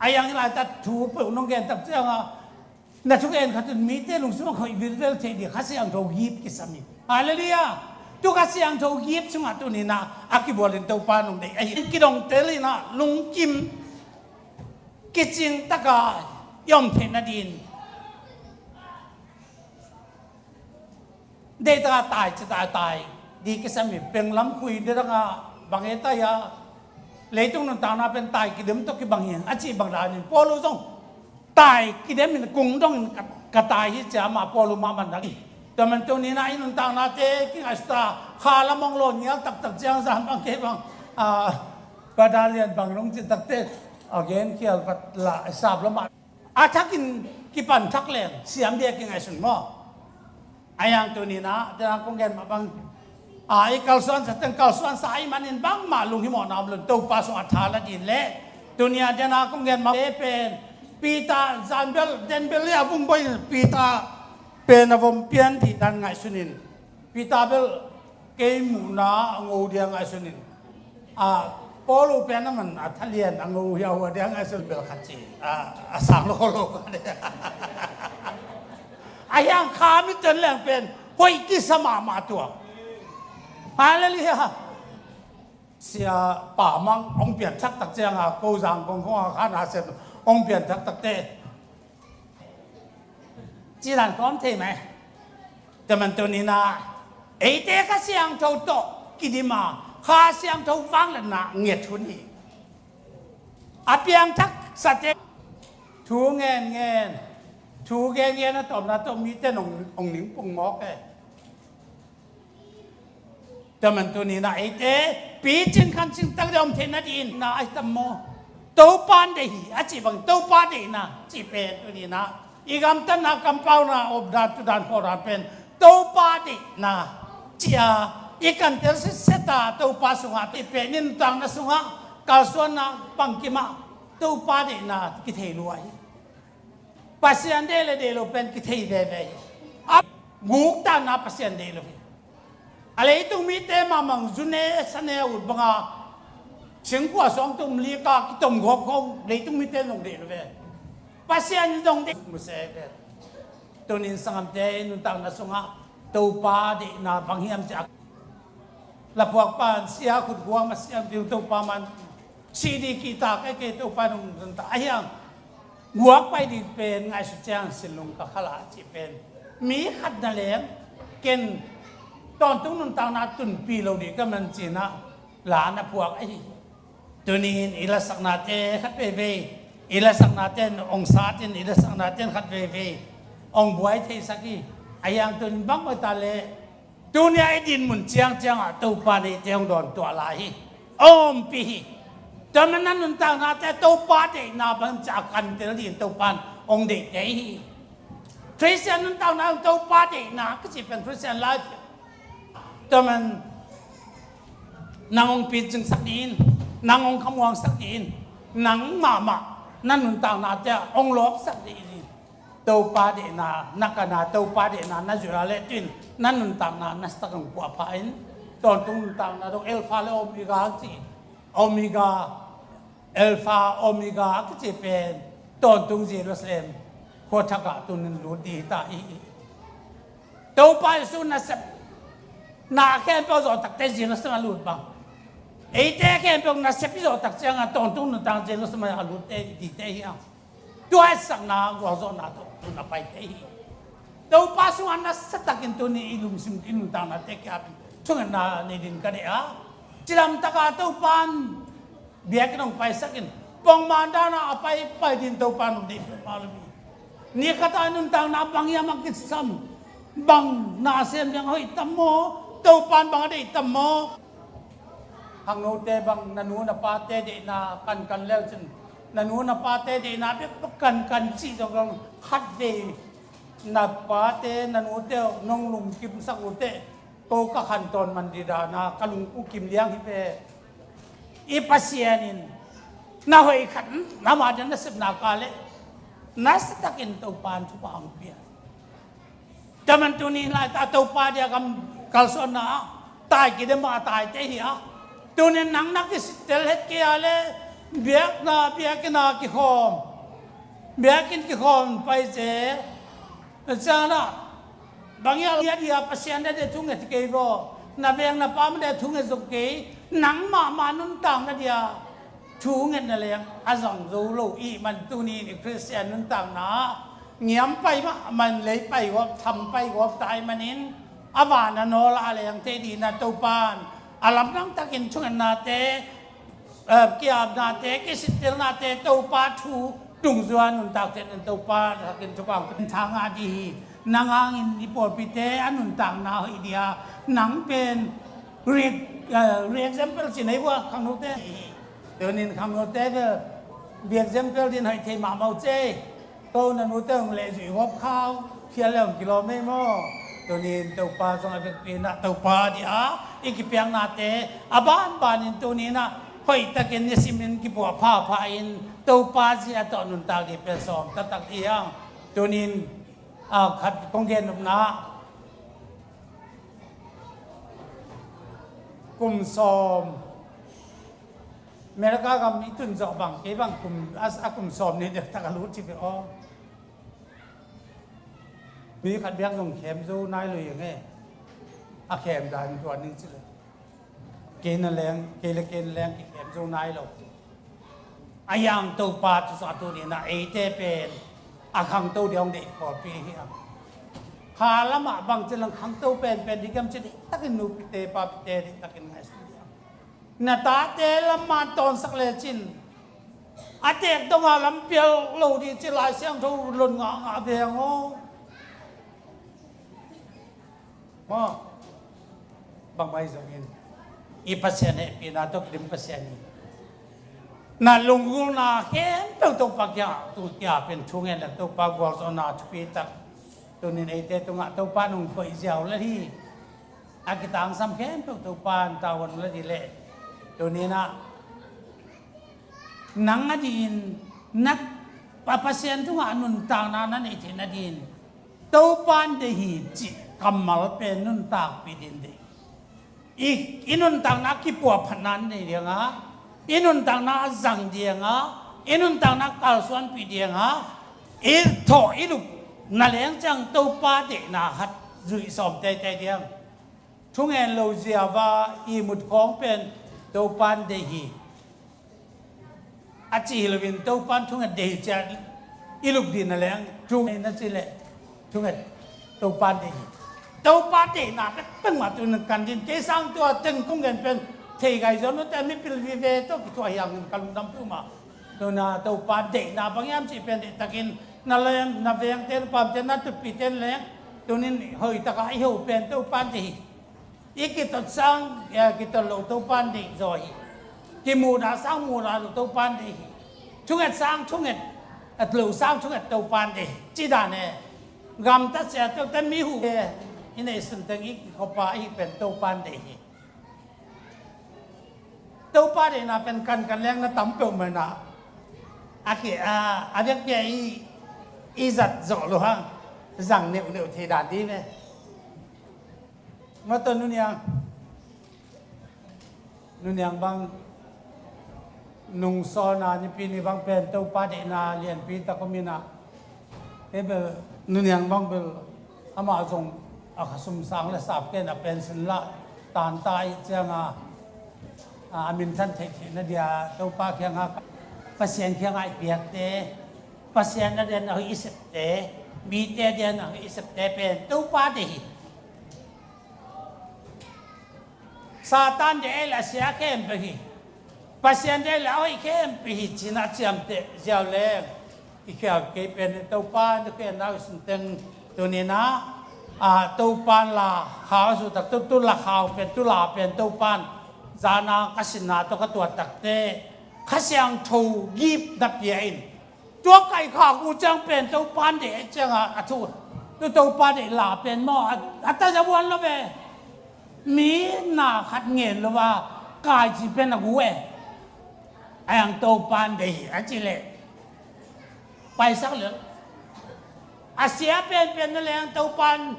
A hiang hih laitak thu peuh nong gen tak ciangah na thugen khat un mite lungsim ah khoih vilvel theih ding Kha Siangtho gift kisam hi. Halleluiah. Tu Kha Siangtho gift sungah tuni-in ah a kibualin Topa nong deih ahi. Kidongtel in ah lungkim kicing taka i om theih nadin deih taka tai, ci tai, tai di kisam hi. Penglam khui deih taka bang e tai a, leitung nuntakna pen tai kidem tawh kibang hi a cih bang danin Paul uh zong tai kidem in kung dongin ka, ka tai hi ci a, amah Paul uh mah man dak hi. Tua man tuni-in ah i nuntaknate kingaihsut a, kha lam hong lawn ngial taktak ciang zan bang kei bang, ah, battalion bang dong cih takte a gen khial vat la sap lamah a thakin kipan thak leng siam dia kingaihsun maw? A hiang tuni-in ah, tua kong gen mah bang, a, i kalsuan sa teng kalsuan sa ahih manin bangmah lunghimawhna om lo in Topa sungah tha la ding le, tuni-a diana kong gen mah pen Peter, zanbel denbel le a vung boi in Peter pen a vom pian dih dan ngaihsun in, Peter bel kei muhna a ngo dia ngaihsun in, a, Paul uh pen a man a thalian a ngo hiauhua dia ngaihsun bel khat ci, a, a sang lo lo ka dia. A hiang kha mi ten leng pen hoih kisa mahmah tua. Halleluiah. Sia Pa Mang hong pian thak tak cianga ko Zangkong khong a kha na sem hong pian thak takte ci dan kawm thei mai. Tua man tuni-in ah eite Kha Siangtho tawh kidim a, Kha Siangtho vangliatna nget hun hi. A piangthak sate thu ngenngen, thu genngen a tawpna tawh mite nong, ong ningpung mawk e. Tua man tuni-in ah eite picing khancing tak deuh om theih nadin na ahi tam maw? Topa deih hi a cih bang, Topa deihna cih pen tuni-in ah i gamtatna, kampauna, opdan, tudan, khawldan pen Topa deihna ci a i kantel sitset a Topa sungah, i pen i nuntakna sungah kalsuanna bangkimah Topa deihna kithei lua hi. Pasian deih le deih lo pen kithei veve hi. A guktakna Pasian deih lo hi. A leitung mite mahmah zu ne sa ne a ut banga singkua suang tum lika kitom gawp khong leitung mite zong deih lo ve. Pasian zong deih mu se ve. Tunin sangamte nuntakna sungah Topa deihna bang hiam ciah laphuak pan sia khut guang masiam ding Topa man sih ding kita kei kei Topa nung zanta a hiang guak pai ding pen ngaihsut ciang sinlung ka khala cih pen mi khat na leng ken tawntung nuntakna tunpi lo ding ka man cinah la na phuak ahi. Tunin i lasaknate khat veivei, i lasaknate in ong satin, i lasaknate in khat veivei ong buai theisak hi. A hiang tunin bang maw ta leh tunia i din mun ciangciangah Topa deihte hong dawn tuah lai hi. Ompih hi. Tua man na nuntaknate Topa deihna bang ca a kantel din Topa in hong deihte hi. Christian nuntakna Topa deihna ka cih pen Christian life. Tua man nang hong picingsak dih in, nang hong khamuangsak dih in, nang mahmah na nuntaknate ah hong lawpsak dih in. Topa deihna na kana, Topa deihna na zuih a leh tuin na nuntakna na sak hong puahpha in. Tawntung nuntakna dong Alpha le Omega ci. Omega, Alpha, Omega a kici pen tawntung Jerusalem khuathakah tunin lut dih ta hi. Topa Jesu nasep na khempeuh zawh takte Jerusalem a lut bang, eite khempeuh nasep i zawh tak ciangah tawntung nuntak Jerusalem a lut te dihte hi a. Tua etsakna gualzawhna tawh tun a paite hi. Topa sungah nasatakin tuni i lungsim i nuntaknate kiapin thungetna nei ding ka deih a, cidamtaka Topa in biakinn hong paisakin pongman dana a paipai ding Topa in hong deih peuhmah lo hi. Ni khat a i nuntakna bang hiam a kisam, bang na sem ding a hoih tam maw? Topa in bang a deih tam maw? Khangnote bang na nu na pate deihna kankan leu cin, na nu na pate deihna bek kankan cih zong khatvei na pate na nute uh nong lungkimsak uh teh, ko ka khantawn man didana ka lungkim liang hi ve. I Pasian in na hoih khat na mah dia na sepna ka leh nasatakin Topa in thupha hong pia. Taman tuni laita Topa dia kam kalsuanna ah tai kidem a taite hi a, tunin nang na kisittel het kei a le biakna biakinn a kikhawm, biakinn kikhawm pai zel. Ciangah bang hiam a dia Pasian na dia thunget kei vaw, na veng na pam dia thunget zong kei, nang mahmah nuntak na dia thungetna leng a zang zo lo ih man tuni in i Khristian nuntakna ngiam pai mah man lei pai gawp tham pai gawp tai manin a vana nawl a leng thei dina Topa in a lamdang takin thungetnate, eh, kiapnate, kisittelnate Topa thu dungzua nuntak theihna Topa takin thupha hong pia thangah dih hi. Nang hangin i pawlpite a nuntakna hoih dia nang pen re, eh, re-example ci nei vua khangnote hi. Tunin khangnote bel bi example din hoih thei mahmah uh cei. Ko na nute hong lehzuih huap khau phial le hong kilawm ei maw? Tunin Topa zong a vekpi inah Topa dih a i kipiaknate a banbanin tuninah hoihtakin nisimin kipuah phapha in Topa zia tawh nuntak dih pen sawm taktak dih hiang. Tunin a khat kong gen nopna kum sawm America gam i tun zawh bang kei bang kum a, a kum sawm nih deuh tak a lut ci ve aw. Mi khat biak zong khem zo nai lo hi nge. A khem dan tuan ning ci le kei na leng, kei le kei na leng kikhem zo nai lo. A yang Topa thusa tuninah eite pen a khangto dia hong deih pawlpi hi a. Kha lamah bang ci lang khangto penpen dih gam ci dih takin nupite papite dih takin ngaihsun dih a. Na tate lamah tawnsak lecin a tek donga lampial lo dih ci Lai Siangtho lon ngahngah veng aw. Maw, bangmah hi zongin i Pasian hehpihna tawh kidim Pasian hi. Na lunggulna khempeuh Topa kia, tu kia pen thungen le Topa gualzawhna thupi tak. Tunin eite tungah Topa nong koih ziau le hi. A kitangsam khempeuh Topa an tavuan le hi leh tuninah nang a dihin na Pa, Pasian tungah a nuntakna na neih theih nadin Topa in deih hi cih kammal pen nuntakpih din deih. I, i nuntakna kipuahphatna nei dianga, i nuntakna a zang dianga, i nuntakna kalsuanpih dianga, i thawh i lup na leng ciang Topa deihna khat zuih sawm teitei diang. Thungen lo ziava ihmut khawng pen Topa in deih hi. A cih hi loin Topa in thunget deih hi ciah i lup dihna leng thungen na cih leh thunget Topa in deih hi. Topa deihna pekpek mah tunin kan din kei sang tua teng kong gen pen thei gai zaw nute mipil vive tawh kithuah hiangin ka lungdam peuhmah. Tuna Topa deihna bang hiam cih pen deihtakin na leng na vengte na pamte na tutpihte na leng tunin hoihtaka i ho pen Topa in deih hi. I kitot sang, eh, kitot lo Topa in deih zaw hi. Kimuhdah sang muhdah lo Topa in deih hi. Thunget sang thunget, at lo sang thunget Topa in deih hi. Ci dan e. Gamtat sia tok ten mi huh e. I neih sun teng i kikhopa i pen Topa in deih hi. Topa deihna pen kankan leng na tam peuh mah na. A ki, a, a biak pia i, i zat zawh lo hang. Zang neuhneuh thei dan dih ve. Mataw nuniang, nuniang bang nungsawna nipi ni bang pen Topa deihna lianpi tak om inah. Hei bel nuniang bang bel amah zong a khasum sang le sap ken a pension lah tanta ih cianga a, a minthan theihtheihna dia Topa kianga Pasian kianga i piakte Pasian a den a hoih i septe Mite dia na i septe pen Topa deih hi. Satan deih ei le a sia khempeuh hi. Pasian deih le a hoih khempeuh hi ci-in a ciamteh ziau leng i khial kei pen Topa in tu khen nau i sun teng tuni-in ah, ah, Topa in la khau a suhtak, tu, tu la khau pen, tu la pen Topa in zana ka sinna tawh ka tuat takte Kha Siangtho gift na pia in. Tua kaikhak uh ciang pen Topa in deih ahih ciangin a thu. Tu Topa deih la pen maw, a, a taza buan lo ve. Mi na khat ngen lo a kai ci pen a gu e. A yang Topa in deih a ci leh paisak lel. A sia penpen na leng Topa in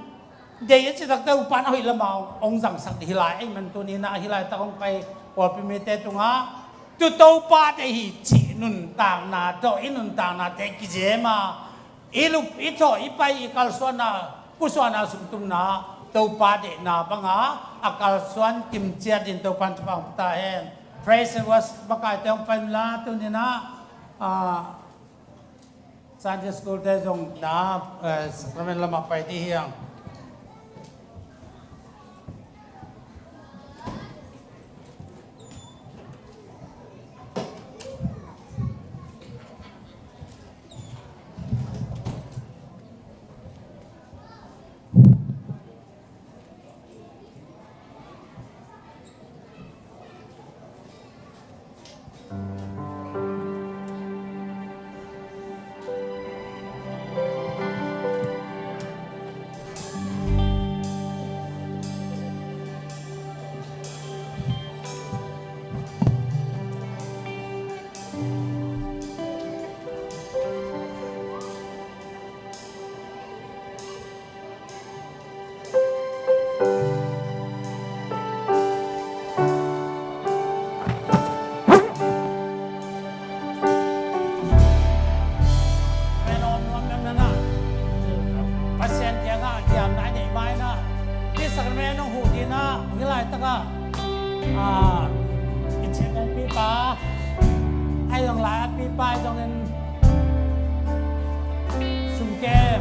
deih a citak Topa in a hoih lamah hong zangsak ding hi lai. Ahih manin tuni-in ah hih laitak hong pai pawlpi mite tungah tu Topa deih hi cih nuntakna tawh i nuntaknate kizem a, i lup i thawh i pai i kalsuanna, pusuahna, sumtumna Topa deihna banga a kalsuan kim ciat dingin Topa in thupha hong pia ta hen. Praise and worship makaite hong pai unla, tuni-in ah, ah, Sunday school te zong na, eh, sacrament lamah pai ding hi hang. Pasian kiangah kiamna i neih ma-in ah, hih sacrament hong huh dingin ah, hih laitakah, ah, i cih kong pipa, ahi zong lai a pipa ahi zongin sumkem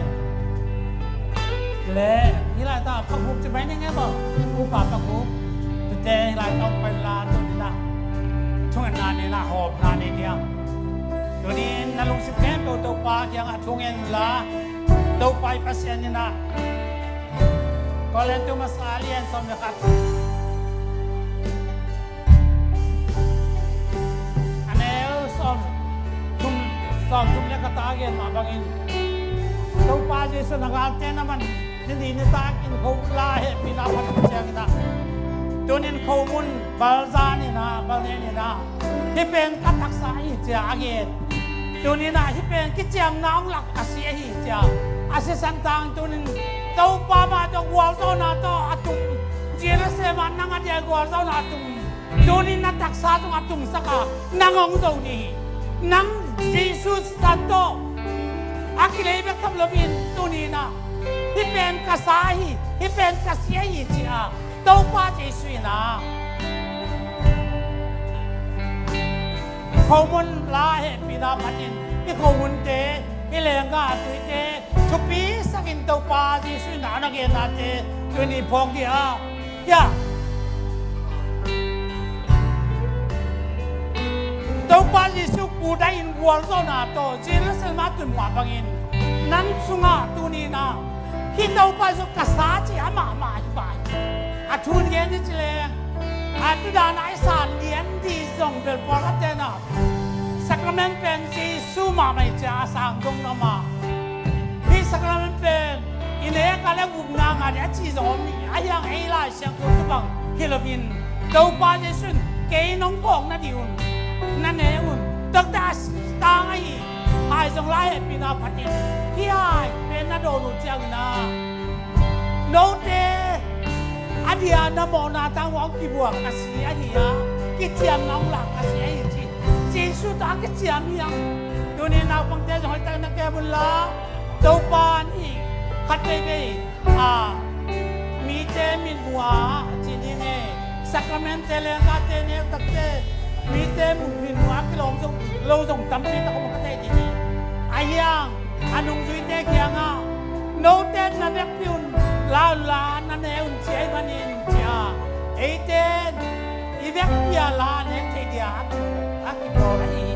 le hih laitak Pak Hup ci mai ning e maw, Upa Pak Hup. Tute hih laitak hong pai unla, tuni-in ah thungetna nei in ah, hawmna nei ding. Tuni-in na lungsim khempeuh Topa kiangah thungen unla, Topa i Pasian in ah, Korin tu masa a lian sawm le khat, a neu sawm thum, sawm thum le khat a gen mah bangin, Topa Jesuh in a galte na man ni li ni takin kho la hehpihna phat ciangin ah, tuni-in khomun bal zan in ah, bal nen in ah, hih pen ka taksa ahi ci-a a gen. Tuni-in ah hih pen kiciamna hong lak a si ahi ci-a a sisan tang, tuni-in Topa mah tawh gualzawhna tawh a tum, Jerusalem ah nang a dia gualzawhna a tum, tuni-in na taksa sungah tungsak a, nang hong zo ding hi. Nang Jesuh sisan tawh a kilei bek tham loin, tuni-in ah hih pen ka sa ahi, hih pen ka si ahi ci-a Topa Jesuh in ah khomun la hehpihna phatin i khomunte, i lenggah a tuite thupi sakin Topa Jesuh in a na gennate tuni phawk ding a, hia, Topa Jesuh kudai in gualzawhna tawh Jerusalem a tun mah bangin, nang sungah tuni-in ah hih Topa Jesuh ka sa ci amah mah hi pah hi. A thu in gen hi ci leng, a tu dan a i san lian ding zong bel pawlkhatte in ah sacrament pen Jesuh mahmah hi ci-a a sang zong na om a, hih sacrament pen i nek a le gupna ngah ding a ci zong om hi. Ahi hang ei Lai Siangtho tu bang hi loin, Topa Jesuh in kei nong kawk nading un na ne un, tua teh a tang ahi. Hai zong la hehpihna phatin hih hai pen na dawn uh ciangin ah, note a dia na mawhna tang uh a hong kibuak a si ahi a, kiciamna hong lak a si ahi ci. Jesuh tawh a kiciam hi hang. Tuni naupangte zong hoihtak na kem unla, Topa nih khat veivei, a, mite mitmuh a ci ding e, sacrament te lenggahte nek takte mite mitmuh a kilawm zong lo zong tampi tak om ka thei ding hi. Ahi hang a nungzuite kiangah Note in na vekpi un, la un, la na ne un ci ahih manin ci a, eite in i vekpi a la nek thei dia a kipawl ahi hi.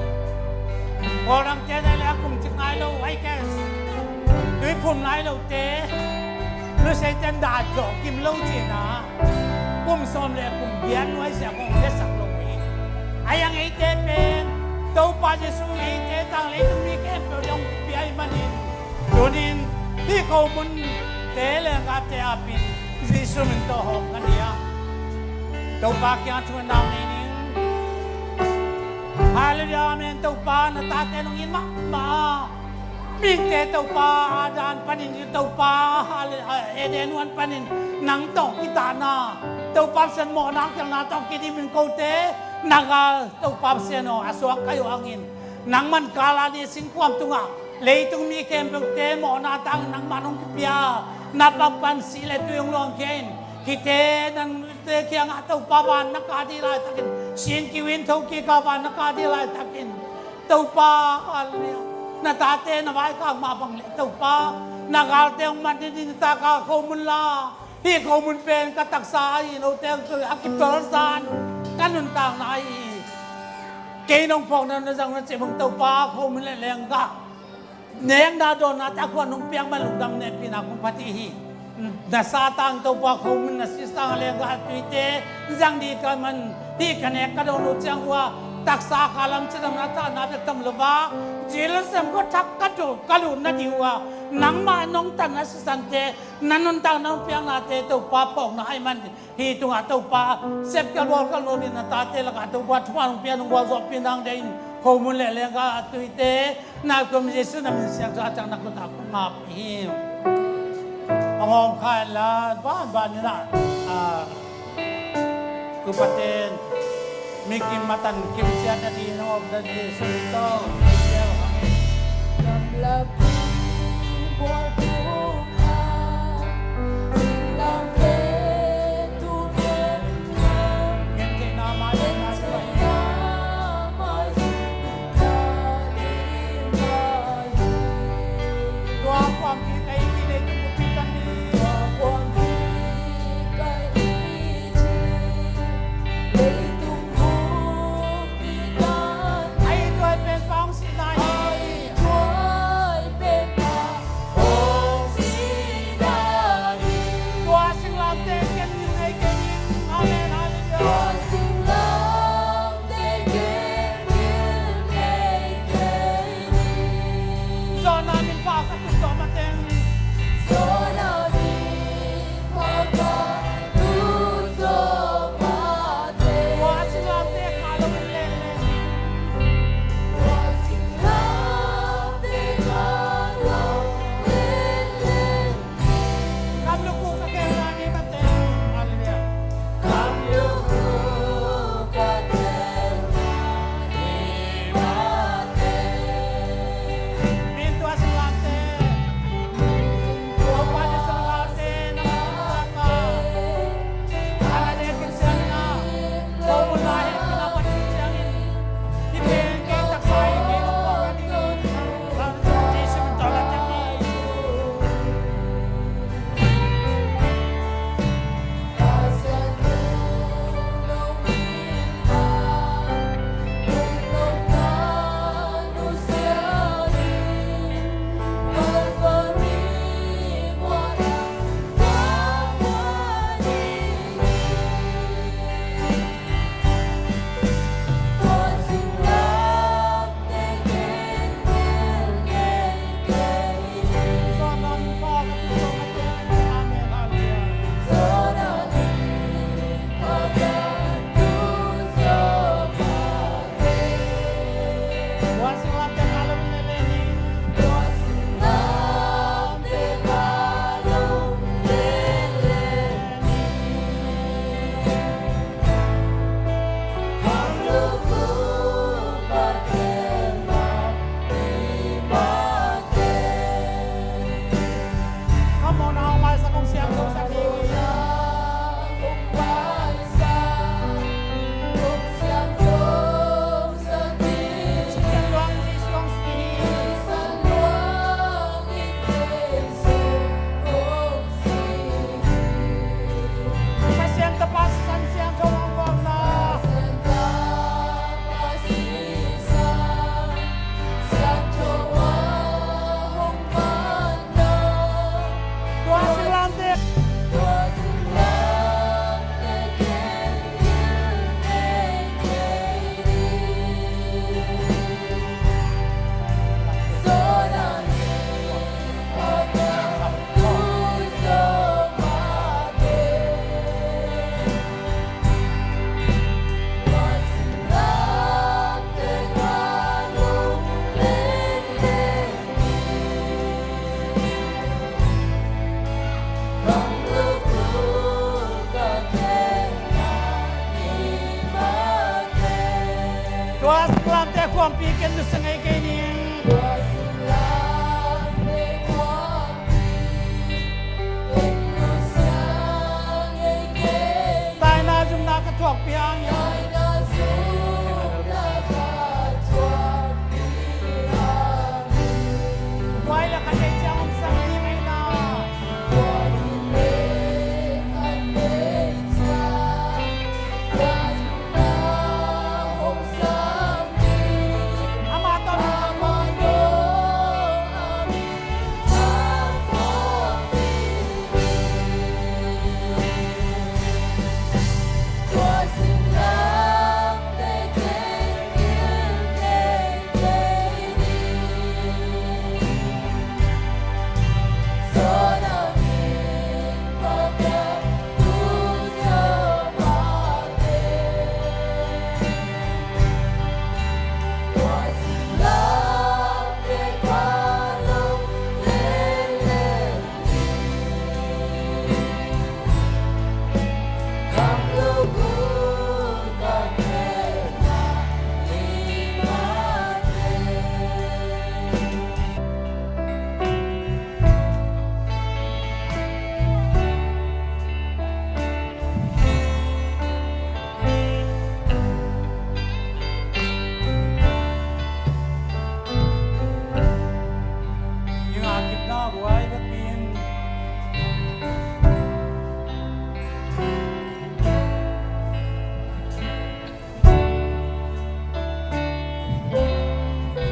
Pawl dangte in a le a kum cik nai lo, I guess, tuiphum nai lote, Crusade ten dah zawh kim lo cihna, kum sawm le kum giat nuai sia kong lesak lo hi. A yang eite pen Topa Jesu eite tang leitung mi khempeuh dong pia ahih manin, tunin hih khomunte le gate apin Jesu min tawh hawm ka ni a, Topa kiang thunau nei ning. Halleluiah, amen. Topa, na tate nong it mahmah a, mihingte Topa, Adam panin Topa, Eden huan panin nang tawh kitahna, Topa Pasian mawhna kiangna tawh kidimin kote, na gal Topa Pasian aw, a suak kai uh hangin, nangman kal a ni singkuam tungah leitung mi khempeuhte mawhna tang nangmah nong kipia, na pakpan sih le tui hong luangkhia in, hihte nang te kiangah Topa van na kah dih laitakin, sin kiu in thokik a van na kah dih laitakin, Topa, halleluiah, na tate na vaikhak mah bang le Topa, na galte hong man dih ding taka khomun la, hih khomun pen ka taksa ahi, note a kipelzan ka nuntakna ahi. Kei nong phawkna na zang na cih bang Topa, khomun le lenggah nekna dawnnate a khuan hong piak man lungdam, hehpihna kong phat hi. Na sa tang Topa, khomun na si sang a lenggah a tuite zang dih ka man hi. Ka nek ka dawn uh ciang uh a, taksa khalam cidamna tahna bek tam lo a, Jerusalem khua thak ka lut, ka lut nading uh a, nangmah nong tanna sisante, na nuntakna hong piaknate Topa phawkna ahih man, hih tungah Topa, sepkhial bawlkhial lo ding na tate lakah Topa, thupha nong pia, nong gualzawhpih nang deih in, khomun le lenggah a tuite, na kum Jesu na min siangtho a ciang na khut ah kong ap hi. Hong hawm kha inla, banban in ah, a, upate in mi kim matan kim ciat na ding hong hawm dan Jesu min tawh. Pawlpi ken nusia ngei kei ning. Taina zumna ka thuakpih hangin. Huai le khat ei ciang om sang ding ei na.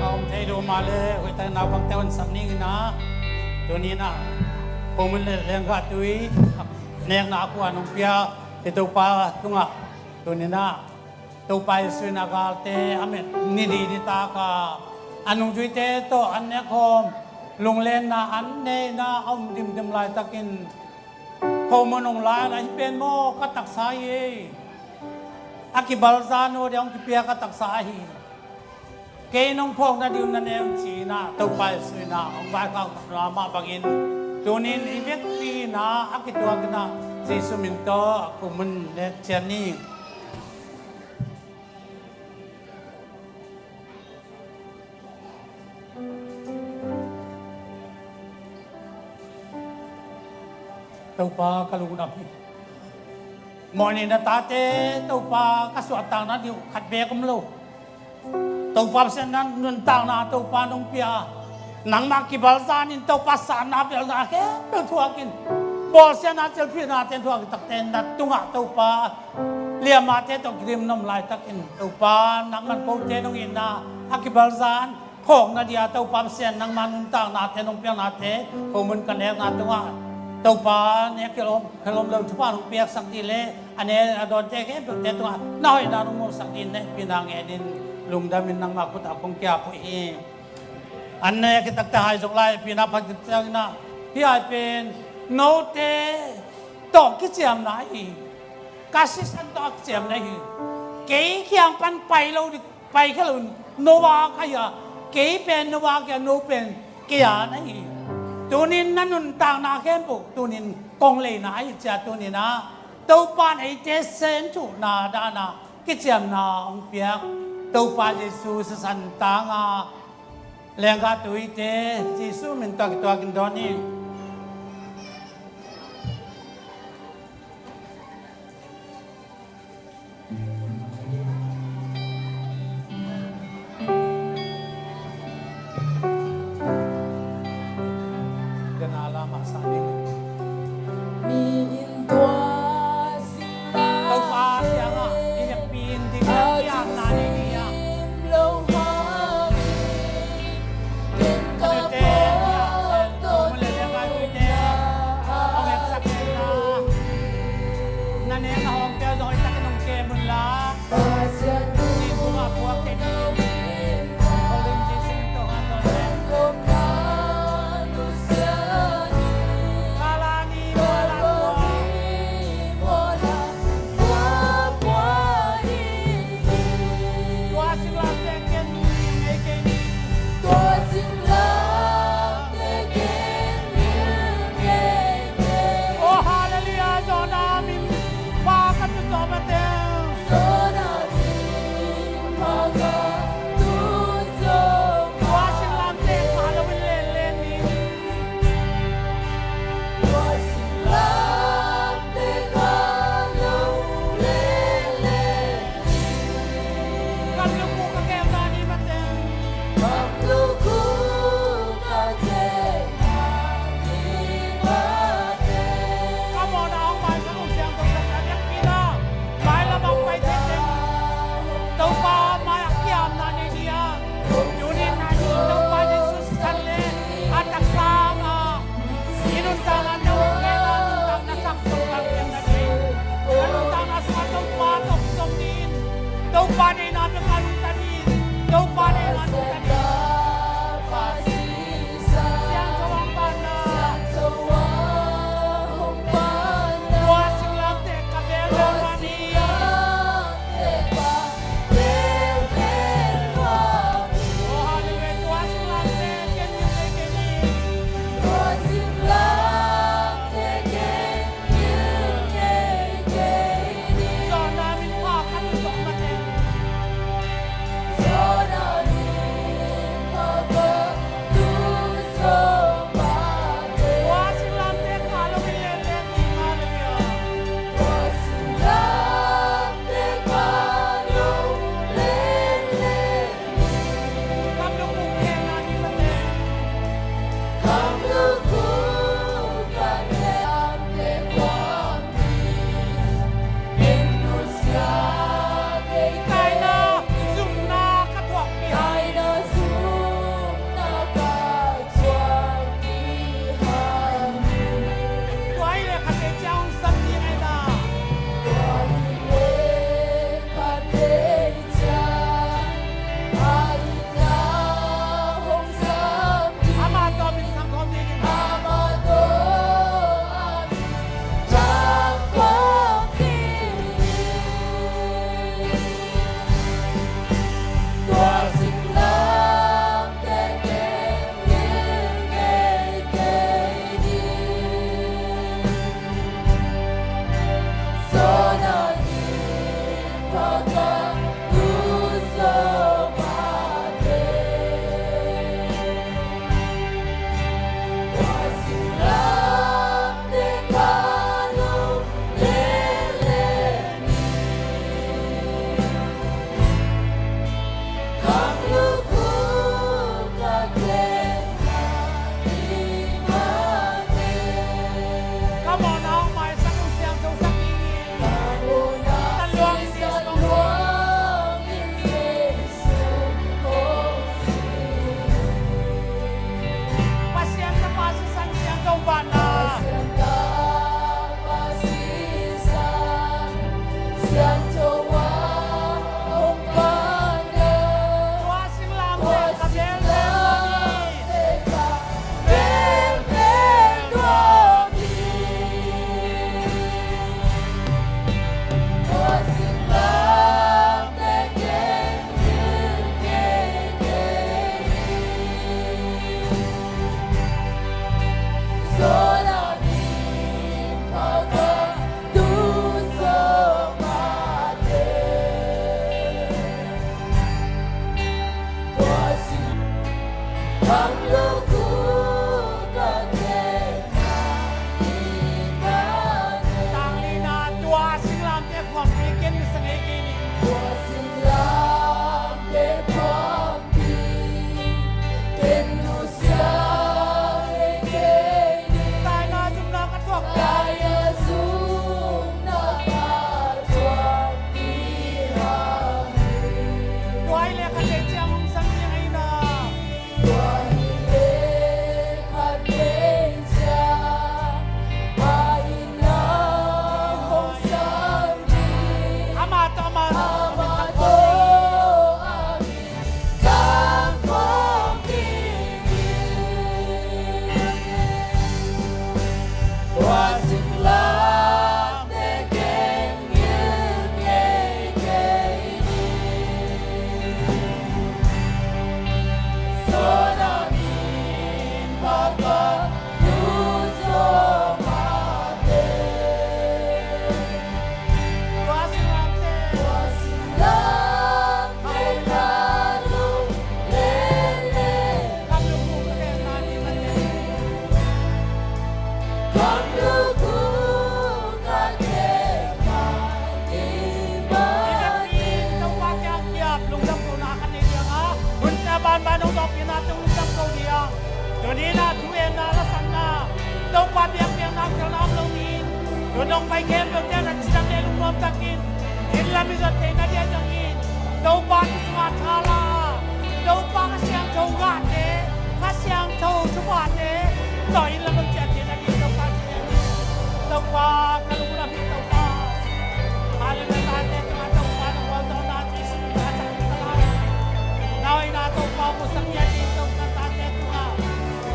A om thei lo mah le hoihtak naupangte hon sam ning in a, tuni in a khomun le lenggah tui nekna a kuan hong pia i Topa tungah tuni in a Topa Jesu in a galte a met ni di ni tak a a nungzuite tawh an nek khawm lunglenna an neihna a om dimdim laitakin khomun hong lai a, hih pen maw ka taksa hi, a kibalza nawn ding hong kipia ka taksa ahi. Kei nong phawkna ding na ne un ci-in a Topa Jesu in a hong vaikhak mahmah bangin tunin i vekpi in a a kituak in a Jesu min tawh a khomun nek ciat ni. Topa ka lungdam hi. Mawhni na tate Topa ka suahtakna ding uh khat beek om lo. Topa Pasian na nuntakna Topa nong pia. Nangmah kibalzan in Topa sanna velna khempeuh thuakin bawlsiatna celphihnate thuak takte na tungah Topa liamate tawh kidim na om laitakin Topa nangman kote nong itna a kibalzan khawkna dia Topa Pasian nangma nuntaknate nong piaknate khomun ka nekna tungah Topa nek khelhom khelhom lo thupha nong piaksak dih le a ne a dawnte khempeuhte tungah na hoihna nong musak dih na hehpihna ngenin lungdamin nangma khutah kong kiap uh hi. An ne a kitakte hai zong lai hehpihna phat kitak ciangin a hih hai pen note tawh kiciamna hi. Ka sisan tawh a kiciamna hi. Kei kiang pan pai lo ding paikhia loin no a ka hia, kei pen no a ka hia, no pen kei a na hi. Tunin na nuntakna khempeuh tunin kong leina ahi cia tunin ah Topa in eite sen thuhna dana kiciamna hong piak Topa Jesu sisan tanga lenggah tuite Jesu min tawh kituakin dawn hi. Na nek na hawmte zong i takin hong kem un la, Mawhna hong maisak, hong siangthosak ding in. Tah luang in Jesu hong sing. Pasian Tapa sisan siangtho vanna. Tua singlamteh ka belbel nuam hi. Tanglina tua singlamteh phuangpi ken nusia ngei kei ni. Tua singlamteh phuangpi ken nusia ngei kei ni. Taina zumna ka thuak. Taina zumna ka thuak ni hang. Tua hi leh khat vei ciang hong sang ni hang ei na. Tuni in a thugenna lasakna, Topa biakpiakna khelhna om lo ni. Tun hong pai khempeuhte na cidam le lungnuam takin inn lam i zat theihna dia zangin Topa tu sungah thala, Topa Kha Siangtho gahte, Kha Siangtho thuphate tawh inn lam hong ciah theihna ding Topa ci. Topa ka lungnuam hi Topa. Hallelujah, tate tungah Topa na gualzawhna Jesuh min tawh ka thangtak hi. Na hoihna Topa musak ngiat ding Topa tate tungah.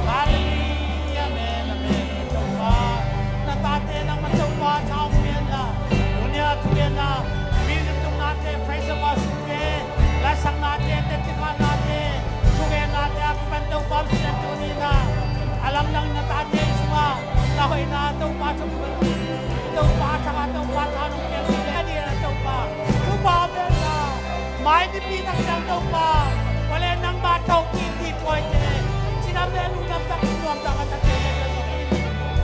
Hallelujah, amen, amen. Topa na tate nangman Topa tha hong pia in la. Tuni a thugenna, music tungnate, praise and worship te, lasaknate, tetkhialhnate, thugennate a kipan Topa Pasian tuni in a lamdang na tate sungah na hoihna Topa thupha, Topa thangah Topa tha nong piak ding a ding a Topa thupha belh la. Mai nipi tak ciang Topa, vale nangma thokik dih pawite cidam le lungnuam takin nuamtak a tate le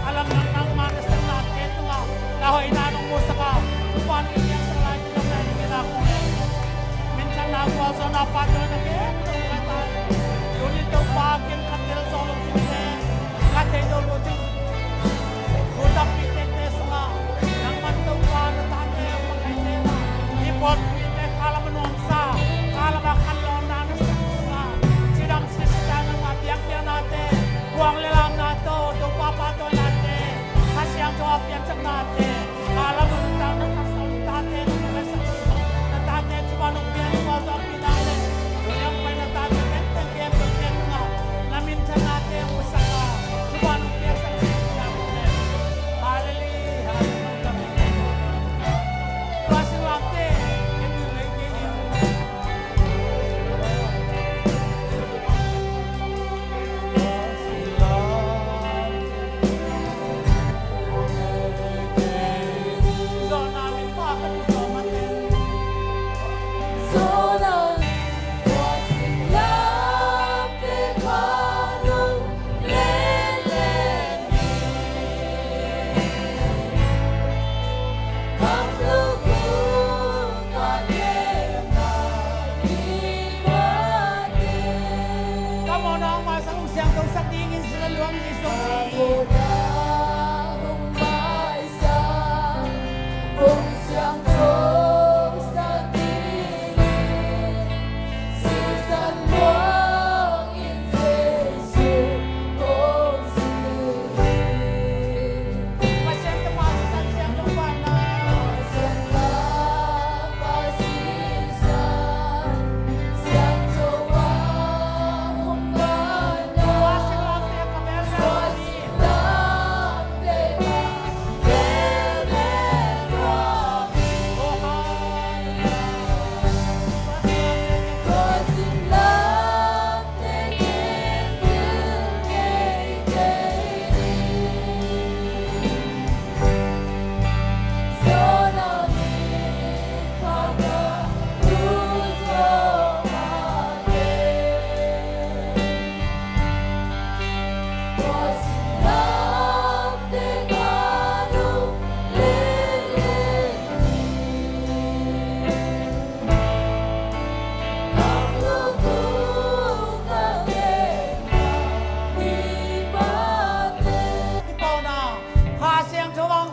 a lamdang nangma na sanglamte tungah na hoihna nong musak a, Topa nong piaksak lai cidam le lungnuam takin. Minthanna gualzawhna pahtawina khempeuh ka ta hi. Tuni Topa ken ka tel zawh lo ding te, ka thei lo lo ding thu tampi tete sungah nangman Topa na tate a pakaite na, i pawlpite khalam a nuamsa, khalam a khanlawhna na sak sungah cidam sisita nangma biakpiaknate, buang le lamna tawh Topa pahtawinate, Kha Siangtho a piansaknate, khalam a nuntakna tawh na tate na pakasak, na tate thupha nong pia, na gualzawhpihna le tuni a hong pai na tate tengteng khempeuhte tungah na minthannate hong musak a, thupha nong piaksak ding in. Hallelujah, hallelujah. Tua singlamteh ken ding lei kei in.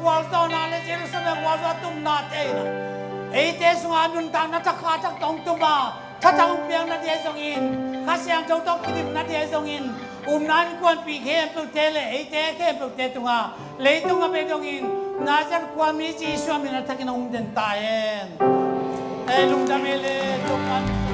gualzawhna le Jerusalem gualzawh tumnate in ah eite sungah nuntakna thakhat thak tawh hong tum a, thatang hong piakna ding ahi zongin, Kha Siangtho tawh kidimna ding ahi zongin, upna innkuanpih khempeuhte le eite khempeuhte tungah leitung a bia dongin Nazareth khuami Jesuh min a thakin hong den ta hen. Ei lungdam ei le, Topa.